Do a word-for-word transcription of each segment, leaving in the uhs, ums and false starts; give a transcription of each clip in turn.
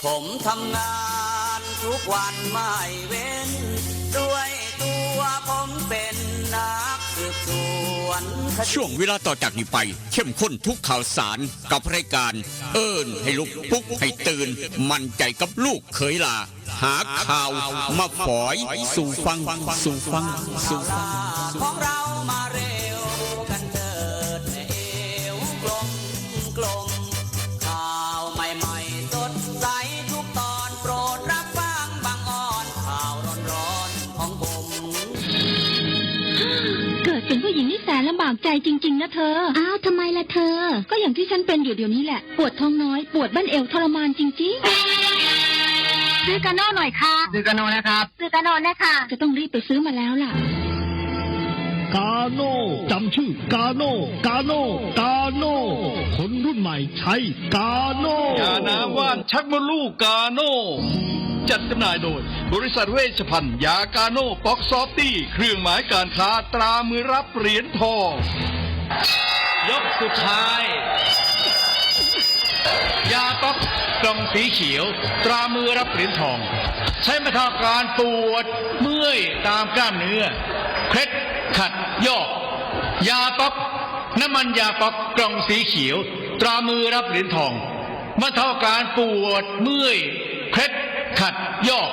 ผมทำงานทุกวันไม่เว้น ด้วยตัวผมเป็นนักสืบสวนคดี ช่วงเวลาต่อจากนี้ไป เข้มข้นทุกข่าวสารกับรายการ เอิ้นให้ลุก ปลุกให้ตื่น มั่นใจกับลูกเขยหล่า หาข่าวมาฝอยสู่ฟัง สู่ฟัง สู่ฟัง ของเรามาเร็วกันเถิดแม่เอวกลมกลม ข่าวใหม่ๆสดใสทุกตอน โปรดรับฟังบางออน ข่าวร้อนๆของผม เกิดเป็นผู้หญิงนี่แสนลำบากใจจริงๆนะเธอ อ้าว ทำไมล่ะเธอ ก็อย่างที่ฉันเป็นอยู่เดี๋ยวนี้แหละ ปวดท้องน้อย ปวดบั้นเอวทรมานจริงๆ ซื้อกาโน่หน่อยค่ะ ซื้อกาโน่นะครับ ซื้อกาโน่นะคะ จะต้องรีบไปซื้อมาแล้วล่ะ กาโน่ จำชื่อกาโน่ กาโน่ กาโน่ คนรุ่นใหม่ใช้กาโน่ ยาน้ำว่านชักมดลูกกาโน่ จัดจำหน่ายโดย บริษัทเวชภัณฑ์ยากาโน่ป๊อกซอฟตี้ เครื่องหมายการค้าตรามือรับเหรียญทอง ยกสุดท้าย ยาป๊อกกล่องสีเขียว ตรามือรับเหรียญทอง ใช้บรรเทาอาการปวดเมื่อยตามกล้ามเนื้อ เคล็ดขัดยอก ยาป๊อก น้ำมันยาป๊อกกล่องสีเขียว ตรามือรับเหรียญทอง บรรเทาอาการปวดเมื่อย เคล็ดขัดยอก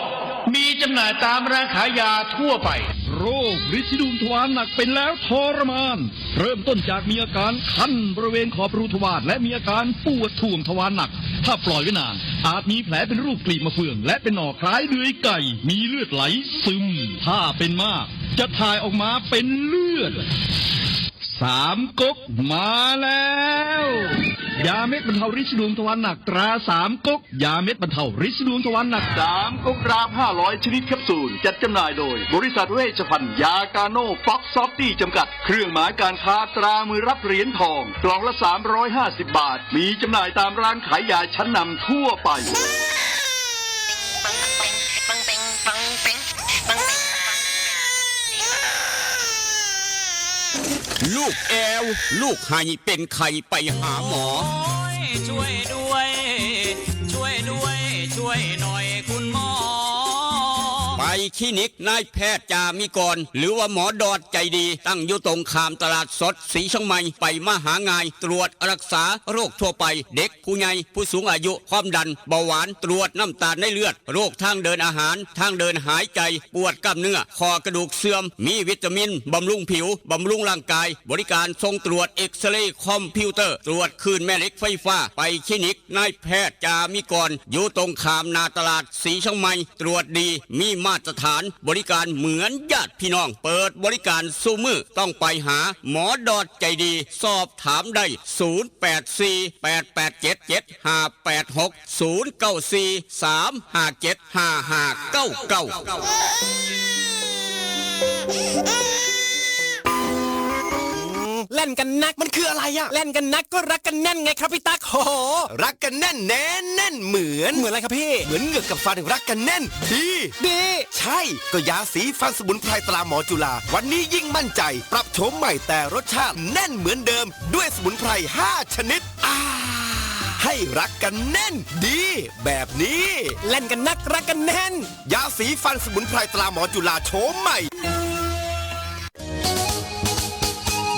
มีจำหน่ายตามร้านขายยาทั่วไป โรคริดสีดวงทวารหนักเป็นแล้วทรมาน เริ่มต้นจากมีอาการคันบริเวณขอบรูทวาร และมีอาการปวดถ่วงทวารหนัก ถ้าปล่อยไว้นาน อาจมีแผลเป็นรูปกลีบมะเฟือง และเป็นหนองคล้ายเดือยไก่ มีเลือดไหลซึม ถ้าเป็นมาก จะถ่ายออกมาเป็นเลือด สามก๊กมาแล้ว ยาเม็ดบรรเทาริดสีดวงทวารหนักตราสามก๊ก ยาเม็ดบรรเทาริดสีดวงทวารหนัก สามก๊กรามห้าร้อยชนิดแคปซูล จัดจำหน่ายโดย บริษัทเวชภัณฑ์ยากาโน่ป๊อกซอฟตี้จำกัด เครื่องหมายการค้าตรามือรับเหรียญทอง กล่องละสามร้อยห้าสิบบาท มีจำหน่ายตามร้านขายยาชั้นนำทั่วไป ลูกแอว ลูกไห้เป็นไข้ไปหาหมอ โอ้ย ช่วยด้วย ช่วยด้วย ช่วยหน่อยคุณหมอ ไปคลินิกนายแพทย์จามิกร หรือว่าหมอดอดใจดี ตั้งอยู่ตรงข้ามตลาดสดสีเชียงใหม่ ไปมาหาง่าย ตรวจรักษาโรคทั่วไป เด็ก ผู้ใหญ่ ผู้สูงอายุ ความดัน เบาหวาน ตรวจน้ำตาลในเลือด โรคทางเดินอาหาร ทางเดินหายใจ ปวดกล้ามเนื้อ ข้อกระดูกเสื่อม มีวิตามิน บำรุงผิว บำรุงร่างกาย บริการส่งตรวจเอ็กซเรย์คอมพิวเตอร์ ตรวจคลื่นแม่เหล็กไฟฟ้า ไปคลินิกนายแพทย์จามิกร อยู่ตรงข้ามหน้าตลาดสีเชียงใหม่ ตรวจดี มีมาตรฐาน บริการเหมือนญาติพี่น้อง เปิดบริการซุมื้อ ต้องไปหาหมอดอดใจดี สอบถามได้ ศูนย์แปดสี่ แปดแปดเจ็ด เจ็ดห้าแปดหก ศูนย์เก้าสี่ สามห้าเจ็ด ห้าห้าเก้าเก้า แล่นกันนักมันคืออะไรอะ แล่นกันนักก็รักกันแน่นไงครับพี่ตั๊ก โห รักกันแน่นแน่นแน่นเหมือน เหมือนอะไรครับพี่ เหมือนเหงือกกับฟันรักกันแน่น ดี ดี ใช่ ก็ยาสีฟันสมุนไพรตราหมอจุฬา วันนี้ยิ่งมั่นใจ ปรับโฉมใหม่แต่รสชาติแน่นเหมือนเดิม ด้วยสมุนไพรห้าชนิด อ่า ให้รักกันแน่น ดี แบบนี้ แล่นกันนักรักกันแน่น ยาสีฟันสมุนไพรตราหมอจุฬาโฉมใหม่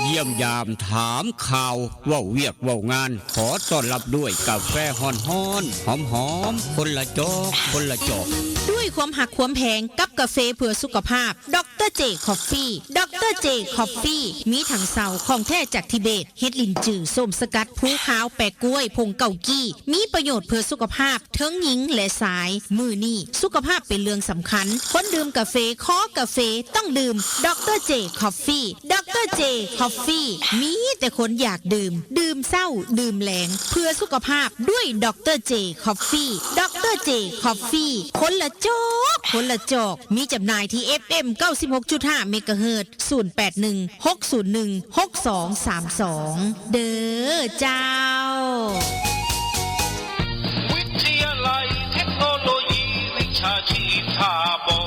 เยี่ยมยามถามข่าว เว้าเวียกเว้างาน ขอต้อนรับด้วยกาแฟฮ้อนๆ หอมๆ คนละจอก คนละจอก ด้วยความหักความแพงกับกาแฟเพื่อสุขภาพ ดอกเตอร์เจ คอฟฟี่ ดอกเตอร์เจ คอฟฟี่ มีทั้งเซาของแท้จากทิเบต เห็ดหลินจือ ส้มสกัด ภูขาว แปะกล้วย ผงเกากี้ มีประโยชน์เพื่อสุขภาพ ทั้งหญิงและชาย มื้อนี้สุขภาพเป็นเรื่องสำคัญ คนดื่มกาแฟ คอกาแฟ ต้องดื่ม ดอกเตอร์เจ คอฟฟี่ ดอกเตอร์เจ คอฟฟี่ มีแต่คนอยากดื่ม ดื่มเช้า ดื่มแลง เพื่อสุขภาพด้วย ดอกเตอร์เจ คอฟฟี่ ดอกเตอร์เจ คอฟฟี่ คนละจอก คนละจอก มีจำหน่ายที่ เอฟเอ็ม เก้าสิบหกจุดห้า เมกะเฮิรตซ์ ศูนย์แปดหนึ่ง หกศูนย์หนึ่ง หกสองสามสอง เด้อเจ้า วิทยาลัยเทคโนโลยีวิชาชีพท่าบ่อ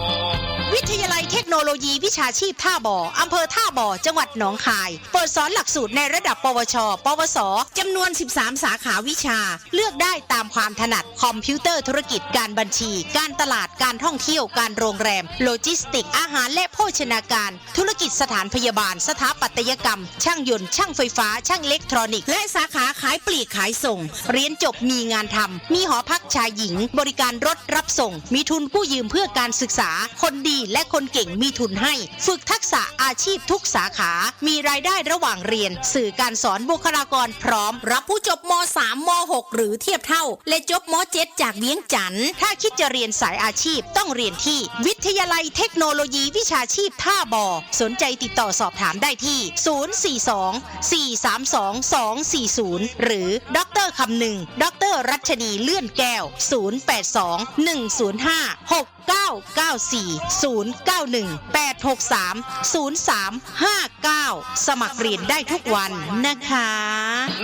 วิทยาลัยเทค โนโลยีวิชาชีพท่าบ่อ อำเภอท่าบ่อ จังหวัดหนองคาย เปิดสอนหลักสูตรในระดับ ปวช ปวส จำนวน สิบสาม สาขาวิชา เลือกได้ตามความถนัด คอมพิวเตอร์ธุรกิจ การบัญชี การตลาด การท่องเที่ยว การโรงแรม โลจิสติกส์ อาหารและโภชนาการ ธุรกิจสถานพยาบาล สถาปัตยกรรม ช่างยนต์ ช่างไฟฟ้า ช่างอิเล็กทรอนิกส์ และสาขาขายปลีกขายส่ง เรียนจบมีงานทำ มีหอพักชายหญิง บริการรถรับส่ง มีทุนกู้ยืมเพื่อการศึกษา คนดีและคนเก่งมีทุนให้ ฝึกทักษะอาชีพทุกสาขา มีรายได้ระหว่างเรียน สื่อการสอน บุคลากรพร้อม รับผู้จบ ม.สาม ม.หก หรือเทียบเท่า และจบ ม.เจ็ด จากเวียงจันทน์ ถ้าคิดจะเรียนสายอาชีพต้องเรียนที่วิทยาลัยเทคโนโลยีวิชาชีพท่าบ่อ สนใจติดต่อสอบถามได้ที่ ศูนย์สี่สอง สี่สามสอง สองสี่ศูนย์ หรือ ดอกเตอร์คำนึง ดอกเตอร์รัชนีเลื่อนแก้ว ศูนย์แปดสอง หนึ่งศูนย์ห้า หกเก้าเก้าสี่ ศูนย์เก้าหนึ่ง แปดหกสาม ศูนย์สามห้าเก้า สมัครเรียนได้ทุกวันนะคะ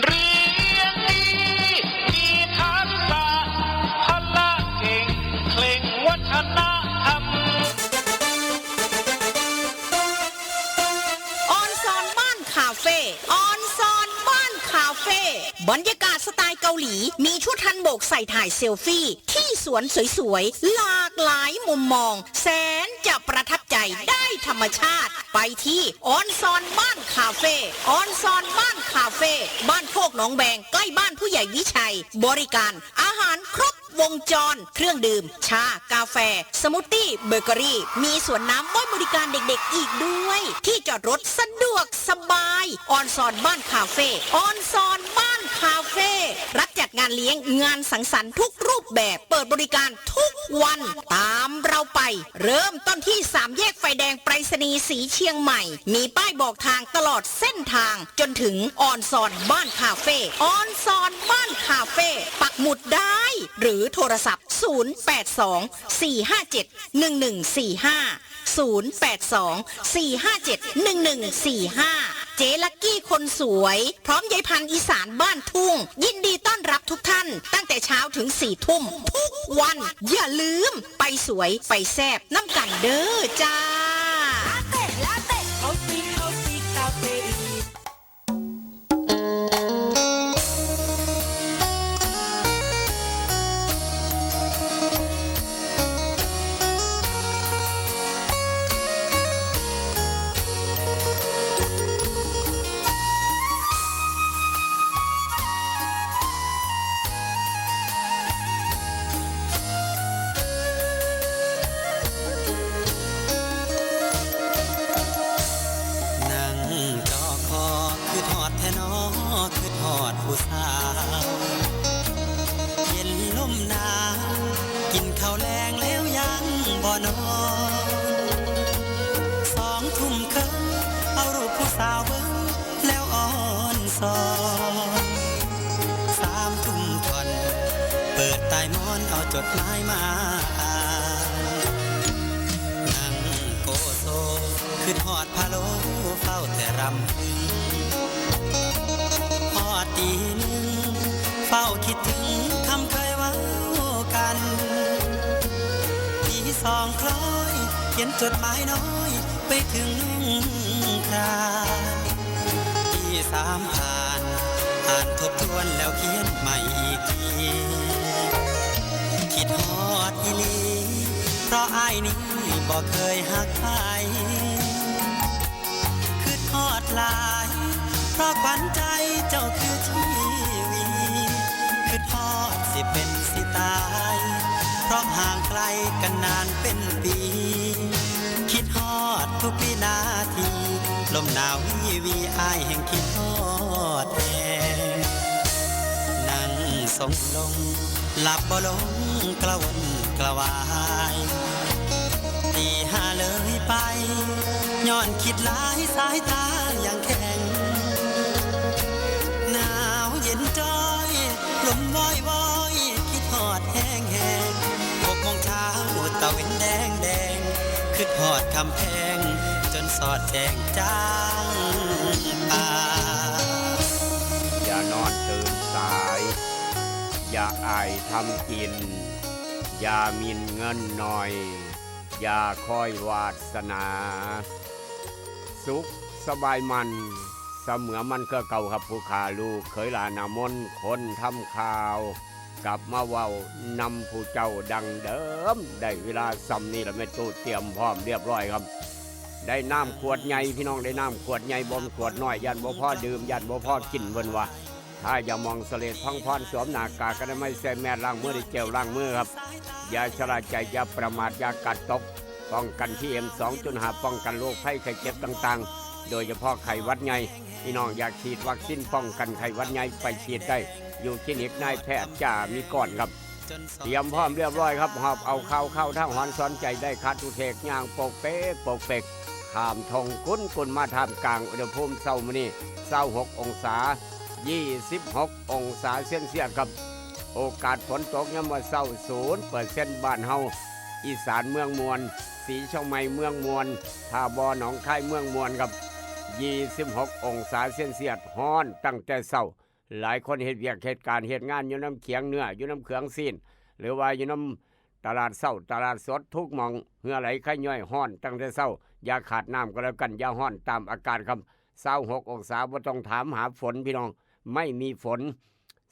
เรียนดี มีทักษะ พละเก่ง เคร่งวัฒนธรรม ออนซอนบ้านคาเฟ่ ออนซอนบ้านคาเฟ่ บรรยากาศสไตล์เกาหลี มีชุดฮันบกใส่ถ่ายเซลฟี่ ที่สวนสวยๆ หลากหลายมุมมอง แสนจะประทับใจ ได้ธรรมชาติ ไปที่ออนซอนบ้านคาเฟ่ ออนซอนบ้านคาเฟ่ บ้านโคกหนองแบง ใกล้บ้านผู้ใหญ่วิชัย บริการอาหารครบวงจร เครื่องดื่ม ชา กาแฟ สมูทตี้ เบเกอรี่ มีสวนน้ำไว้บริการเด็กๆ อีกด้วย ที่จอดรถสะดวกสบาย ออนซอนบ้านคาเฟ่ ออนซอนบ้านคาเฟ่ รับจัดงานเลี้ยง งานสังสรรค์ทุกรูปแบบ เปิดบริการทุกวัน ตามเราไป เริ่มต้นที่สามแยกไฟแดงไปรษณีย์สีเชียงใหม่ มีป้ายบอกทางตลอดเส้นทาง จนถึงออนซอนบ้านคาเฟ่ ออนซอนบ้านคาเฟ่ ปักหมุดได้ หรือโทรศัพท์ ศูนย์แปดสอง สี่ห้าเจ็ด หนึ่งหนึ่งสี่ห้า ศูนย์แปดสอง สี่ห้าเจ็ด หนึ่งหนึ่งสี่ห้า เจ๊ลักกี้คนสวย พร้อมยายพันธุ์อีสานบ้านทุ่ง ยินดีต้อนรับทุกท่าน ตั้งแต่เช้าถึงสี่ทุ่ม ทุกวัน อย่าลืม ไปสวย ไปแซ่บ นำกันเด้อจ้า ลาเต้ ลาเต้ เขาซี เขาซี กาเฟอีน นั่งจ่อคอ คิดฮอดแท้น้อ คิดฮอดผู้สาว เย็นลมหนาว กินข้าวแลงแล้วยังบ่นอน สองทุ่มครึ่ง เอารูปผู้สาวเบิ่ง แล้วออนซอน สามทุ่มท่อน เปิดใต้หมอนเอาจดหมายมาอ่าน นั่งโกโซ คิดฮอดพะโล้ เฝ้าแต่รำพึง ฮอดตีหนึ่ง เฝ้าคิดถึงคำเคยเว้ากัน ตีสองคล้อย เขียนจดหมายน้อย ไปถึงน้องครา ตีสามผ่าน อ่านทบทวนแล้วเขียนใหม่อีกที คิดฮอดอีหลี เพราะอ้ายนี้บ่เคยฮักใคร คิดฮอดหลาย เพราะขวัญใจเจ้าคือชีวี คิดฮอดสิเป็นสิตาย เพราะห่างไกลกันนานเป็นปี คิดฮอดทุกวินาที ลมหนาววีวี อ้ายแห่งคิดฮอดแฮง นั่งทรงลง หลับบ่ลงกระวนกระวาย ตีห้าเลยไป ย้อนคิดหลายสายตายังแข็ง หนาวเย็นจ้อย ลมวอยวอย คิดฮอดแฮงแฮง หกโมงเช้า ตะเว็นแดงแดง คิดฮอดคำแพง จนสอดแจ้งจางป่า อย่านอนตื่นสาย อย่าอายทำกิน อย่าหมิ่นเงินหน่อย อย่าคอยวาสนา สุขสบายมัน เสมอมันคือเก่าครับผู้ข้า ลูกเขยหลานนามน คนทำข่าว กลับมาเว้านำผู้เจ้าดังเดิม ได้เวลาส่ำนี้ละแม่ตู้เตรียมพร้อมเรียบร้อยครับ ได้น้ำขวดใหญ่พี่น้อง ได้น้ำขวดใหญ่ บ่แม่นขวดน้อย ย่านบ่พอดื่ม ย่านบ่พอกินเพิ่นว่า ถ้าอย่ามองเสลดพังพร สวมหน้ากากอนามัย ใส่แมส ล้างมือด้วยเจลล้างมือครับ อย่าชะล่าใจ อย่าประมาท อย่ากาดตก ป้องกัน พีเอ็มสองจุดห้า ป้องกันโรคภัยไข้เจ็บต่างๆ โดยเฉพาะไข้หวัดใหญ่ พี่น้องอยากฉีดวัคซีนป้องกันไข้หวัดใหญ่ ไปฉีดได้ อยู่คลินิกนายแพทย์จ่ามีกรครับ เตรียมพร้อมเรียบร้อยครับ หอบเอาข่าวเข้าทางหอนสอนใจ ได้คาดทุเทกย่างโปกเปกโปกเปก ข้ามทงกุนกุนมาท่ามกลางอุณหภูมิเช้ามื้อนี้ ซาวหกองศา ยี่สิบหกองศาเซลเซียสครับ โอกาสฝนตกยามมื้อเช้า ศูนย์เปอร์เซ็นต์ บ้านเฮา อีสานเมืองมวล ศรีเชียงใหม่เมืองมวล ท่าบ่อหนองคายเมืองมวลครับ ยี่สิบหกองศาเซลเซียส ฮ้อนตั้งแต่เช้า หลายคนเฮ็ดเวียกเฮ็ดการเฮ็ดงานอยู่นำเขียงเนื้อ อยู่นำเขียงซีน หรือว่าอยู่นำตลาดเช้าตลาดสดทุกหม่อง เหงื่อไหลไขย่อย ฮ้อนตั้งแต่เช้า อย่าขาดน้ำก็แล้วกัน อย่าฮ้อนตามอากาศครับ ซาวหกองศา บ่ต้องถามหาฝนพี่น้อง ไม่มีฝน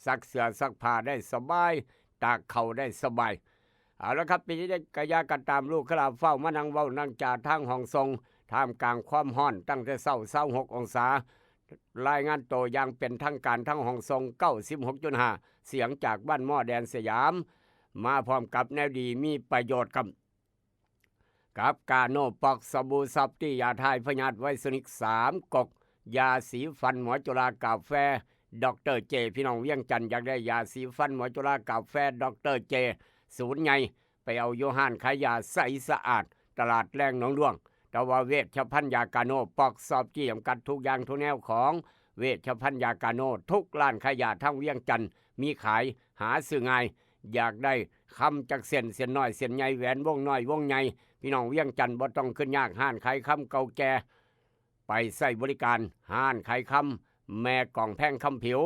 ซักเสื้อซักผ้าได้สบาย ตากข้าวได้สบาย เอาละครับ เป็นจั่งใดกะอย่ากะตาม ลูกขลาฟ้าวมานั่งเว้านั่งจาทางห้องส่ง ท่ามกลางความฮ้อนตั้งแต่เช้า ซาวหกองศา รายงานโตอย่างเป็นทางการทางห้องส่ง เก้าสิบหกจุดห้า เสียงจากบ้านหม้อแดนสยาม มาพร้อมกับแนวดีมีประโยชน์ครับ กับกาโนป๊อก สบู่ซอฟตี้ ยาถ่ายพยาธิไวรัสนิกสามก๊ก ยาสีฟันหมอจุฬากาแฟ ดอกเตอร์เจ พี่น้องเวียงจันทน์อยากได้ยาสีฟันหมอจุฬากาแฟ ดอกเตอร์เจ ศูนย์ใหญ่ ไปเอาอยู่ห้านขายยาใสสะอาด ตลาดแลงหนองด้วง แต่ว่าเวชภัณฑ์ยากาโนป๊อก ซอฟตี้ จำกัด ทุกอย่างทุกแนวของเวชภัณฑ์ยากาโน ทุกร้านขายยาทั้งเวียงจันทน์มีขาย หาซื้อง่าย อยากได้คำจักเส้น เส้นน้อยเส้นใหญ่ แหวนวงน้อยวงใหญ่ พี่น้องเวียงจันทน์บ่ต้องขึ้นยาก ห้านขายคำเก่าแก่ ไปใช้บริการ ห้านขายคำแม่กองแพงคำผิว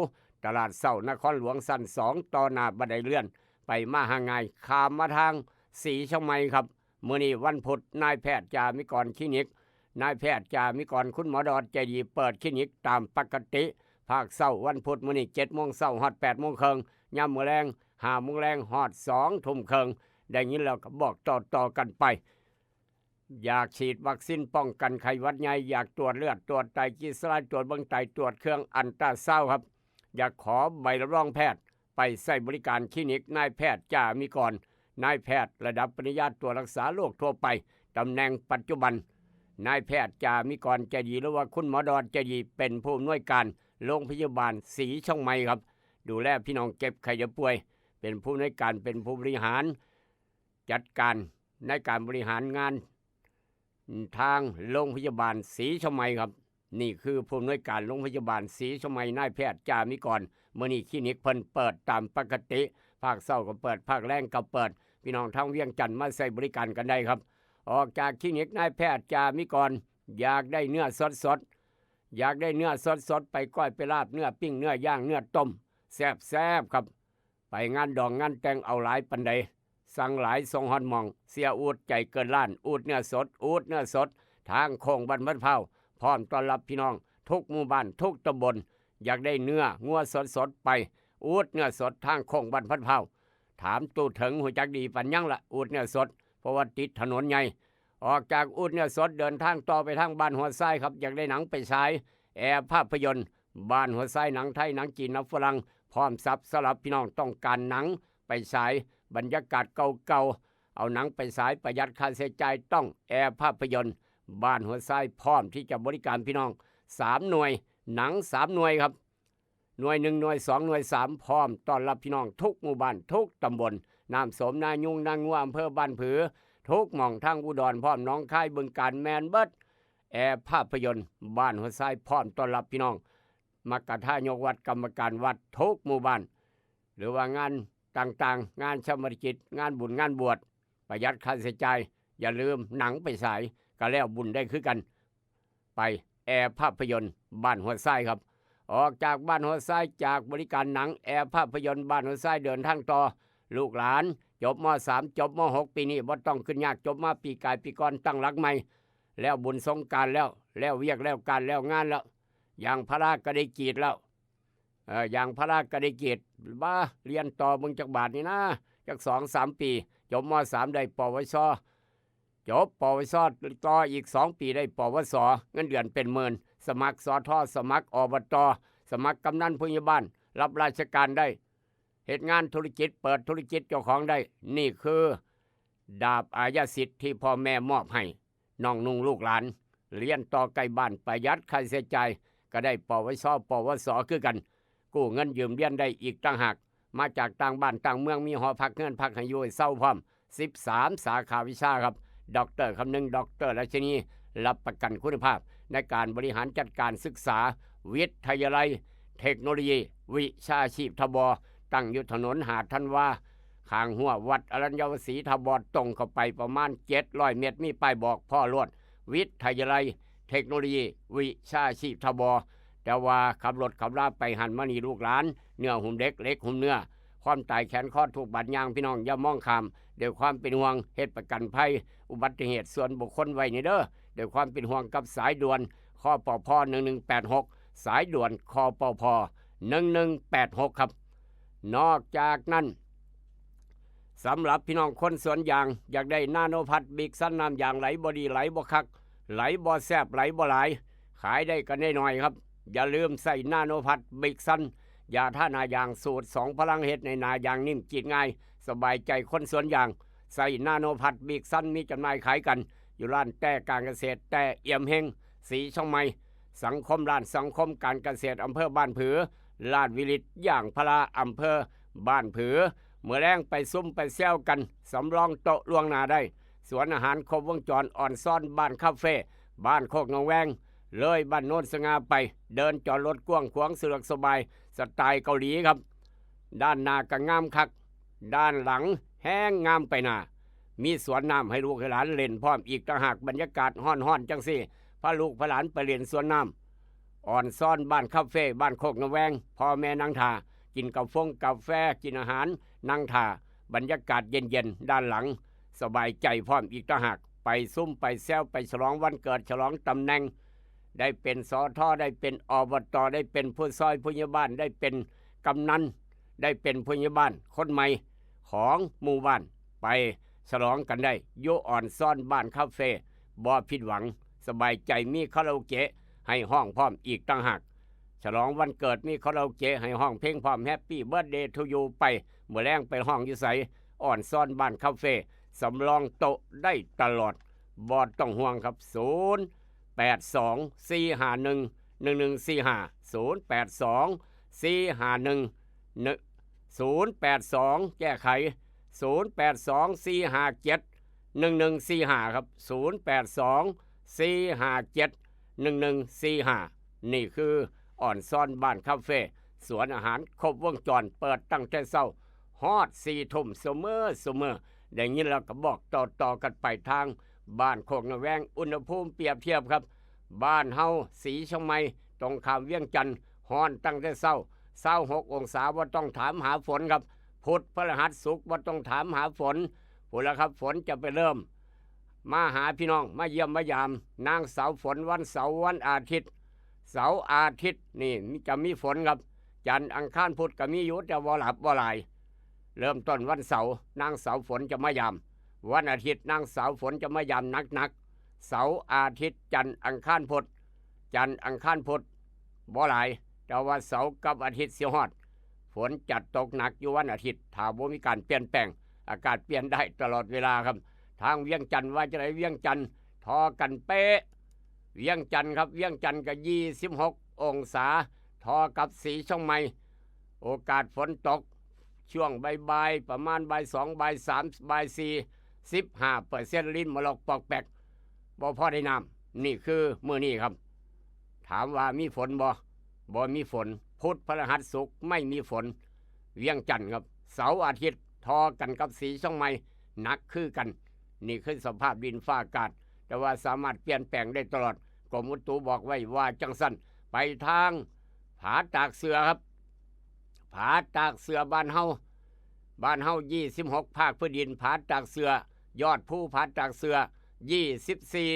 ตลาดเช้านครหลวงชั้นสอง ต่อหน้าบันไดเลื่อน ไปมาหาง่าย ข้ามมาทางศรีเชียงใหม่ครับ มื้อนี้วันพุธ นายแพทย์จามิกรคลินิก นายแพทย์จามิกร คุณหมอดอดใจดี เปิดคลินิกตามปกติ ภาคเช้าวันพุธมื้อนี้ เจ็ดโมงเช้าฮอดแปดโมงครึ่ง ยามมื้อแลง ห้าโมงแลงฮอดสองทุ่มครึ่ง ได้ยินแล้วก็บอกต่อๆกันไป อยากฉีดวัคซีนป้องกันไข้หวัดใหญ่ อยากตรวจเลือด ตรวจไตรกลีเซอไรด์ ตรวจเบิ่งไต ตรวจเครื่องอัลตราซาวด์ครับ อยากขอใบรับรองแพทย์ ไปใช้บริการคลินิกนายแพทย์จามิกร นายแพทย์ระดับปริญญาตรวจรักษาโรคทั่วไป ตำแหน่งปัจจุบัน นายแพทย์จามิกรใจดี หรือว่าคุณหมอดอนใจดี เป็นผู้อำนวยการโรงพยาบาลศรีเชียงใหม่ครับ ดูแลพี่น้องเจ็บไข้ได้ป่วย เป็นผู้อำนวยการ เป็นผู้บริหาร จัดการในการบริหารงานทางโรงพยาบาลศรีเชียงใหม่ครับ นี่คือผู้อำนวยการโรงพยาบาลศรีเชียงใหม่ นายแพทย์จามิกร มื้อนี้คลินิกเพิ่นเปิดตามปกติ ภาคเช้าก็เปิด ภาคแลงก็เปิด พี่น้องทางเวียงจันทน์มาใช้บริการกันได้ครับ ออกจากคลินิกนายแพทย์จามิกร อยากได้เนื้อสดๆ อยากได้เนื้อสดๆ ไปก้อยไปลาบ เนื้อปิ้ง เนื้อย่าง เนื้อต้ม แซ่บๆครับ ไปงานดองงานแต่งเอาหลายปานใด สั่งหลายส่งฮอดหม่อง เสียอู๊ดใจเกินล้าน อู๊ดเนื้อสด อู๊ดเนื้อสด ทางโค้งบ้านพัดพร้าว พร้อมต้อนรับพี่น้อง ทุกหมู่บ้าน ทุกตำบล อยากได้เนื้องัวสดๆ ไป อู๊ดเนื้อสด ทางโค้งบ้านพัดพร้าว ถามตู้เถิง ฮู้จักดีปานหยังละ อู๊ดเนื้อสด เพราะว่าติดถนนใหญ่ ออกจากอู๊ดเนื้อสด เดินทางต่อไปทางบ้านหัวทรายครับ อยากได้หนังไปฉาย แอร์ภาพยนตร์ บ้านหัวทราย หนังไทย หนังจีน หนังฝรั่ง พร้อมสับสำหรับพี่น้องต้องการหนังไปฉาย บรรยากาศเก่าๆ เอาหนังไปฉาย ประหยัดค่าใช้จ่าย ต้องแอร์ภาพยนตร์ บ้านหัวทราย พร้อมที่จะบริการพี่น้อง สามหน่วย หนังสามหน่วยครับ หน่วยหนึ่ง หน่วยสอง หน่วยสาม พร้อมต้อนรับพี่น้องทุกหมู่บ้าน ทุกตำบล น้ำโสม นายุง นางัว อำเภอบ้านผือ ทุกหม่อง ทางอุดรพร้อม หนองคาย บึงกาฬ แม่นเบิด แอร์ภาพยนตร์ บ้านหัวทราย พร้อมต้อนรับพี่น้อง มักกะทายกวัด กรรมการวัด ทุกหมู่บ้าน หรือว่างานต่างๆ งานชาปนกิจ งานบุญงานบวช ประหยัดค่าใช้จ่าย อย่าลืมหนังไปฉาย ก็แล้วบุญได้คือกัน ไปแอร์ภาพยนตร์บ้านหัวทรายครับ ออกจากบ้านหัวทราย จากบริการหนังแอร์ภาพยนตร์บ้านหัวทราย เดินทางต่อ ลูกหลาน จบ ม.สาม จบ ม.หก ปีนี้บ่ต้องขึ้นยาก จบมาปีกายปีก่อนตั้งหลักใหม่ แล้วบุญสงกรานต์แล้ว แล้วเวียกแล้วการแล้วงานแล้ว ยางพาราก็ได้กรีดแล้ว เอ่อยางพาราก็ได้กรีด บ่าเรียนต่อเบิ่งจักบาทนี่นะ จักสองสามปี จบ ม.สาม ได้ ปวช จบ ปวช ต่ออีกสองปีได้ ปวส เงินเดือนเป็นหมื่น สมัคร สท สมัคร อบต สมัครกำนันผู้ใหญ่บ้าน รับราชการได้ เฮ็ดงานธุรกิจ เปิดธุรกิจเจ้าของได้ นี่คือดาบอายสิทธิ์ที่พ่อแม่มอบให้น้องนุ่งลูกหลาน เรียนต่อใกล้บ้าน ประหยัดค่าใช้จ่าย ก็ได้ ปวช ปวส คือกัน กู้เงินยืมเรียนได้อีกต่างหาก มาจากต่างบ้านต่างเมือง มีหอพักเฮือนพักให้อยู่ให้เซาพร้อม สิบสาม สาขาวิชาครับ ด็อกเตอร์คำนึง ด็อกเตอร์ราชินี รับประกันคุณภาพในการบริหารจัดการศึกษา วิทยาลัยเทคโนโลยี วิชาชีพ ทบ ตั้งอยู่ถนนหาดธันวา ข้างหัววัดอรัญญวสี ทบ ตรงเข้าไปประมาณเจ็ดร้อยเมตร มีป้ายบอก พ้อโลด วิทยาลัยเทคโนโลยี วิชาชีพ ทบ แต่ว่าขับรถขับลาไปหั้นมานี่ลูกหลาน เนื้อหุ้มเหล็ก เหล็กหุ้มเนื้อ ความตายแขนคอทุกบาดยาง พี่น้องอย่ามองข้าม ด้วยความเป็นห่วง เฮ็ดประกันภัยอุบัติเหตุส่วนบุคคลไว้นี่เด้อ ด้วยความเป็นห่วงกับสายด่วน คปพ หนึ่งหนึ่งแปดหก สายด่วน คปพ หนึ่งหนึ่งแปดหก ครับ นอกจากนั้น สำหรับพี่น้องคนสวนยาง อยากได้นาโนพัด บิกซัน น้ำยางไหลบ่ดี ไหลบ่คัก ไหลบ่แซบ ไหลบ่หลาย ขายได้ก็น้อยๆครับ อย่าลืมใช้นาโนพัด บิกซัน ยาทาหน้ายางสูตรสองพลัง เฮ็ดให้หน้ายางนิ่มกรีดง่าย สบายใจคนสวนยาง ใช้นาโนพัด บิกซัน มีจำหน่ายขายกัน อยู่ร้านแต้การเกษตร แต้เอี่ยมเฮง สีช่องใหม่ สังคม ร้านสังคมการเกษตรอำเภอบ้านผือ ลาดวิริต ยางพาราอำเภอบ้านผือ มื้อแลงไปซุ่มไปแซวกัน สำรองโต๊ะล่วงหน้าได้ สวนอาหารครบวงจร อ่อนซ่อนบ้านคาเฟ่ บ้านโคกหนองแวง เลยบ้านโนนสง่าไป เดินจอดรถกว้างขวาง สะดวกสบาย สไตล์เกาหลีครับ ด้านหน้าก็งามคัก ด้านหลังแฮงงามไปหน้า มีสวนน้ำให้ลูกให้หลานเล่นพร้อมอีกต่างหาก บรรยากาศฮ้อนๆจังซี่ พาลูกพาหลานไปเล่นสวนน้ำ อ่อนซ่อนบ้านคาเฟ่ บ้านโคกหนองแวง พ่อแม่นั่งท่า กินกาฟงกาแฟ กินอาหาร นั่งท่า บรรยากาศเย็นๆด้านหลัง สบายใจพร้อมอีกต่างหาก ไปซุ่มไปแซว ไปฉลองวันเกิด ฉลองตำแหน่ง ได้เป็น สท ได้เป็น อบต ได้เป็นผู้ซอยผู้ใหญ่บ้าน ได้เป็นกำนัน ได้เป็นผู้ใหญ่บ้านคนใหม่ของหมู่บ้าน ไปฉลองกันได้ อยู่อ่อนซ่อนบ้านคาเฟ่ บ่ผิดหวัง สบายใจ มีคาราโอเกะให้ฮ้องพร้อมอีกต่างหาก ฉลองวันเกิดมีคาราโอเกะให้ฮ้องเพลงพร้อม Happy Birthday to you ไป มื้อแลงไปฮ้องอยู่ไส อ่อนซ่อนบ้านคาเฟ่ สำรองโต๊ะได้ตลอด บ่ต้องห่วงครับ ศูนย์แปดสอง สี่ห้าหนึ่ง หนึ่งหนึ่งสี่ห้า ศูนย์แปดสอง สี่ห้าหนึ่ง หนึ่ง ศูนย์แปดสอง แก้ไข ศูนย์แปดสอง สี่ห้าเจ็ด หนึ่งหนึ่งสี่ห้า ครับ ศูนย์แปดสอง สี่ห้าเจ็ด หนึ่งหนึ่งสี่ห้า นี่คืออ่อนซ่อนบ้านคาเฟ่ สวนอาหารครบวงจร เปิดตั้งแต่เช้าฮอดสี่ทุ่มเสมอเสมอ ได้ยินแล้วก็บอกต่อๆกันไป ทางบ้านโคกหนองแวง อุณหภูมิเปรียบเทียบครับ บ้านเฮา สีเชียงใหม่ ตรงข้ามเวียงจันทน์ ฮ้อนตั้งแต่เช้า ซาวหกองศา บ่ต้องถามหาฝนครับ พุธ พฤหัส ศุกร์ บ่ต้องถามหาฝน พุ้นละครับ ฝนจะไปเริ่มมาหาพี่น้อง มาเยี่ยมมายาม นางเสาฝน วันเสาร์ วันอาทิตย์ เสาร์อาทิตย์นี่จะมีฝนครับ จันทร์อังคารพุธก็มีอยู่ แต่บ่หลาย บ่หลาย เริ่มต้นวันเสาร์ นางเสาฝนจะมายาม วันอาทิตย์นางเสาฝนจะมายามหนักๆ เสาร์อาทิตย์ จันทร์อังคารพุธ จันทร์อังคารพุธบ่หลาย แต่ว่าเสาร์กับอาทิตย์สิฮอด ฝนจะตกหนักอยู่วันอาทิตย์ ถ้าบ่มีการเปลี่ยนแปลง อากาศเปลี่ยนได้ตลอดเวลาครับ ทางเวียงจันทน์ว่าจั่งใด เวียงจันทน์ทอกันเป๊ะ เวียงจันทน์ครับ เวียงจันทน์ก็ยี่สิบหกองศา ทอกับสีเชียงใหม่ โอกาสฝนตก ช่วงบ่ายๆ ประมาณบ่ายสอง บ่ายสาม บ่ายสี่ สิบห้าเปอร์เซ็นต์ ลิ้นมาลอกปอกแปก บ่พอได้น้ำ นี่คือมื้อนี้ครับ ถามว่ามีฝนบ่ บ่มีฝน พุธ พฤหัส ศุกร์ ไม่มีฝน เวียงจันทน์ครับ เสาร์อาทิตย์ ทอกันกับสีเชียงใหม่ หนักคือกัน นี่คือสภาพดินฟ้าอากาศ แต่ว่าสามารถเปลี่ยนแปลงได้ตลอด กรมอุตุบอกไว้ว่าจั่งซั้น ไปทางผาตากเสือครับ ผาตากเสือบ้านเฮา บ้านเฮายี่สิบหกภาคพื้นดิน ผาตากเสื้อ ยอดภูผาตากเสื้อ ยี่สิบสี่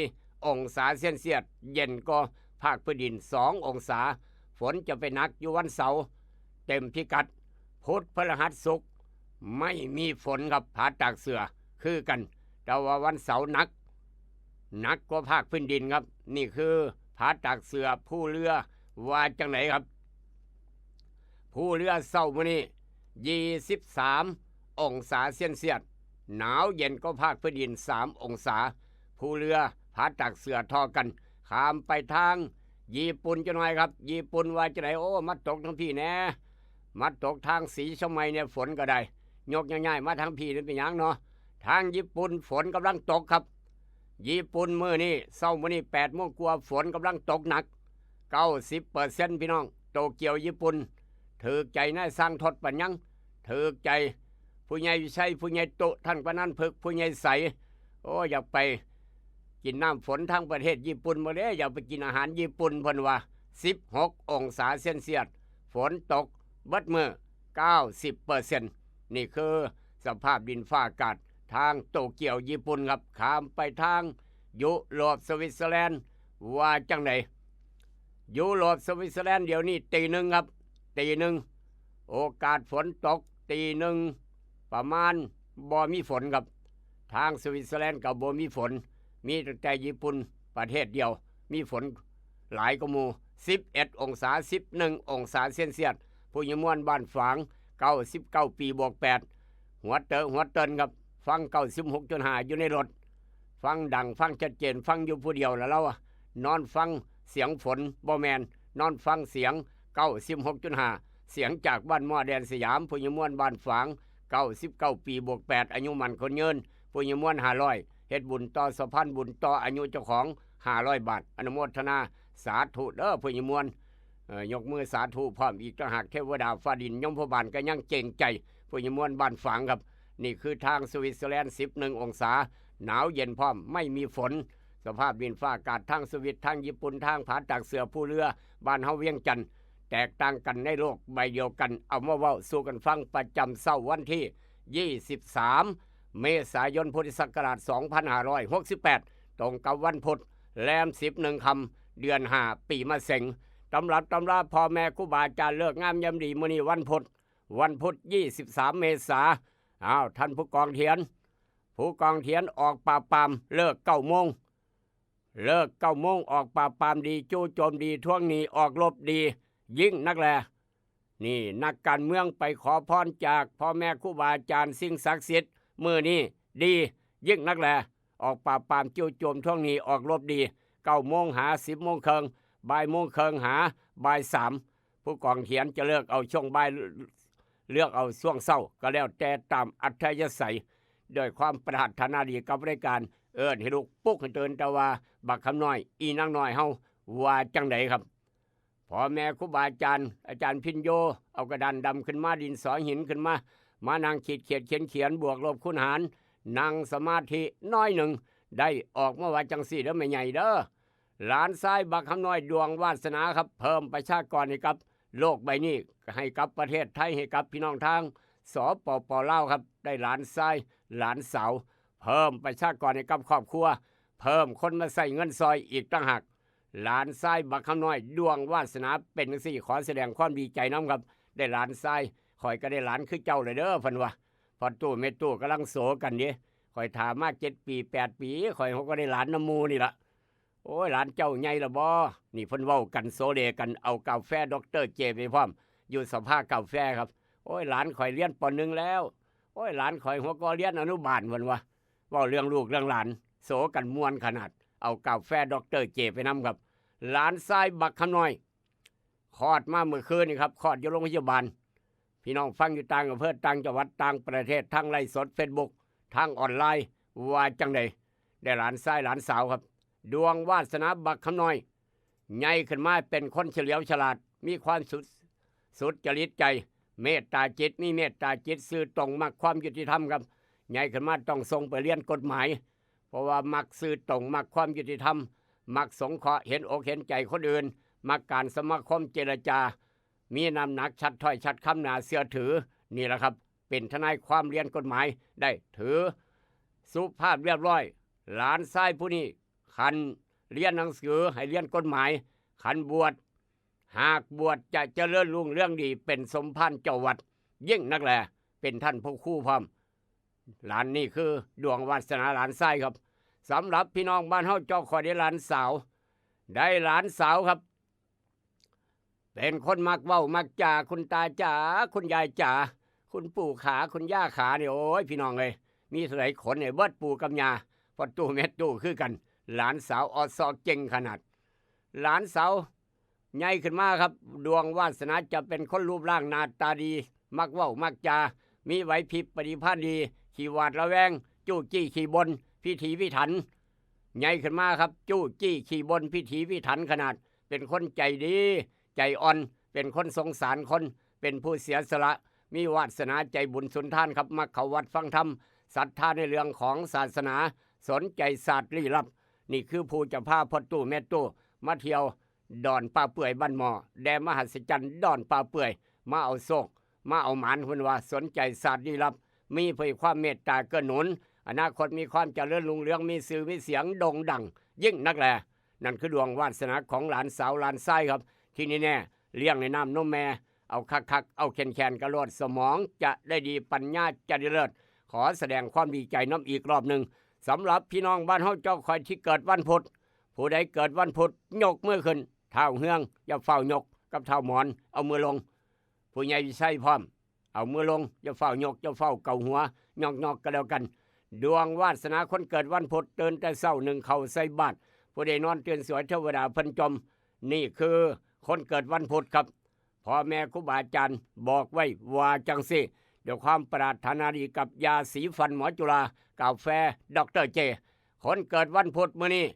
องศาเซลเซียส เย็นกว่าภาคพื้นดิน สององศา ฝนจะไปหนักอยู่วันเสาร์ เต็มพิกัด พุธพฤหัสศุกร์ ไม่มีฝนครับ ผาตากเสื้อคือกัน แต่ว่าวันเสาร์หนัก หนักกว่าภาคพื้นดินครับ นี่คือผาตากเสื้อ ภูเรือ ว่าจังไหนครับ ภูเรือเช้ามื้อนี้ ยี่สิบสามองศาเซลเซียส หนาวเย็นกว่าภาคพื้นดิน สามองศา ภูเรือ ผาตากเสื้อท่อกัน ข้ามไปทาง ญี่ปุ่นจังหน่อยครับ ญี่ปุ่นว่าจังไหน โอ้ มาตกทางพี้แหน่ มาตกทางสีเชียงใหม่เนี่ย ฝนก็ได้ ยกย้ายๆมาทางพี้นี่เป็นหยังเนาะ ทางญี่ปุ่นฝนกำลังตกครับ ญี่ปุ่นมื้อนี้ เช้ามื้อนี้ แปดโมงกว่า ฝนกำลังตกหนัก เก้าสิบเปอร์เซ็นต์ พี่น้อง โตเกียว ญี่ปุ่น ถืกใจนายช่างทดปัญญัง ถืกใจผู้ใหญ่วิชัย ผู้ใหญ่โต ท่านกำนันเผือก ผู้ใหญ่ใส โอ้ อยากไปกินน้ำฝนทางประเทศญี่ปุ่นบ่เด้ อยากไปกินอาหารญี่ปุ่น เพิ่นว่า สิบหกองศาเซลเซียส ฝนตกเบิดมื้อ เก้าสิบเปอร์เซ็นต์ นี่คือสภาพดินฟ้าอากาศทางโตเกียว ญี่ปุ่นครับ ข้ามไปทางยุโรป สวิตเซอร์แลนด์ ว่าจังได ยุโรป สวิตเซอร์แลนด์ เดี๋ยวนี้ตีหนึ่งครับ ตีหนึ่ง โอกาสฝนตก ตีหนึ่ง ประมาณ บ่มีฝนครับ ทางสวิตเซอร์แลนด์ก็บ่มีฝน มีตั้งแต่ญี่ปุ่นประเทศเดียว มีฝนหลายกว่าหมู่ สิบเอ็ดองศา สิบเอ็ดองศาเซลเซียส ผู้ใหญ่ม่วนบ้านฝาง เก้าสิบเก้าปี บวกแปด หัวเตอะหัวเตินครับ ฟัง เก้าสิบหกจุดห้า อยู่ในรถ ฟังดัง ฟังชัดเจน ฟังอยู่ผู้เดียวแล้วเราอะ นอนฟังเสียงฝน บ่แม่น นอนฟังเสียง เก้าสิบหกจุดห้า เสียงจากบ้านหม้อแดนสยาม ผู้ใหญ่ม่วนบ้านฝาง เก้าสิบเก้าปี บวกแปด อายุมั่นขวัญยืน ผู้ใหญ่ม่วน ห้าร้อย เฮ็ดบุญต่อสะพานบุญต่ออายุเจ้าของ ห้าร้อยบาท อนุโมทนาสาธุเด้อ ผู้ใหญ่ม่วน เอ่อ ยกมือสาธุพร้อมอีกต่างหาก เทวดาฟ้าดินยมพบาลก็ยังเกรงใจ ผู้ใหญ่ม่วนบ้านฝางครับ นี่คือทางสวิตเซอร์แลนด์ สิบเอ็ดองศา หนาวเย็นพร้อม ไม่มีฝน สภาพดินฟ้าอากาศทางสวิต ทางญี่ปุ่น ทางผาตากเสื้อ ภูเรือ บ้านเฮาเวียงจันทน์ แตกต่างกันในโลกใบเดียวกัน เอามาเว้าสู่กันฟังประจำเช้าวันที่ ยี่สิบสาม เมษายน พุทธศักราช สองพันห้าร้อยหกสิบแปด ตรงกับวันพุธ แรม สิบเอ็ดค่ำ เดือนห้า ปีมะเสง ตำรับตำราพ่อแม่ครูบาอาจารย์ ฤกษ์งามยามดี มื้อนี้วันพุธ วันพุธ ยี่สิบสาม เมษา อ้าว ท่านผู้กองเถียน ผู้กองเถียนออกปราบปราม เลิก เก้าโมง เลิก เก้าโมง ออกปราบปรามดี จู่โจมดี ทวงหนี้ ออกรบดี ยิ่งนักแล นี่นักการเมืองไปขอพรจากพ่อแม่ครูบาอาจารย์ สิ่งศักดิ์สิทธิ์ มื้อนี้ดี ยิ่งนักแล ออกปราบปราม จู่โจม ทวงหนี้ ออกรบดี เก้าโมงหา สิบโมงครึ่ง บ่ายโมงครึ่งหา บ่ายสาม ผู้กองเถียนจะเลิกเอาช่วงบ่าย เลือกเอาช่วงเช้า ก็แล้วแต่ตามอัธยาศัย ด้วยความปรารถนาดีกับรายการ เอิ้นให้ลุกปลุกให้ตื่น แต่ว่าบักคำน้อย อีนางน้อยเฮา ว่าจังใดครับ พ่อแม่ครูบาอาจารย์ อาจารย์พิญโย เอากระดานดำขึ้นมา ดินสอหินขึ้นมา มานั่งขีดเขียนเขียนเขียน บวกลบคูณหาร นั่งสมาธิน้อยหนึ่ง ได้ออกมาว่าจังซี่เด้อแม่ใหญ่เด้อ หลานชายบักคำน้อย ดวงวาสนาครับ เพิ่มประชากรให้กับโลกใบนี้ ให้กับประเทศไทย ให้กับพี่น้องทาง สปป ลาวครับ ได้หลานชาย หลานสาว เพิ่มประชากรให้กับครอบครัว เพิ่มคนมาใช้เงินซอยอีกต่างหาก หลานชายบักคำน้อย ดวงวาสนาเป็นจังซี่ ขอแสดงความดีใจนำครับ ได้หลานชาย ข้อยก็ได้หลานคือเจ้าเลยเด้อ เพิ่นว่า พ่อตู้แม่ตู้กำลังโสกันเด้ ข้อยถ่ามาเจ็ดปี แปดปี ข้อยก็ได้หลานนำหมู่นี่ละ โอ้ย หลานเจ้าใหญ่ละบ่ นี่เพิ่นเว้ากันโสเลกัน เอากาแฟดอกเตอร์เจไปพร้อม อยู่สภากาแฟครับ โอ้ย หลานข้อยเรียน ป.หนึ่ง แล้ว โอ้ย หลานข้อยหัวก็เรียนอนุบาล เพิ่นว่า เว้าเรื่องลูกเรื่องหลาน โสกันม่วนขนาด เอากาแฟดอกเตอร์เจไปนำครับ หลานชายบักคำน้อย คลอดมาเมื่อคืนนี่ครับ คลอดอยู่โรงพยาบาล พี่น้องฟังอยู่ต่างอำเภอ ต่างจังหวัด ต่างประเทศ ทางไลฟ์สด Facebook ทางออนไลน์ ว่าจังใด ได้หลานชายหลานสาวครับ ดวงวาสนาบักคำน้อย ใหญ่ขึ้นมาเป็นคนเฉลียวฉลาด มีความสุด สุดจริตใจ เมตตาจิต มีเมตตาจิต ซื่อตรง มักความยุติธรรมครับ ใหญ่ขึ้นมาต้องส่งไปเรียนกฎหมาย เพราะว่ามักซื่อตรง มักความยุติธรรม มักสงเคราะห์ เห็นอกเห็นใจคนอื่น มักการสมาคมเจรจา มีน้ำหนัก ชัดถ้อยชัดคำ น่าเชื่อถือ นี่แหละครับ เป็นทนายความเรียนกฎหมายได้ ถือสุภาพเรียบร้อย หลานชายผู้นี้ คันเรียนหนังสือให้เรียนกฎหมาย คันบวช หากบวชจะเจริญรุ่งเรืองดี เป็นสมภารเจ้าวัด ยิ่งนักแล เป็นท่านพระครูพร้อม หลานนี่คือดวงวาสนาหลานชายครับ สำหรับพี่น้องบ้านเฮาเจ้าขอได้หลานสาว ได้หลานสาวครับ เป็นคนมักเว้ามักจา คุณตาจ๋า คุณยายจ๋า คุณปู่ขา คุณย่าขาเนี่ย โอ้ย พี่น้องเอ้ย มีเท่าไหร่ขนให้เบิดปู่กับย่า พ่อตู้แม่ตู้คือกัน หลานสาวออซอเก่งขนาด หลานสาวใหญ่ขึ้นมาครับ ดวงวาสนาจะเป็นคนรูปร่างหน้าตาดี มักเว้ามักจา มีไหวพริบปฏิภาณดี ขี้หวาดระแวง จู้จี้ขี้บ่น พิถีพิถัน ใหญ่ขึ้นมาครับ จู้จี้ขี้บ่น พิถีพิถันขนาด เป็นคนใจดี ใจอ่อน เป็นคนสงสารคน เป็นผู้เสียสละ มีวาสนาใจบุญสุนทานครับ มักเข้าวัดฟังธรรม ศรัทธาในเรื่องของศาสนา สนใจศาสตร์ลี้ลับ นี่คือผู้จะพาพ่อตู้แม่ตู้มาเที่ยวดอนป่าเปื่อยบ้านหม้อ แดนมหัศจรรย์ดอนป่าเปื่อย มาเอาโชค มาเอาหมาน เพิ่นว่าสนใจศาสตร์ลี้ลับ มีเผยความเมตตาเกื้อหนุน อนาคตมีความเจริญรุ่งเรือง มีชื่อมีเสียงโด่งดัง ยิ่งนักแล นั่นคือดวงวาสนาของหลานสาวหลานชายครับ ที่แน่ๆ เลี้ยงในน้ำนมแม่ เอาคักๆ เอาแข็งๆ กะโลด สมองจะได้ดี ปัญญาจะได้เลิศ ขอแสดงความดีใจน้ำอีกรอบหนึ่ง สำหรับพี่น้องบ้านเฮาเจ้าคอยที่เกิดวันพุธ ผู้ใดเกิดวันพุธยกมือขึ้น เท้าเฮืองอย่าเฝ้ายก กับเท้าหมอนเอามือลง ผู้ใหญ่วิชัยพร้อม เอามือลงอย่าเฝ้ายกอย่าเฝ้าเกาหัว ยอกๆ ก็แล้วกัน ดวงวาสนาคนเกิดวันพุธ ตื่นแต่เช้านึ่งข้าวใส่บาตร ผู้ใดนอนตื่นสวยเทวดาเพิ่นจม นี่คือคนเกิดวันพุธครับ พ่อแม่ครูบาอาจารย์บอกไว้ว่าจังซี่ ด้วยความปรารถนาดีกับยาสีฟันหมอจุฬา กาแฟดอกเตอร์เจ คนเกิดวันพุธมื้อนี้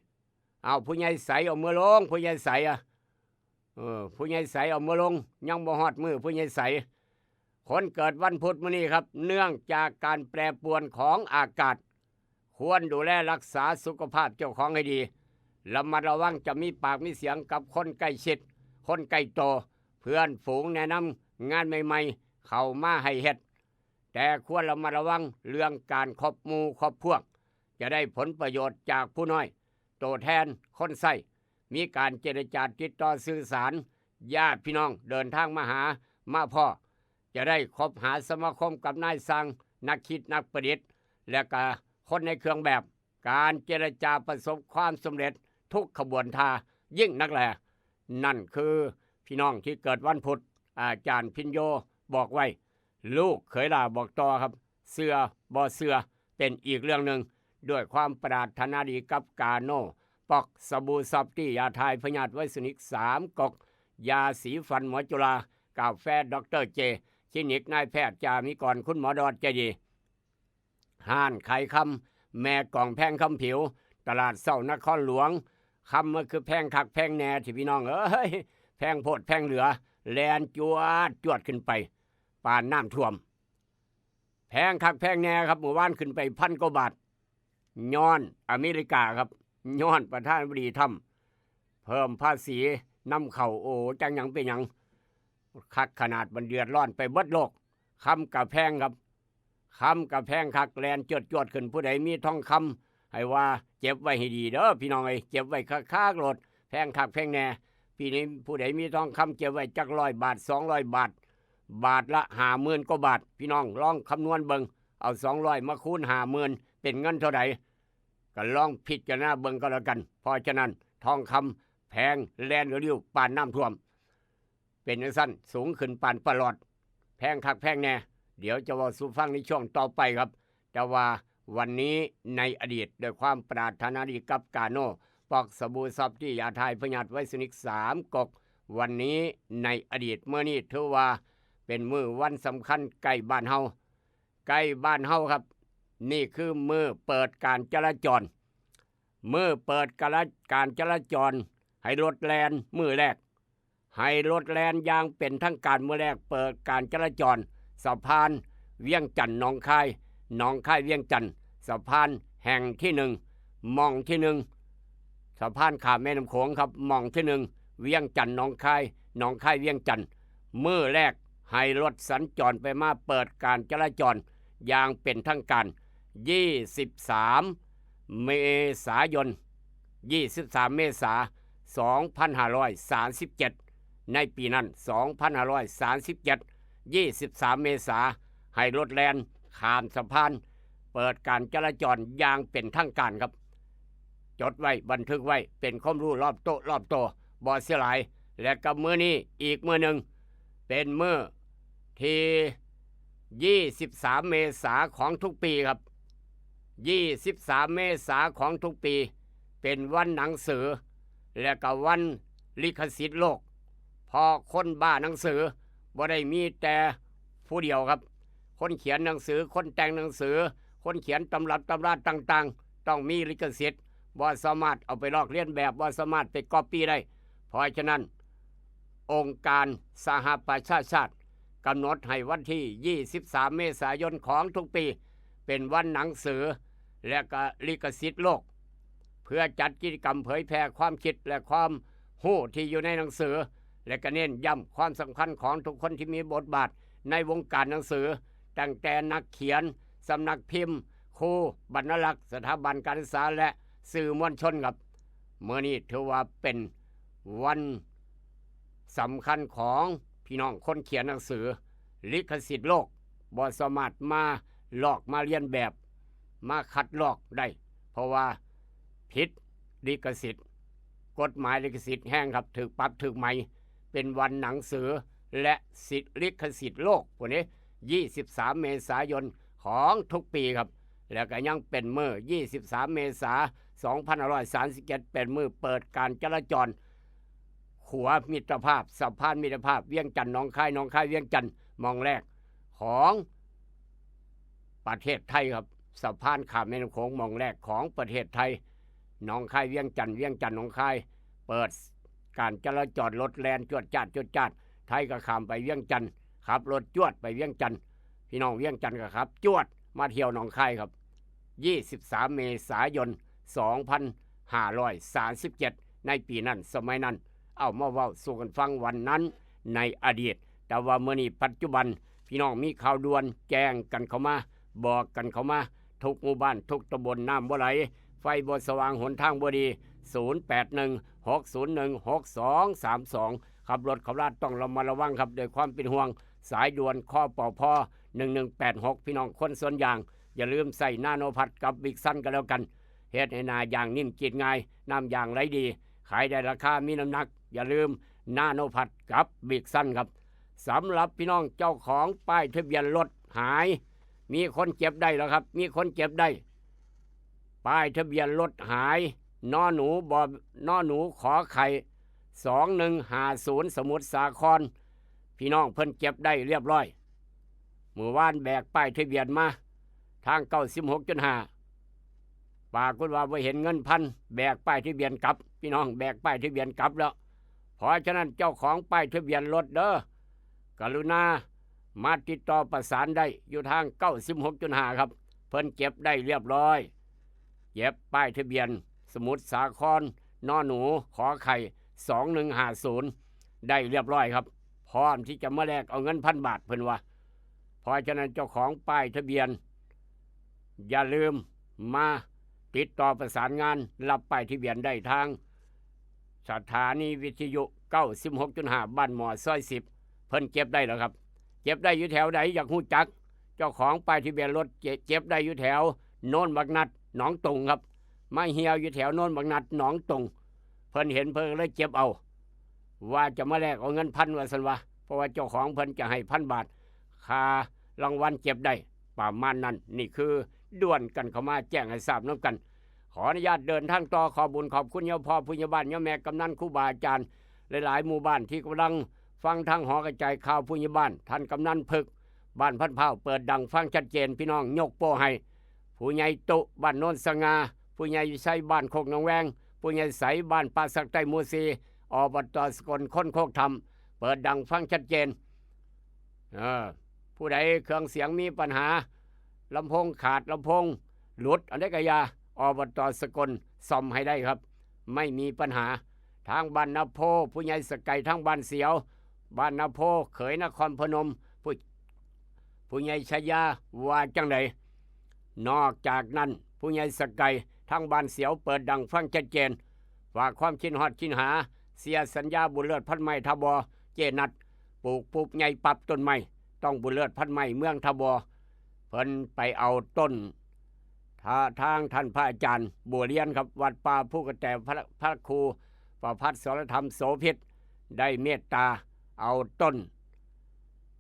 เอาผู้ใหญ่ใสเอามือลง ผู้ใหญ่ใสอะ เออ ผู้ใหญ่ใสเอามือลง ยังบ่ฮอดมือผู้ใหญ่ใส คนเกิดวันพุธมื้อนี้ครับ เนื่องจากการแปรปรวนของอากาศ ควรดูแลรักษาสุขภาพเจ้าของให้ดี ระมัดระวังจะมีปากมีเสียงกับคนใกล้ชิด คนใกล้ตัว เพื่อนฝูงแนะนำงานใหม่ๆ เข้ามาให้เฮ็ด แต่ควรระมัดระวังเรื่องการคบหมู่คบพวก จะได้ผลประโยชน์จากผู้น้อย ตัวแทนคนใช้ มีการเจรจาติดต่อสื่อสาร ญาติพี่น้องเดินทางมาหามาพ้อ จะได้คบหาสมาคมกับนายช่าง นักคิดนักประดิษฐ์ และกะคนในเครื่องแบบ การเจรจาประสบความสำเร็จทุกขบวนท่า ยิ่งนักแล นั่นคือพี่น้องที่เกิดวันพุธ อาจารย์พิญโยบอกไว้ ลูกเขยหล้าบอกต่อครับ เชื่อบ่เชื่อเป็นอีกเรื่องหนึ่ง ด้วยความปรารถนาดีกับกาโน่ ป๊อกสบู่ซอฟตี้ ยาถ่ายพยาธิไวรัสนิกสามก๊อก ยาสีฟันหมอจุฬา กาแฟดอกเตอร์เจ คลินิกนายแพทย์จามิกร คุณหมอดอดใจดี ห้านขายคำ แม่กองแพงคำผิว ตลาดเช้านครหลวง คำมันคือแพงคักแพงแน่ที่พี่น้องเอ้ย แพงโพดแพงเหลือ แล่นจวดจวดขึ้นไป ปานน้ำท่วม แพงคักแพงแน่ครับ เมื่อวานขึ้นไปพันกว่าบาท ย้อนอเมริกาครับ ย้อนประธานาธิบดีทรัมป์เพิ่มภาษีนำเข้า โอ้ จังหยังเป็นหยัง คักขนาด มันเดือดร้อนไปเบิดโลก คำกะแพงครับ คำกะแพงคัก แล่นจวดจวดขึ้น ผู้ใดมีทองคำให้ว่าเก็บไว้ให้ดีเด้อพี่น้องเอ้ย เก็บไว้คักๆโลด แพงคักแพงแน่ ปีนี้ผู้ใดมีทองคำเก็บไว้จักร้อยบาท สองร้อยบาท บาทละห้าหมื่นกว่าบาท พี่น้องลองคำนวณเบิ่ง เอาสองร้อยมาคูณห้าหมื่น เป็นเงินเท่าใด ก็ลองพิจารณาเบิ่งก็แล้วกัน เพราะฉะนั้นทองคำแพงแล่นริ้วปานน้ำท่วม เป็นจั่งซั้น สูงขึ้นปานปลาหลอด แพงคักแพงแน่ เดี๋ยวจะเว้าสู่ฟังในช่วงต่อไปครับ แต่ว่าวันนี้ในอดีต ด้วยความปรารถนาดีกับกาโน่ ป๊อกสบู่ซอฟตี้ ยาถ่ายพยาธิไวรัสนิกสามก๊อก วันนี้ในอดีต มื้อนี้ถือว่าเป็นมื้อวันสำคัญใกล้บ้านเฮา ใกล้บ้านเฮาครับ นี่คือมื้อเปิดการจราจร มื้อเปิดการละ การจราจร ให้รถแล่นมื้อแรก ให้รถแล่นอย่างเป็นทางการมื้อแรก เปิดการจราจร สะพานเวียงจันทน์หนองคาย หนองคายเวียงจันทน์ สะพานแห่งที่หนึ่ง หม่องที่หนึ่ง สะพานข้ามแม่น้ำโขงครับ หม่องที่หนึ่ง เวียงจันทน์หนองคาย หนองคายเวียงจันทน์ มื้อแรก ให้รถสัญจรไปมาเปิดการจราจรอย่างเป็นทางการ ยี่สิบสาม เมษายน ยี่สิบสาม เมษา สองพันห้าร้อยสามสิบเจ็ด ในปีนั้น สองพันห้าร้อยสามสิบเจ็ด ยี่สิบสาม เมษา ให้รถแล่นข้ามสะพาน เปิดการจราจรอย่างเป็นทางการครับ จดไว้บันทึกไว้เป็นความรู้รอบโต๊ะรอบโตบ่เสียหลาย และกับมื้อนี้อีกมื้อหนึ่ง เป็นมื้อที่ ยี่สิบสาม เมษาของทุกปีครับ ยี่สิบสาม เมษาของทุกปี เป็นวันหนังสือ และก็วันลิขสิทธิ์โลก เพราะคนบ้าหนังสือบ่ได้มีแต่ผู้เดียวครับ คนเขียนหนังสือ คนแต่งหนังสือ คนเขียนตำรับตำราต่างๆ ต้องมีลิขสิทธิ์ บ่สามารถเอาไปลอกเลียนแบบ บ่สามารถไปก๊อปปี้ได้ เพราะฉะนั้น องค์การสหประชาชาติกำหนดให้วันที่ ยี่สิบสาม เมษายนของทุกปี เป็นวันหนังสือ และก็ลิขสิทธิ์โลก เพื่อจัดกิจกรรมเผยแพร่ความคิดและความรู้ที่อยู่ในหนังสือ และก็เน้นย้ำความสำคัญของทุกคนที่มีบทบาทในวงการหนังสือ ตั้งแต่นักเขียน สำนักพิมพ์ ครู บรรณารักษ์ สถาบันการศึกษา และสื่อมวลชนครับ มื้อนี้ถือว่าเป็นวันสำคัญของพี่น้องคนเขียนหนังสือ ลิขสิทธิ์โลกบ่สามารถมาลอกมาเลียนแบบ มาคัดลอกได้ เพราะว่าผิดลิขสิทธิ์ กฎหมายลิขสิทธิ์แห่งครับ ถูกปรับถูกไหม เป็นวันหนังสือ และสิทธิ์ลิขสิทธิ์โลกพวกนี้ ยี่สิบสาม เมษายนของทุกปีครับ แล้วก็ยังเป็นมื้อ ยี่สิบสาม เมษา สองพันห้าร้อยสามสิบเจ็ด เป็นมื้อเปิดการจราจร ขัวมิตรภาพ สะพานมิตรภาพ เวียงจันทน์หนองคาย หนองคายเวียงจันทน์ หม่องแรกของประเทศไทยครับ สะพานข้ามแม่น้ำโขงหม่องแรกของประเทศไทย หนองคายเวียงจันทน์ เวียงจันทน์หนองคาย เปิดการจราจร รถแล่นจวดจาดจวดจาด ไทยก็ข้ามไปเวียงจันทน์ ขับรถจวดไปเวียงจันทน์ พี่น้องเวียงจันทน์ก็ขับจวดมาเที่ยวหนองคายครับ ยี่สิบสาม เมษายน สองพันห้าร้อยสามสิบเจ็ด ในปีนั้น สมัยนั้น เอามาเว้าสู่กันฟังวันนั้นในอดีต แต่ว่ามื้อนี้ปัจจุบัน พี่น้องมีข่าวด่วนแจ้งกันเข้ามา บอกกันเข้ามา ทุกหมู่บ้าน ทุกตำบล น้ำบ่ไหล ไฟบ่สว่าง หนทางบ่ดี ศูนย์แปดหนึ่ง หกศูนย์หนึ่ง หกสองสามสอง ขับรถขับราต้องระมัดระวังครับ ด้วยความเป็นห่วง สายด่วน คปพ หนึ่งหนึ่งแปดหก พี่น้องคนสวนยาง อย่าลืมใส่นาโนพัดกับวิกซันกันแล้วกัน เฮ็ดให้หน้ายางนิ่มกรีดง่าย น้ำยางไหลดี ขายได้ราคา มีน้ำหนัก อย่าลืมนาโนพัดกับวิกซันครับ สำหรับพี่น้องเจ้าของป้ายทะเบียนรถหาย มีคนเก็บได้แล้วครับ มีคนเก็บได้ ป้ายทะเบียนรถหาย นอหนู บอ นอหนู ขอไข่ สองหนึ่งห้าศูนย์ สมุทรสาคร พี่น้องเพิ่นเก็บได้เรียบร้อย มื้อวานแบกป้ายทะเบียนมา ทาง เก้าสิบหกจุดห้า ปรากฏว่าบ่เห็นเงินพัน แบกป้ายทะเบียนกลับ พี่น้อง แบกป้ายทะเบียนกลับแล้ว เพราะฉะนั้นเจ้าของป้ายทะเบียนรถเด้อ กรุณามาติดต่อประสานได้อยู่ทาง เก้าสิบหกจุดห้า ครับ เพิ่นเก็บได้เรียบร้อย เก็บป้ายทะเบียน สมุทรสาคร นอหนู ขอไข่ สองหนึ่งห้าศูนย์ ได้เรียบร้อยครับ พร้อมที่จะมาแลกเอาเงินพันบาท เพิ่นว่า เพราะฉะนั้นเจ้าของป้ายทะเบียน อย่าลืมมาติดต่อประสานงานรับป้ายทะเบียนได้ทาง สถานีวิทยุ เก้าสิบหกจุดห้า บ้านหมอ ซอยสิบ เพิ่นเก็บได้แล้วครับ เก็บได้อยู่แถวใด อยากฮู้จัก เจ้าของป้ายทะเบียนรถเก็บ เก็บได้อยู่แถวโนนบักนัด หนองตุงครับ มาเหี่ยวอยู่แถวโนนบักนัด หนองตุง เพิ่นเห็นเพิ่นเลยเก็บเอา ว่าจะมาแลกเอาเงินพัน ว่าซั่นวะ เพราะว่าเจ้าของเพิ่นจะให้พันบาท ค่ารางวัลเก็บได้ ประมาณนั้น นี่คือด่วนกันเข้ามาแจ้งให้ทราบนำกัน ขออนุญาตเดินทางต่อ ขอบุญขอบคุณยมพ่อผู้ใหญ่บ้าน ยมแม่กำนัน ครูบาอาจารย์ หลายๆหมู่บ้านที่กำลังฟังทางหอกระจายข่าวผู้ใหญ่บ้าน ท่านกำนันพึก บ้านพันพร้าว เปิดดังฟังชัดเจน พี่น้องยกโป้ให้ ผู้ใหญ่ตุ บ้านโนนสง่า ผู้ใหญ่วิชัย บ้านโคกหนองแวง ผู้ใหญ่ใส บ้านป่าสักใต้หมู่สี่ อบต.สกล คนโคกธรรม เปิดดังฟังชัดเจน เออ ผู้ใดเครื่องเสียงมีปัญหา ลำโพงขาด ลำโพงหลุด อันใดก็อย่า อบต.สกลซ่อมให้ได้ครับ ไม่มีปัญหา ทางบ้านนาโพ ผู้ใหญ่สะไก่ ทางบ้านเสียว บ้านนาโพ เขยนครพนม ผู้ ผู้ใหญ่ชายาว่าจังใด นอกจากนั้น ผู้ใหญ่สกายทางบ้านเสียวเปิดดังฟังชัดเจน ฝากความคิดฮอดคิดหา เสียสัญญาบุญเลิศพันไม้ทบเจนัด ปลูกปุ๊บใหญ่ปับต้นไม้ ต้องบุญเลิศพันไม้เมืองทบ เพิ่นไปเอาต้น ทา- ทางท่านพระอาจารย์บัวเรียนครับ วัดป่าภูกระแต พระพระครูประภัสสรธรรมโสภิต ได้เมตตาเอาต้น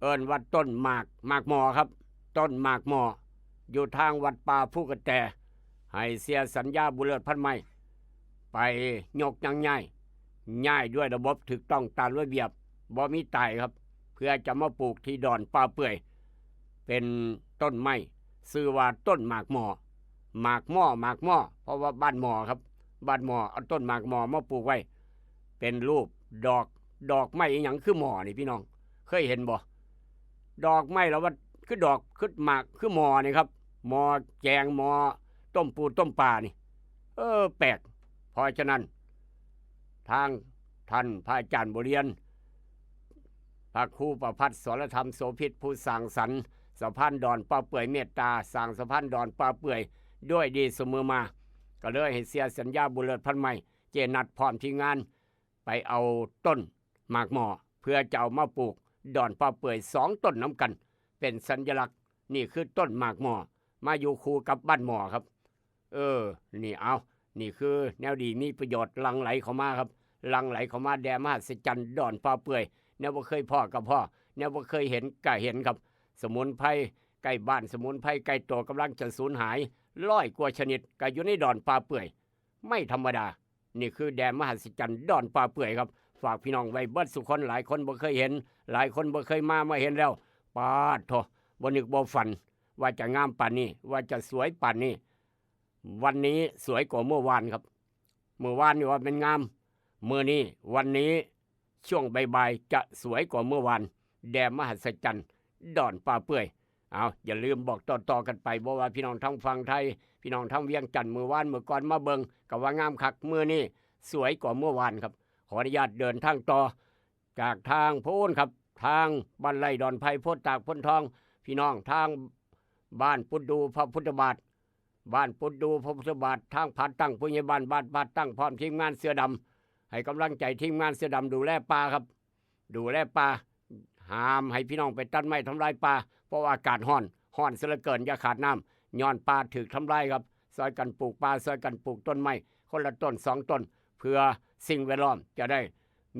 เอิ้นว่าต้นหมากหมากหมอครับ ต้นหมากหมอ อยู่ทางวัดป่าภูกระแต ให้เสียสัญญาบุญเลิศพันไม้ ไปยกยังย้าย ย้ายด้วยระบบถูกต้องตามระเบียบ บ่มีตายครับ เพื่อจะมาปลูกที่ดอนป่าเปื่อย เป็นต้นไม้ ชื่อว่าต้นหมากหมอ หมากหมอ หมากหมอ เพราะว่าบ้านหมอครับ บ้านหมอเอาต้นหมากหมอมาปลูกไว้ เป็นรูปดอก ดอกไม้อีหยังคือหมอนี่พี่น้อง เคยเห็นบ่ ดอกไม้แล้วว่าคือดอก คือหมาก คือหมอนี่ครับ หมอแกง หมอต้มปูต้มปลานี่ เออ แปลก เพราะฉะนั้น ทางท่านพระอาจารย์บัวเรียน พระครูประภัสสรธรรมโสภิต ผู้สร้างสรรค์สะพานดอนป่าเปื่อยเมตตา สร้างสะพานดอนป่าเปื่อยด้วยดีเสมอมา ก็เลยให้เสียสัญญาบุญเลิศพันไม้ เจนัดพร้อมทีมงาน ไปเอาต้นหมากหมอ เพื่อจะเอามาปลูกดอนป่าเปื่อยสองต้นนำกัน เป็นสัญลักษณ์ นี่คือต้นหมากหมอ มาอยู่คู่กับบ้านหมอครับ เออ นี่เอา นี่คือแนวดีมีประโยชน์หลั่งไหลเข้ามาครับ หลั่งไหลเข้ามา แดนมหัศจรรย์ดอนป่าเปื่อย แนวบ่เคยพ้อก็พ้อ แนวบ่เคยเห็นก็เห็นครับ สมุนไพรใกล้บ้าน สมุนไพรใกล้ตัวกำลังจะสูญหาย ร้อยกว่าชนิดก็อยู่ในดอนป่าเปื่อย ไม่ธรรมดา นี่คือแดนมหัศจรรย์ดอนป่าเปื่อยครับ ฝากพี่น้องไว้เบิดสุคน หลายคนบ่เคยเห็น หลายคนบ่เคยมา มาเห็นแล้ว ปาดโถ บ่นึกบ่ฝัน ว่าจะงามปานนี้ ว่าจะสวยปานนี้ วันนี้สวยกว่าเมื่อวานครับ เมื่อวานนี่ว่าเป็นงาม มื้อนี้ วันนี้ ช่วงบ่ายๆ จะสวยกว่าเมื่อวาน แดนมหัศจรรย์ดอนป่าเปื่อย เอา อย่าลืมบอกต่อๆ กันไป บ่ว่าพี่น้องทางฝั่งไทย พี่น้องทางเวียงจันทน์ มื้อวานมื้อก่อนมาเบิ่ง ก็ว่างามคัก มื้อนี้สวยกว่าเมื่อวานครับ ขออนุญาตเดินทางต่อ จากทางโพ้นครับ ทางบ้านไร่ดอนไผ่ โพนตาก โพนทอง พี่น้องทางบ้านปุดดูพระพุทธบาท บ้านปุดดูพระพุทธบาท ทางผาตั้ง ผู้ใหญ่บ้านบ้านผาตั้ง พร้อมทีมงานเสือดำ ให้กำลังใจทีมงานเสือดำดูแลป่าครับ ดูแลป่า ห้ามให้พี่น้องไปตัดไม้ทำลายป่า เพราะว่าอากาศร้อน ร้อนเสียเหลือเกิน อย่าขาดน้ำ ย้อนป่าถูกทำลายครับ ช่วยกันปลูกป่า ช่วยกันปลูกต้นไม้ คนละต้นสองต้น เพื่อสิ่งแวดล้อมจะได้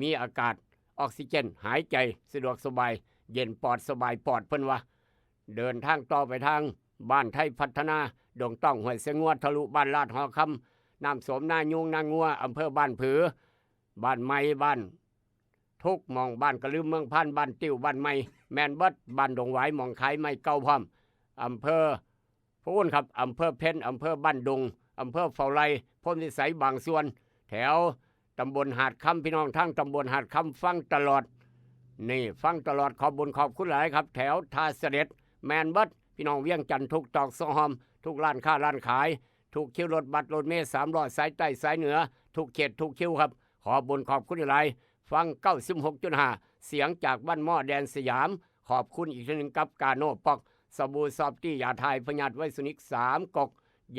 มีอากาศออกซิเจนหายใจสะดวกสบาย เย็นปลอดสบายปลอด เพิ่นว่า เดินทางต่อไปทางบ้านไทยพัฒนา ดงต้อง ห้วยเสงงัว ทะลุบ้านลาดหอคำ น้ำโสม นายุง นางัว อำเภอบ้านผือ บ้านใหม่ บ้านทุกหม่อง บ้านกระลืม เมืองพาน บ้านติ้ว บ้านใหม่ แม่นเบิด บ้านดงหวาย หม่องขายไม้เก่าพร้อม อำเภอ พู้นครับ อำเภอเพ็ญ อำเภอบ้านดุง อำเภอเฝ้าไร่ โพนพิสัย บางส่วน แถวตำบลหาดคำ พี่น้องทางตำบลหาดคำฟังตลอด นี่ฟังตลอด ขอบบุญขอบคุณหลายครับ แถวท่าเสด็จ แม่นเบิด พี่น้องเวียงจันทน์ ทุกตอกซอกซอย ทุกร้านค้าร้านขาย ทุกคิวรถบัสรถเมล์สามล้อสายใต้สายเหนือ ทุกเขตทุกคิวครับ ขอบบุญขอบคุณหลาย ฟัง เก้าสิบหกจุดห้า เสียงจากบ้านหม้อแดนสยาม ขอบคุณอีกทีหนึ่งกับกาโน่ป๊อก สบู่ซอฟตี้ ยาถ่ายพยาธิไวรัสนิกสามก๊ก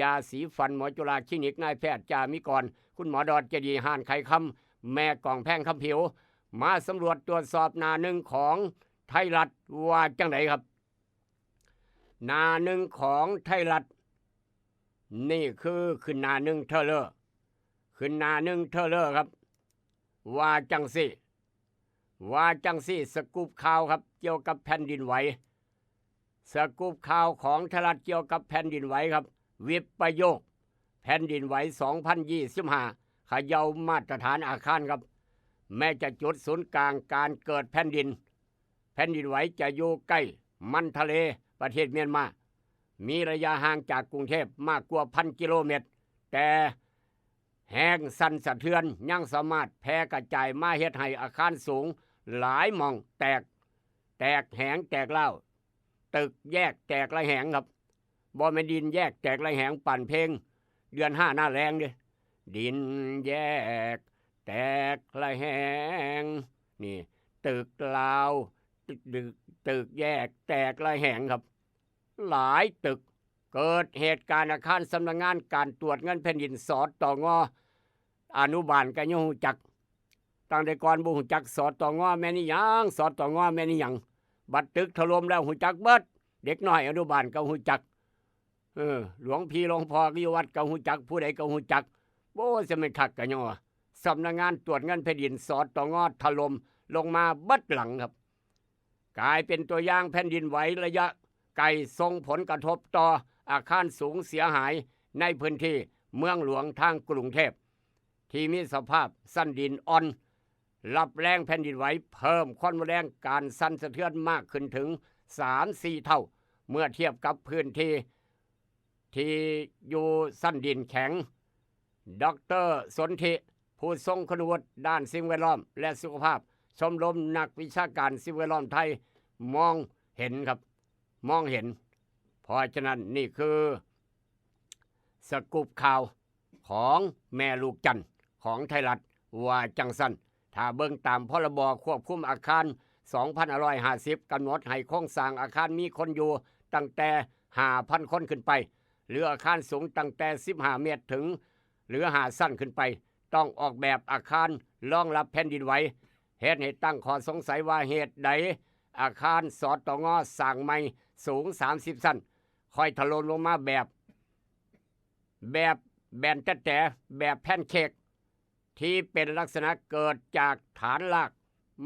ยาสีฟันหมอจุฬาคลินิก นายแพทย์จามิกร คุณหมอดอดเจดีย์ ห้านไข่คำ แม่กล่องแพงคำผิว มาสำรวจตรวจสอบหน้าหนึ่งของไทยรัฐ ว่าจังไดครับ หน้าหนึ่งของไทยรัฐ นี่คือขึ้นหน้าหนึ่งเทอเลอร์ ขึ้นหน้าหนึ่งเทอเลอร์ครับ ว่าจังซี่ ว่าจังซี่ สกู๊ปข่าวครับ เกี่ยวกับแผ่นดินไหว สกู๊ปข่าวของไทยรัฐเกี่ยวกับแผ่นดินไหวครับ วิปโยค แผ่นดินไหว สองพันยี่สิบห้า เขย่ามาตรฐานอาคารครับ แม้จะจุดศูนย์กลางการเกิดแผ่นดิน แผ่นดินไหวจะอยู่ใกล้มันทะเล ประเทศเมียนมา มีระยะห่างจากกรุงเทพมากกว่าพันกิโลเมตร แต่แรงสั่นสะเทือนยังสามารถแผ่กระจายมาเฮ็ดให้อาคารสูงหลายหม่องแตก แตกแหงแตกร้าว ตึกแยกแตกระแหงครับ บ่แม่นดินแยกแตกระแหงปานเพลงเดือนห้าหน้าแล้งเด้ ดินแยกแตกระแหง นี่ ตึกร้าว ตึก ตึกแยกแตกระแหงครับ หลายตึก เกิดเหตุการณ์อาคารสำนักงานการตรวจเงินแผ่นดิน สตง อนุบาลก็ยังฮู้จัก ตั้งแต่ก่อนบ่ฮู้จัก สตง แม่นอิหยัง สตง แม่นอิหยัง บัดตึกถล่มแล้วฮู้จักเบิด เด็กน้อยอนุบาลก็ฮู้จัก เออ หลวงพี่หลวงพ่อก็อยู่วัดก็ฮู้จัก ผู้ใดก็ฮู้จัก โอ้ จะแม่นคักกะยังว่า สำนักงานตรวจเงินแผ่นดิน สตง ถล่มลงมาเบิดหลังครับ กลายเป็นตัวอย่างแผ่นดินไหวระยะไกล ส่งผลกระทบต่ออาคารสูงเสียหายในพื้นที่เมืองหลวงทางกรุงเทพ ที่มีสภาพสันดินอ่อน รับแรงแผ่นดินไหว เพิ่มความรุนแรงการสั่นสะเทือนมากขึ้นถึง สามสี่ เท่า เมื่อเทียบกับพื้นที่ที่อยู่สันดินแข็ง ดอกเตอร์สนธิ ผู้ทรงคุณวุฒิด้านสิ่งแวดล้อมและสุขภาพ ชมรมนักวิชาการสิ่งแวดล้อมไทย มองเห็นครับ มองเห็น เพราะฉะนั้นนี่คือสกู๊ปข่าวของแม่ลูกจันทร์ของไทยรัฐ ว่าจั่งซั้น ถ้าเบิ่งตามพรบควบคุมอาคาร สองพันห้าร้อยห้าสิบ กำหนดให้โครงสร้างอาคารมีคนอยู่ตั้งแต่ ห้าพัน คนขึ้นไป หรืออาคารสูงตั้งแต่ สิบห้า เมตรถึง หรือ ห้า ชั้นขึ้นไป ต้องออกแบบอาคารรองรับแผ่นดินไหว เฮ็ดให้ตั้งข้อสงสัยว่าเหตุใดอาคาร สตง สร้างใหม่สูง สามสิบ ชั้น ค่อยถล่มลงมาแบบ แบบแบนแต๊ๆ แบบแพนเค้ก ที่เป็นลักษณะเกิดจากฐานราก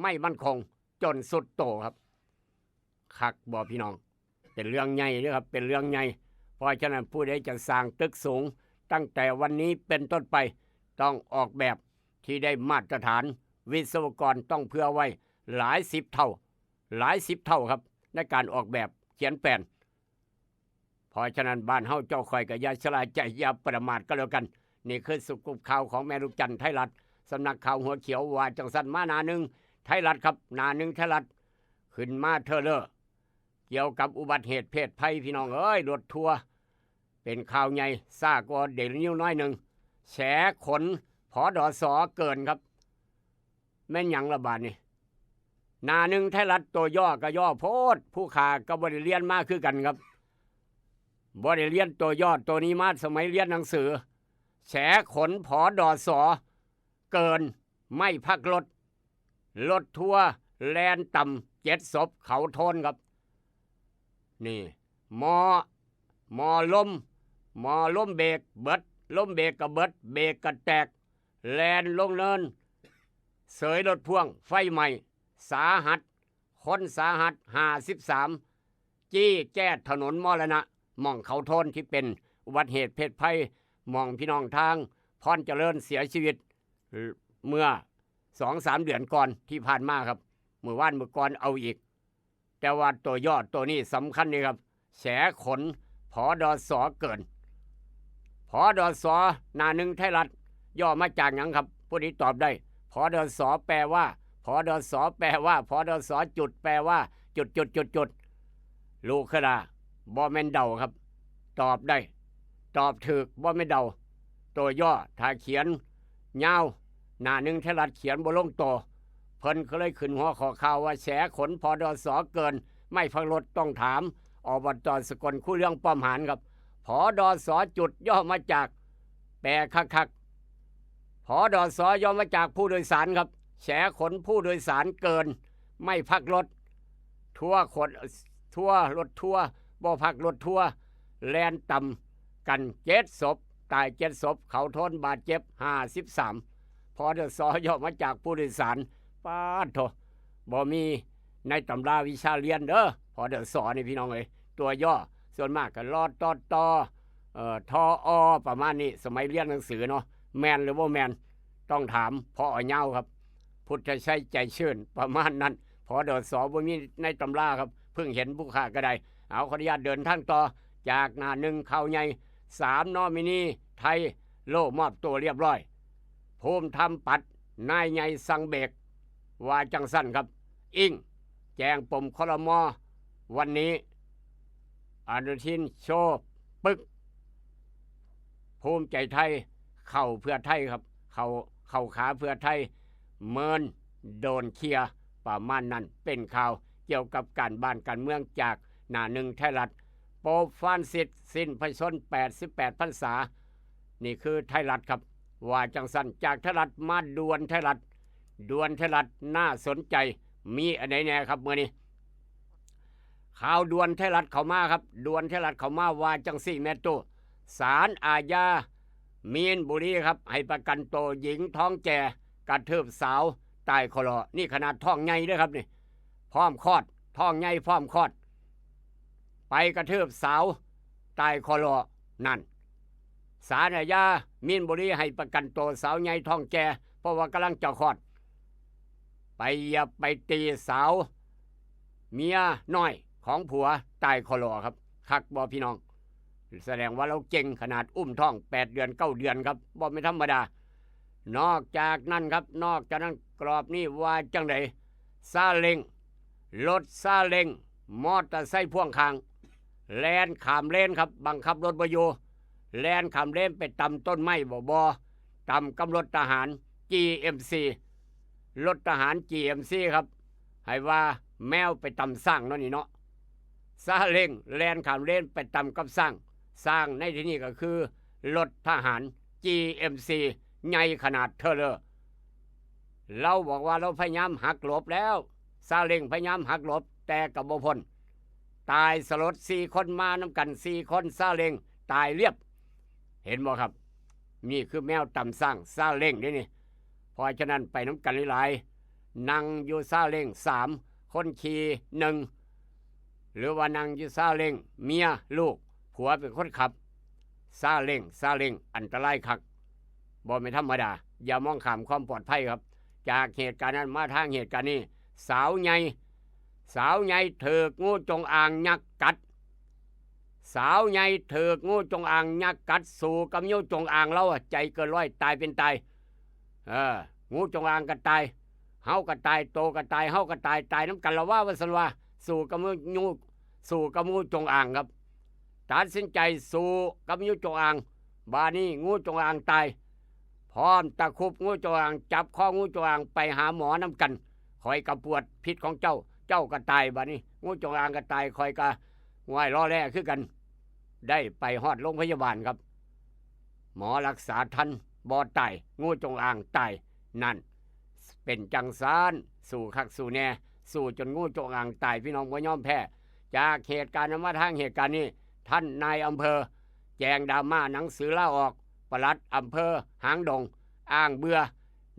ไม่มั่นคงจนสุดโต่งครับ คักบ่พี่น้อง เป็นเรื่องใหญ่เด้อครับ เป็นเรื่องใหญ่ เพราะฉะนั้นผู้ใดจะสร้างตึกสูง ตั้งแต่วันนี้เป็นต้นไป ต้องออกแบบที่ได้มาตรฐาน วิศวกรต้องเผื่อไว้หลายสิบเท่า หลายสิบเท่าครับ ในการออกแบบเขียนแผน เพราะฉะนั้นบ้านเฮาเจ้าข้อยก็อย่าชะล่าใจ อย่าประมาทก็แล้วกัน นี่คือสกู๊ปข่าวของแม่ลูกจันทร์ไทยรัฐ สำนักข่าวหัวเขียว ว่าจั่งซั้น มาหน้าหนึ่งไทยรัฐครับ หน้าหนึ่งไทยรัฐ ขึ้นมาเทอเลอร์ เกี่ยวกับอุบัติเหตุเพศภัย พี่น้องเอ้ย รถทัวร์ เป็นข่าวใหญ่ ซ่ากว่าเดลินิวน้อยหนึ่ง แฉขน ผดส เกินครับ แม่นหยังละบาดนี่ หน้าหนึ่งไทยรัฐ ตัวย่อก็ย่อโพด ผู้ข้าก็บ่ได้เรียนมาคือกันครับ บ่ได้เรียนตัวย่อตัวนี้มาสมัยเรียนหนังสือ แฉขน ผดส เกิน ไม่พักรถ รถทัวร์แล่นต่ำเจ็ดศพเขาโทนครับ นี่ หม้อ หม้อลม หม้อลมเบรกเบิด ลมเบรกก็เบิด เบรกก็แตก แล่นลงเนิน เสยรถพ่วง ไฟไหม้ สาหัส คนสาหัส ห้าสิบสาม จี้แจ้ถนนมรณะ หม่องเขาโทน ที่เป็นอุบัติเหตุเพศภัย หม่องพี่น้องทางพรเจริญเสียชีวิต เมื่อสองสามเดือนก่อนที่ผ่านมาครับ มื้อวานมื้อก่อนเอาอีก แต่ว่าตัวย่อตัวนี้สำคัญนี่ครับ แฉขน ผดส เกิน ผดส หน้าหนึ่งไทยรัฐ ย่อมาจากหยังครับ ผู้นี้ตอบได้ ผดส แปลว่า ผดส แปลว่า ผดส จุด แปลว่า จุดจุดจุดจุด ลูกขลา บ่แม่นเดาครับ ตอบได้ ตอบถูก บ่แม่นเดา ตัวย่อ ถ้าเขียนยาว หน้าหนึ่งไทยรัฐเขียนบ่ลงตัว เพิ่นก็เลยขึ้นหัวข้อข่าวว่า แฉขน ผดส เกิน ไม่พักรถ ต้องถาม อบต.สกล คู่เรื่อง ป้อมหานครับ ผดส จุด ย่อมาจาก แปลคักๆ ผดส ย่อมาจากผู้โดยสารครับ แฉขนผู้โดยสารเกิน ไม่พักรถ ทัวร์ขน ทัวร์ รถทัวร์ บ่พักรถทัวร์ แล่นต่ำกันเจ็ดศพ ตายเจ็ดศพ เขาโทน บาดเจ็บห้าสิบสาม ผดส ย่อมาจากผู้โดยสาร ป๊าดโถ บ่มีในตำราวิชาเรียนเด้อ ผดส นี่พี่น้องเอ้ย ตัวย่อ ส่วนมากก็ ล.ต.ต. เอ่อ ท.อ. ประมาณนี้ สมัยเรียนหนังสือเนาะ แม่นหรือบ่แม่น ต้องถาม ผอ. เหย้าครับ พุทธชัย ใจชื่น ประมาณนั้น ผดส บ่มีในตำราครับ เพิ่งเห็นผู้ข้าก็ได้ เอา ขออนุญาตเดินทางต่อ จากหน้าหนึ่งข่าวใหญ่ สามนอมินีไทยโล่มอบตัวเรียบร้อย ภูมิธรรมปัด นายใหญ่สั่งเบรก ว่าจั่งซั้นครับ อิง แจ้งปม ครม. วันนี้ อนุทินโชว์ปึก ภูมิใจไทย เข้าเพื่อไทยครับ เข้า เข้าขาเพื่อไทย เมิน โดนเคลียร์ ประมาณนั้นเป็นข่าวเกี่ยวกับการบ้านการเมืองจากหน้าหนึ่งไทยรัฐ โป๊ปฟรานซิสสิ้นพระชนม์แปดสิบแปดพรรษา นี่คือไทยรัฐครับ ว่าจังสันจากไทยรัฐมาด่วนไทยรัฐ ด่วนไทยรัฐน่าสนใจ มีอันไหนแน่ครับเมื่อนี้ ข่าวด่วนไทยรัฐเข้ามาครับ ด่วนไทยรัฐเข้ามาว่าจังสี่แม่ตู้ ศาลอาญามีนบุรีครับ ให้ประกันตัวหญิงท้องแก่กระทืบสาวตายคอลอนี่ขนาดท้องใหญ่เด้อครับนี่ พร้อมคลอด ท้องใหญ่พร้อมคลอด ไปกระทืบสาวตายคอลอนั่น ศาลอาญามีนบุรีให้ประกันตัวสาวใหญ่ท้องแก่ เพราะว่ากำลังจะคลอด ไปเหยียบไปตีสาว เมียน้อยของผัวตายคอลอครับ คักบ่พี่น้อง แสดงว่าเราเก่งขนาดอุ้มท้องแปดเดือนเก้าเดือนครับ บ่ไม่ธรรมดา นอกจากนั้นครับ นอกจากนั้นกรอบนี้ว่าจังไดซาเล้ง รถซาเล้ง มอเตอร์ไซค์พ่วงข้าง แล่นข้ามเลนครับ บังคับรถบ่อยู่ แล่นข้ามเลนไปตำต้นไม้บ่บ่ตำกับรถทหาร จีเอ็มซี รถทหาร จีเอ็มซี ครับ ให้ว่าแมวไปตำช้างเนาะนี่เนาะ ซาเล้งแล่นข้ามเลนไปตำกับช้าง ช้างในที่นี้ก็คือรถทหาร จีเอ็มซี ใหญ่ขนาดเทอเลอร์ เราบอกว่าเราพยายามหักหลบแล้ว ซาเล้งพยายามหักหลบ แต่ก็บ่พ้น ตายสลดสี่คนมานำกันสี่คน ซาเล้งตายเรียบ เห็นบ่ครับ นี่คือแมวตำช้าง ซาเล้งเด้นี่ เพราะฉะนั้นไปนำกันหลายๆ นั่งอยู่ซาเล้งสาม คนขี่หนึ่ง หรือว่านั่งอยู่ซาเล้ง เมียลูก ผัวเป็นคนขับ ซาเล้ง ซาเล้ง อันตรายคัก บ่ไม่นธรรมดา อย่ามองข้ามความปลอดภัยครับ จากเหตุการณ์นั้นมาทางเหตุการณ์นี้ สาวใหญ่ สาวใหญ่ถูกงูจงอางยักษ์กัด สาวใหญ่ถูกงูจงอางยักษ์กัด สู้กับงูจงอางแล้วอะ ใจเกินร้อย ตายเป็นตาย เออ งูจงอางก็ตาย เฮาก็ตาย โตก็ตาย เฮาก็ตาย ตายนำกันละว่า ว่าซั่นว่า สู้กับงู สู้กับงูจงอางครับ ตัดสินใจสู้กับงูจงอาง บาดนี้งูจงอางตาย พร้อมตะครุบงูจงอาง จับคองูจงอางไปหาหมอนำกัน ข้อยก็ปวดพิษของเจ้า เจ้าก็ตาย บาดนี้ งูจงอางก็ตาย ข้อยก็ไหว้ล้อแล่คือกัน ได้ไปฮอดโรงพยาบาลครับ หมอรักษาทัน บ่ตาย งูจงอางตาย นั่น เป็นจังซาน สู้คักสู้แน่ สู้จนงูจงอางตาย พี่น้องบ่ยอมแพ้ จากเหตุการณ์นั้นมาทางเหตุการณ์นี้ ท่านนายอำเภอ แจ้งดราม่าหนังสือลาออก ปลัดอำเภอหางดง อ้างเบื่อ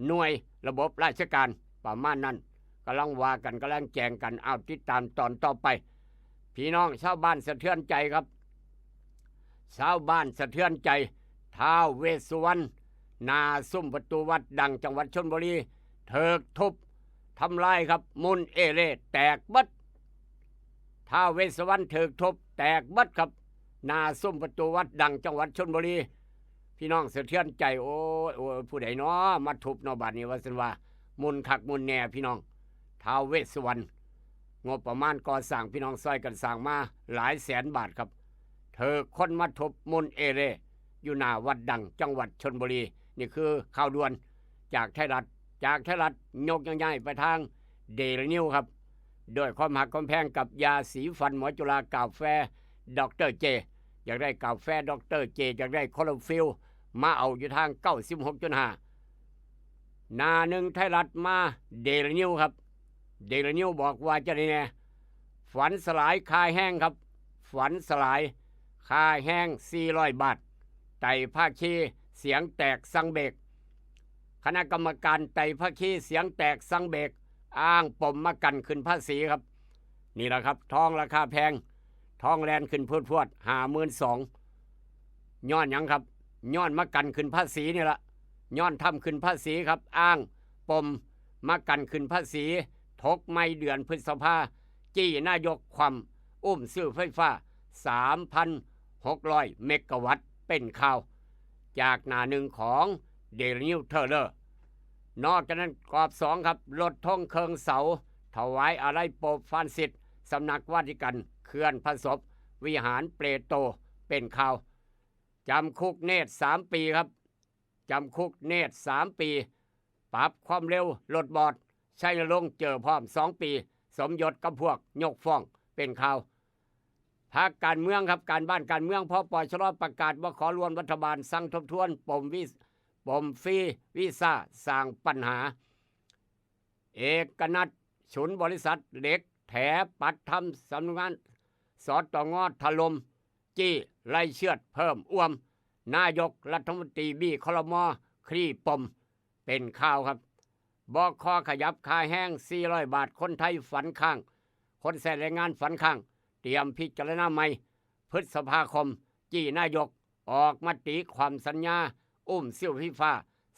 หน่วยระบบราชการ ประมาณนั้น กำลังว่ากัน กำลังแจ้งกัน เอาติดตามตอนต่อไป พี่น้องชาวบ้านสะเทือนใจครับ ชาวบ้านสะเทือนใจ ท้าวเวสสุวรรณ หน้าซุมประตูวัดดังจังหวัดชลบุรี ถูกทุบทำลายครับ มุนเอเล่แตกเบิด ท้าวเวสสุวรรณถูกทุบแตกเบิดครับ หน้าซุมประตูวัดดังจังหวัดชลบุรี พี่น้องสะเทือนใจ โอ้ย โอ้ย ผู้ใดน้อมาทุบเนาะ บาดนี้ ว่าซั่นว่า มุนคักมุนแน่พี่น้อง ท้าวเวสสุวรรณ งบประมาณก่อสร้าง พี่น้องซอยกันสร้างมาหลายแสนบาทครับ ถูกคนมาทุบมุนเอเล่ อยู่หน้าวัดดังจังหวัดชลบุรี นี่คือข่าวด่วนจากไทยรัฐ จากไทยรัฐยกย้ายไปทางเดลินิวครับ ด้วยความฮักความแพงกับยาสีฟันหมอจุฬากาแฟด็อกเตอร์เจ อยากได้กาแฟด็อกเตอร์เจ อยากได้คลอโรฟิล มาเอาอยู่ทางเก้าสิบหกจุดห้า หน้าหนึ่งไทยรัฐมาเดลินิวครับ เดลินิวบอกว่าจะได้แน่ ฝันสลายค่าแฮงครับ ฝันสลายค่าแฮงสี่ร้อยบาท ไต่ภาคีเสียงแตกสั่งเบรก คณะกรรมการไต่ภาคีเสียงแตกสั่งเบรก อ้างปมมากันขึ้นภาษีครับ นี่แหละครับ ทองราคาแพง ทองแลนขึ้นพรวดๆ ห้าหมื่นสอง ย้อนหยังครับ ย้อนมากันขึ้นภาษีนี่ละ ย้อนทำขึ้นภาษีครับ อ้างปมมากันขึ้นภาษี ถกไม่เดือนพฤษภา จี้นายกความอุ้มซื้อไฟฟ้า สามพันหกร้อย เมกะวัตต์ เป็นข่าว จากหน้าหนึ่งของเดลินิวเทเลอร์ นอกจากนั้นกรอบสองครับ รถธงเครื่องเสา ถวายอาลัยโป๊ปฟรานซิส สำนักวาติกัน เคลื่อนพระศพ วิหารเปโตร เป็นข่าว จำคุกเนตรสามปีครับ จำคุกเนตรสามปี ปรับความเร็วรถบอส ชัยนรงค์เจอพร้อมสองปี สมยศกับพวกยกฟ้อง เป็นข่าว พรรคการเมืองครับ การบ้านการเมือง พปชร ประกาศบ่ขอร่วมรัฐบาล สั่งทบทวนปมวิส- ปมฟรีวีซ่า สร้างปัญหา เอกนัท ฉุนบริษัทเหล็กแถ ปัดทำสำนักงาน สตง ถล่ม จี้ไล่เชือดเพิ่มอ่วม นายกรัฐมนตรีบี้ ครม คลี่ปม เป็นข่าวครับ บค ขยับค่าแรง สี่ร้อยบาท คนไทยฝันค้าง คนใช้แรงงานฝันค้าง เตรียมพิจารณาใหม่ พฤษภาคม จี้นายก ออกมติคว่ำสัญญา อุ้มซิวไฟฟ้า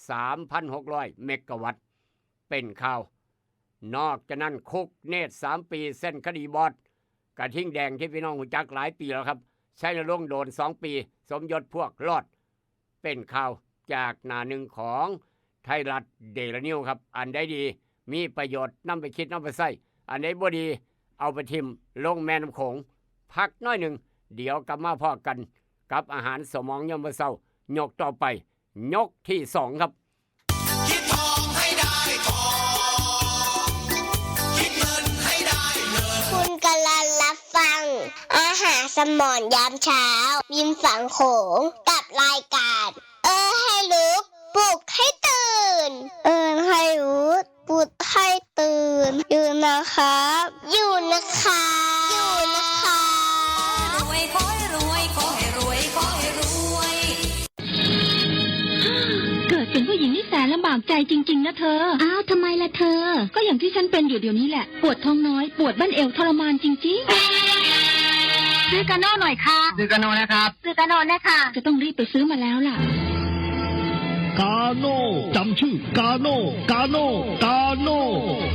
สามพันหกร้อย เมกะวัตต์ เป็นข่าว นอกจากนั้น คุกเนตร สามปี เส้นคดีบอส กระทิงแดงที่พี่น้องรู้จักหลายปีแล้วครับ ชัยนรงค์โดนสองปี สมยศพวกรอด เป็นข่าวจากหน้าหนึ่งของไทยรัฐเดลี่นิวส์ครับ อันใดดี มีประโยชน์นำไปคิดนำไปใช้ อันใดบ่ดี เอาไปถิ่มลงแม่น้ำโขง พักหน่อยหนึ่ง เดี๋ยวกลับมาพ้อกันกับอาหารสมองยามมื้อเช้า ยกต่อไป ยกที่สองครับ คิดทองให้ได้ทอง คิดเงินให้ได้เงิน คุณกำลังรับฟัง อาหารสมองยามเช้า ริมฝั่งโขง กับรายการ เออให้รู้ ปลุกให้ตื่น เออให้รู้ ปลุกให้ตื่น อยู่นะครับ อยู่นะครับ อยู่นะครับ รวยขอให้รวย ขอให้รวย ขอให้รวย เกิดเป็นผู้หญิงนี่แสนลำบากใจจริงๆนะเธอ อ้าว ทำไมล่ะเธอ ก็อย่างที่ฉันเป็นอยู่เดี๋ยวนี้แหละ ปวดท้องน้อย ปวดบั้นเอวทรมานจริงๆ ซื้อกาโน่หน่อยค่ะ ซื้อกาโน่นะครับ ซื้อกาโน่นะคะ จะต้องรีบไปซื้อมาแล้วล่ะ กาโน่ จำชื่อ กาโน่ กาโน่ กาโน่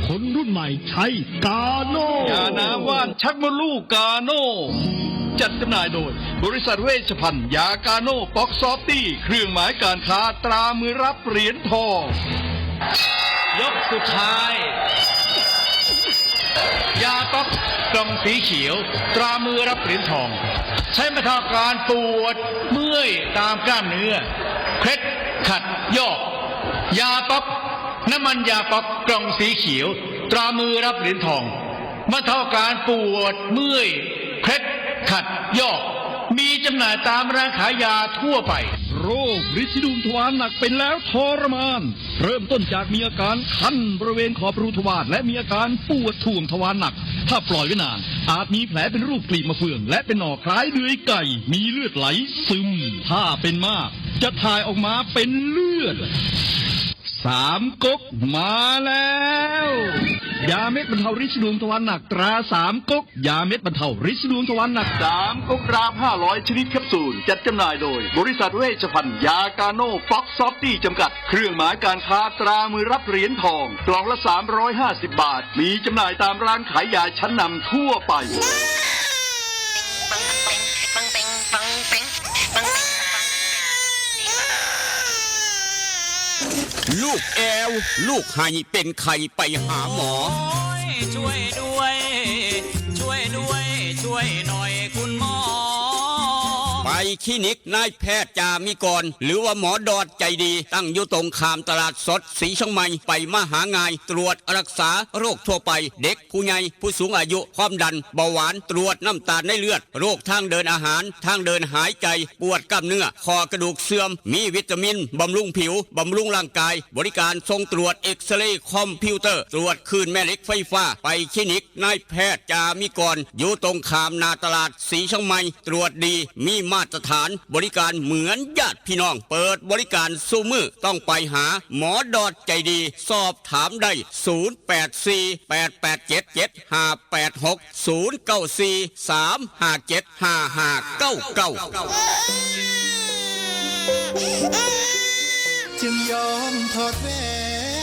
คนรุ่นใหม่ใช้กาโน่ ยาน้ำว่านชักมดลูกกาโน่ จัดจำหน่ายโดย บริษัทเวชภัณฑ์ยากาโน่ป๊อกซอฟตี้ เครื่องหมายการค้าตรามือรับเหรียญทอง ยกสุดท้าย ยาป๊อกกล่องสีเขียว ตรามือรับเหรียญทอง ใช้บรรเทาอาการปวดเมื่อยตามกล้ามเนื้อ เคล็ดขัดยอก ยาป๊อก น้ำมันยาป๊อกกล่องสีเขียว ตรามือรับเหรียญทอง บรรเทาอาการปวดเมื่อย เคล็ดขัดยอก มีจำหน่ายตามร้านขายยาทั่วไป โรคริดสีดวงทวารหนักเป็นแล้วทรมาน เริ่มต้นจากมีอาการคันบริเวณขอบรูทวาร และมีอาการปวดถ่วงทวารหนัก ถ้าปล่อยไว้นาน อาจมีแผลเป็นรูปกลีบมะเฟือง และเป็นหนองคล้ายเดือยไก่ มีเลือดไหลซึม ถ้าเป็นมาก จะถ่ายออกมาเป็นเลือด สามก๊กมาแล้ว ยาเม็ดบรรเทาริดสีดวงทวารหนักตราสามก๊ก ยาเม็ดบรรเทาริดสีดวงทวารหนัก สามก๊ก กราฟ ห้าร้อย ชนิดแคปซูล จัดจำหน่ายโดย บริษัทเวชภัณฑ์ยากาโน่ป๊อกซอฟตี้จำกัด เครื่องหมายการค้าตรามือรับเหรียญทอง กล่องละ สามร้อยห้าสิบ บาท มีจำหน่ายตามร้านขายยาชั้นนำทั่วไป ลูกแอว ลูกไห้เป็นไข้ไปหาหมอ โอ้ย ช่วยด้วย ช่วยด้วย ช่วยหน่อยคุณหมอ ไปคลินิกนายแพทย์จามิกร หรือว่าหมอดอดใจดี ตั้งอยู่ตรงข้ามตลาดสดสีเชียงใหม่ ไปมาหาง่าย ตรวจรักษาโรคทั่วไป เด็ก ผู้ใหญ่ ผู้สูงอายุ ความดัน เบาหวาน ตรวจน้ำตาลในเลือด โรคทางเดินอาหาร ทางเดินหายใจ ปวดกล้ามเนื้อ ข้อกระดูกเสื่อม มีวิตามิน บำรุงผิว บำรุงร่างกาย บริการส่งตรวจเอ็กซเรย์คอมพิวเตอร์ ตรวจคลื่นแม่เหล็กไฟฟ้า ไปคลินิกนายแพทย์จามิกร อยู่ตรงข้ามหน้าตลาดสีเชียงใหม่ ตรวจดี มีมาตรฐาน บริการเหมือนญาติพี่น้อง เปิดบริการซุมื้อ ต้องไปหาหมอดอดใจดี สอบถามได้ ศูนย์แปดสี่ แปดแปดเจ็ด เจ็ดห้าแปดหก ศูนย์เก้าสี่ สามห้าเจ็ด ห้าห้าเก้าเก้า จึงยอมถอดแหว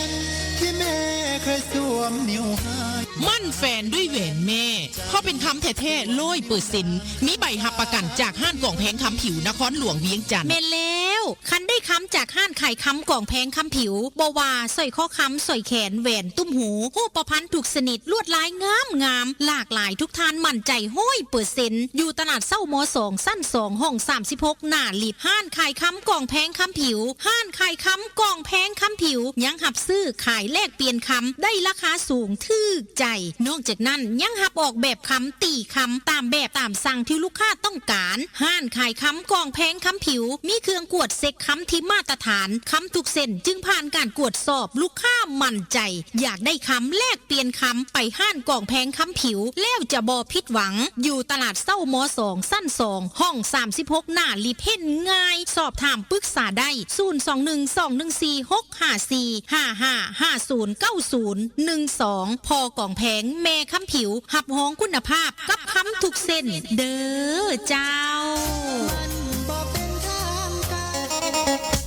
นที่แม่เคยสวมนิ้วให้ มั่นแฟนด้วยแหวนแม่ เพราะเป็นคำแท้ๆ ร้อยเปอร์เซ็นต์ มีใบรับประกันจากห้างกองแพงคำผิวนครหลวงเวียงจันทน์ แม่นแล้ว คันได้คำจากห้านขายคำกองแพงคำผิว บ่ว่าสร้อยคอคำ สร้อยแขน แหวน ตุ้มหู ฮูปพรรณทุกชนิด ลวดลายงามงาม หลากหลาย ทุกท่านมั่นใจร้อยเปอร์เซ็นต์ อยู่ตลาดเซ้า ม.สอง ชั้นสอง ห้องสามสิบหก หน้าลิฟต์ ห้านขายคำกองแพงคำผิว ห้านขายคำกองแพงคำผิว ยังรับซื้อขายแลกเปลี่ยนคำ ได้ราคาสูงถืกใจ นอกจากนั้นยังรับออกแบบคำ ตีคำ ตามแบบตามสั่งที่ลูกค้าต้องการ ห้านขายคำกองแพงคำผิว มีเครื่องกวดเช็คคำที่มาตรฐาน คำทุกเส้นจึงผ่านการกวดสอบ ลูกค้ามั่นใจ อยากได้คำแลกเปลี่ยนคำ ไปห้านกองแพงคำผิว แล้วจะบ่ผิดหวัง อยู่ตลาดเซ้า ม.สอง ชั้นสอง ห้องสามสิบหก หน้าลิฟต์ เห็นง่าย สอบถามปรึกษาได้ ศูนย์สองหนึ่ง สองหนึ่งสี่ หกห้าสี่ ห้าห้า ห้าศูนย์ เก้าศูนย์ หนึ่งสอง พ.กองแพง แม่คำผิว รับรองคุณภาพกับคำทุกเส้น เด้อเจ้า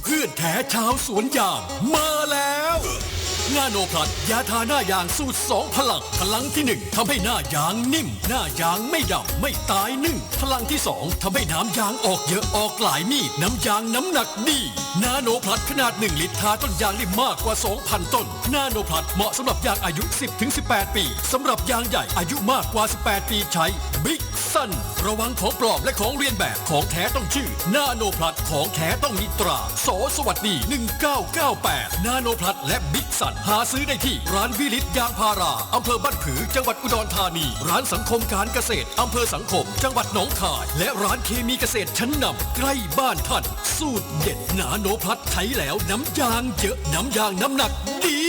เพื่อนแท้ชาวสวนยางมาแล้ว นาโนพลัส ยาทาหน้ายางสูตรสองพลัง พลังที่หนึ่งทำให้หน้ายางนิ่ม หน้ายางไม่ดำ ไม่ตายนึ่ง พลังที่สองทำให้น้ำยางออกเยอะ ออกหลายมีด น้ำยางน้ำหนักดี นาโนพลัสขนาดหนึ่งลิตร ทาต้นยางได้มากกว่าสองพันต้น นาโนพลัสเหมาะสำหรับยางอายุ สิบถึงสิบแปด ปี สำหรับยางใหญ่อายุมากกว่า สิบแปด ปีใช้ บิ๊กซัน ระวังของปลอมและของเลียนแบบ ของแท้ต้องชื่อ นาโนพลัส ของแท้ต้องมีตรา ส.สวัสดี หนึ่งเก้าเก้าแปด นาโนพลัส และบิ๊กซัน หาซื้อได้ที่ร้านวิลิตยางพารา อำเภอบ้านผือ จังหวัดอุดรธานี ร้านสังคมการเกษตร อำเภอสังคม จังหวัดหนองคาย และร้านเคมีเกษตรชั้นนำใกล้บ้านท่าน สูตรเด็ดนาโนพลัส ใช้แล้วน้ำยางเยอะ น้ำยางน้ำหนักดี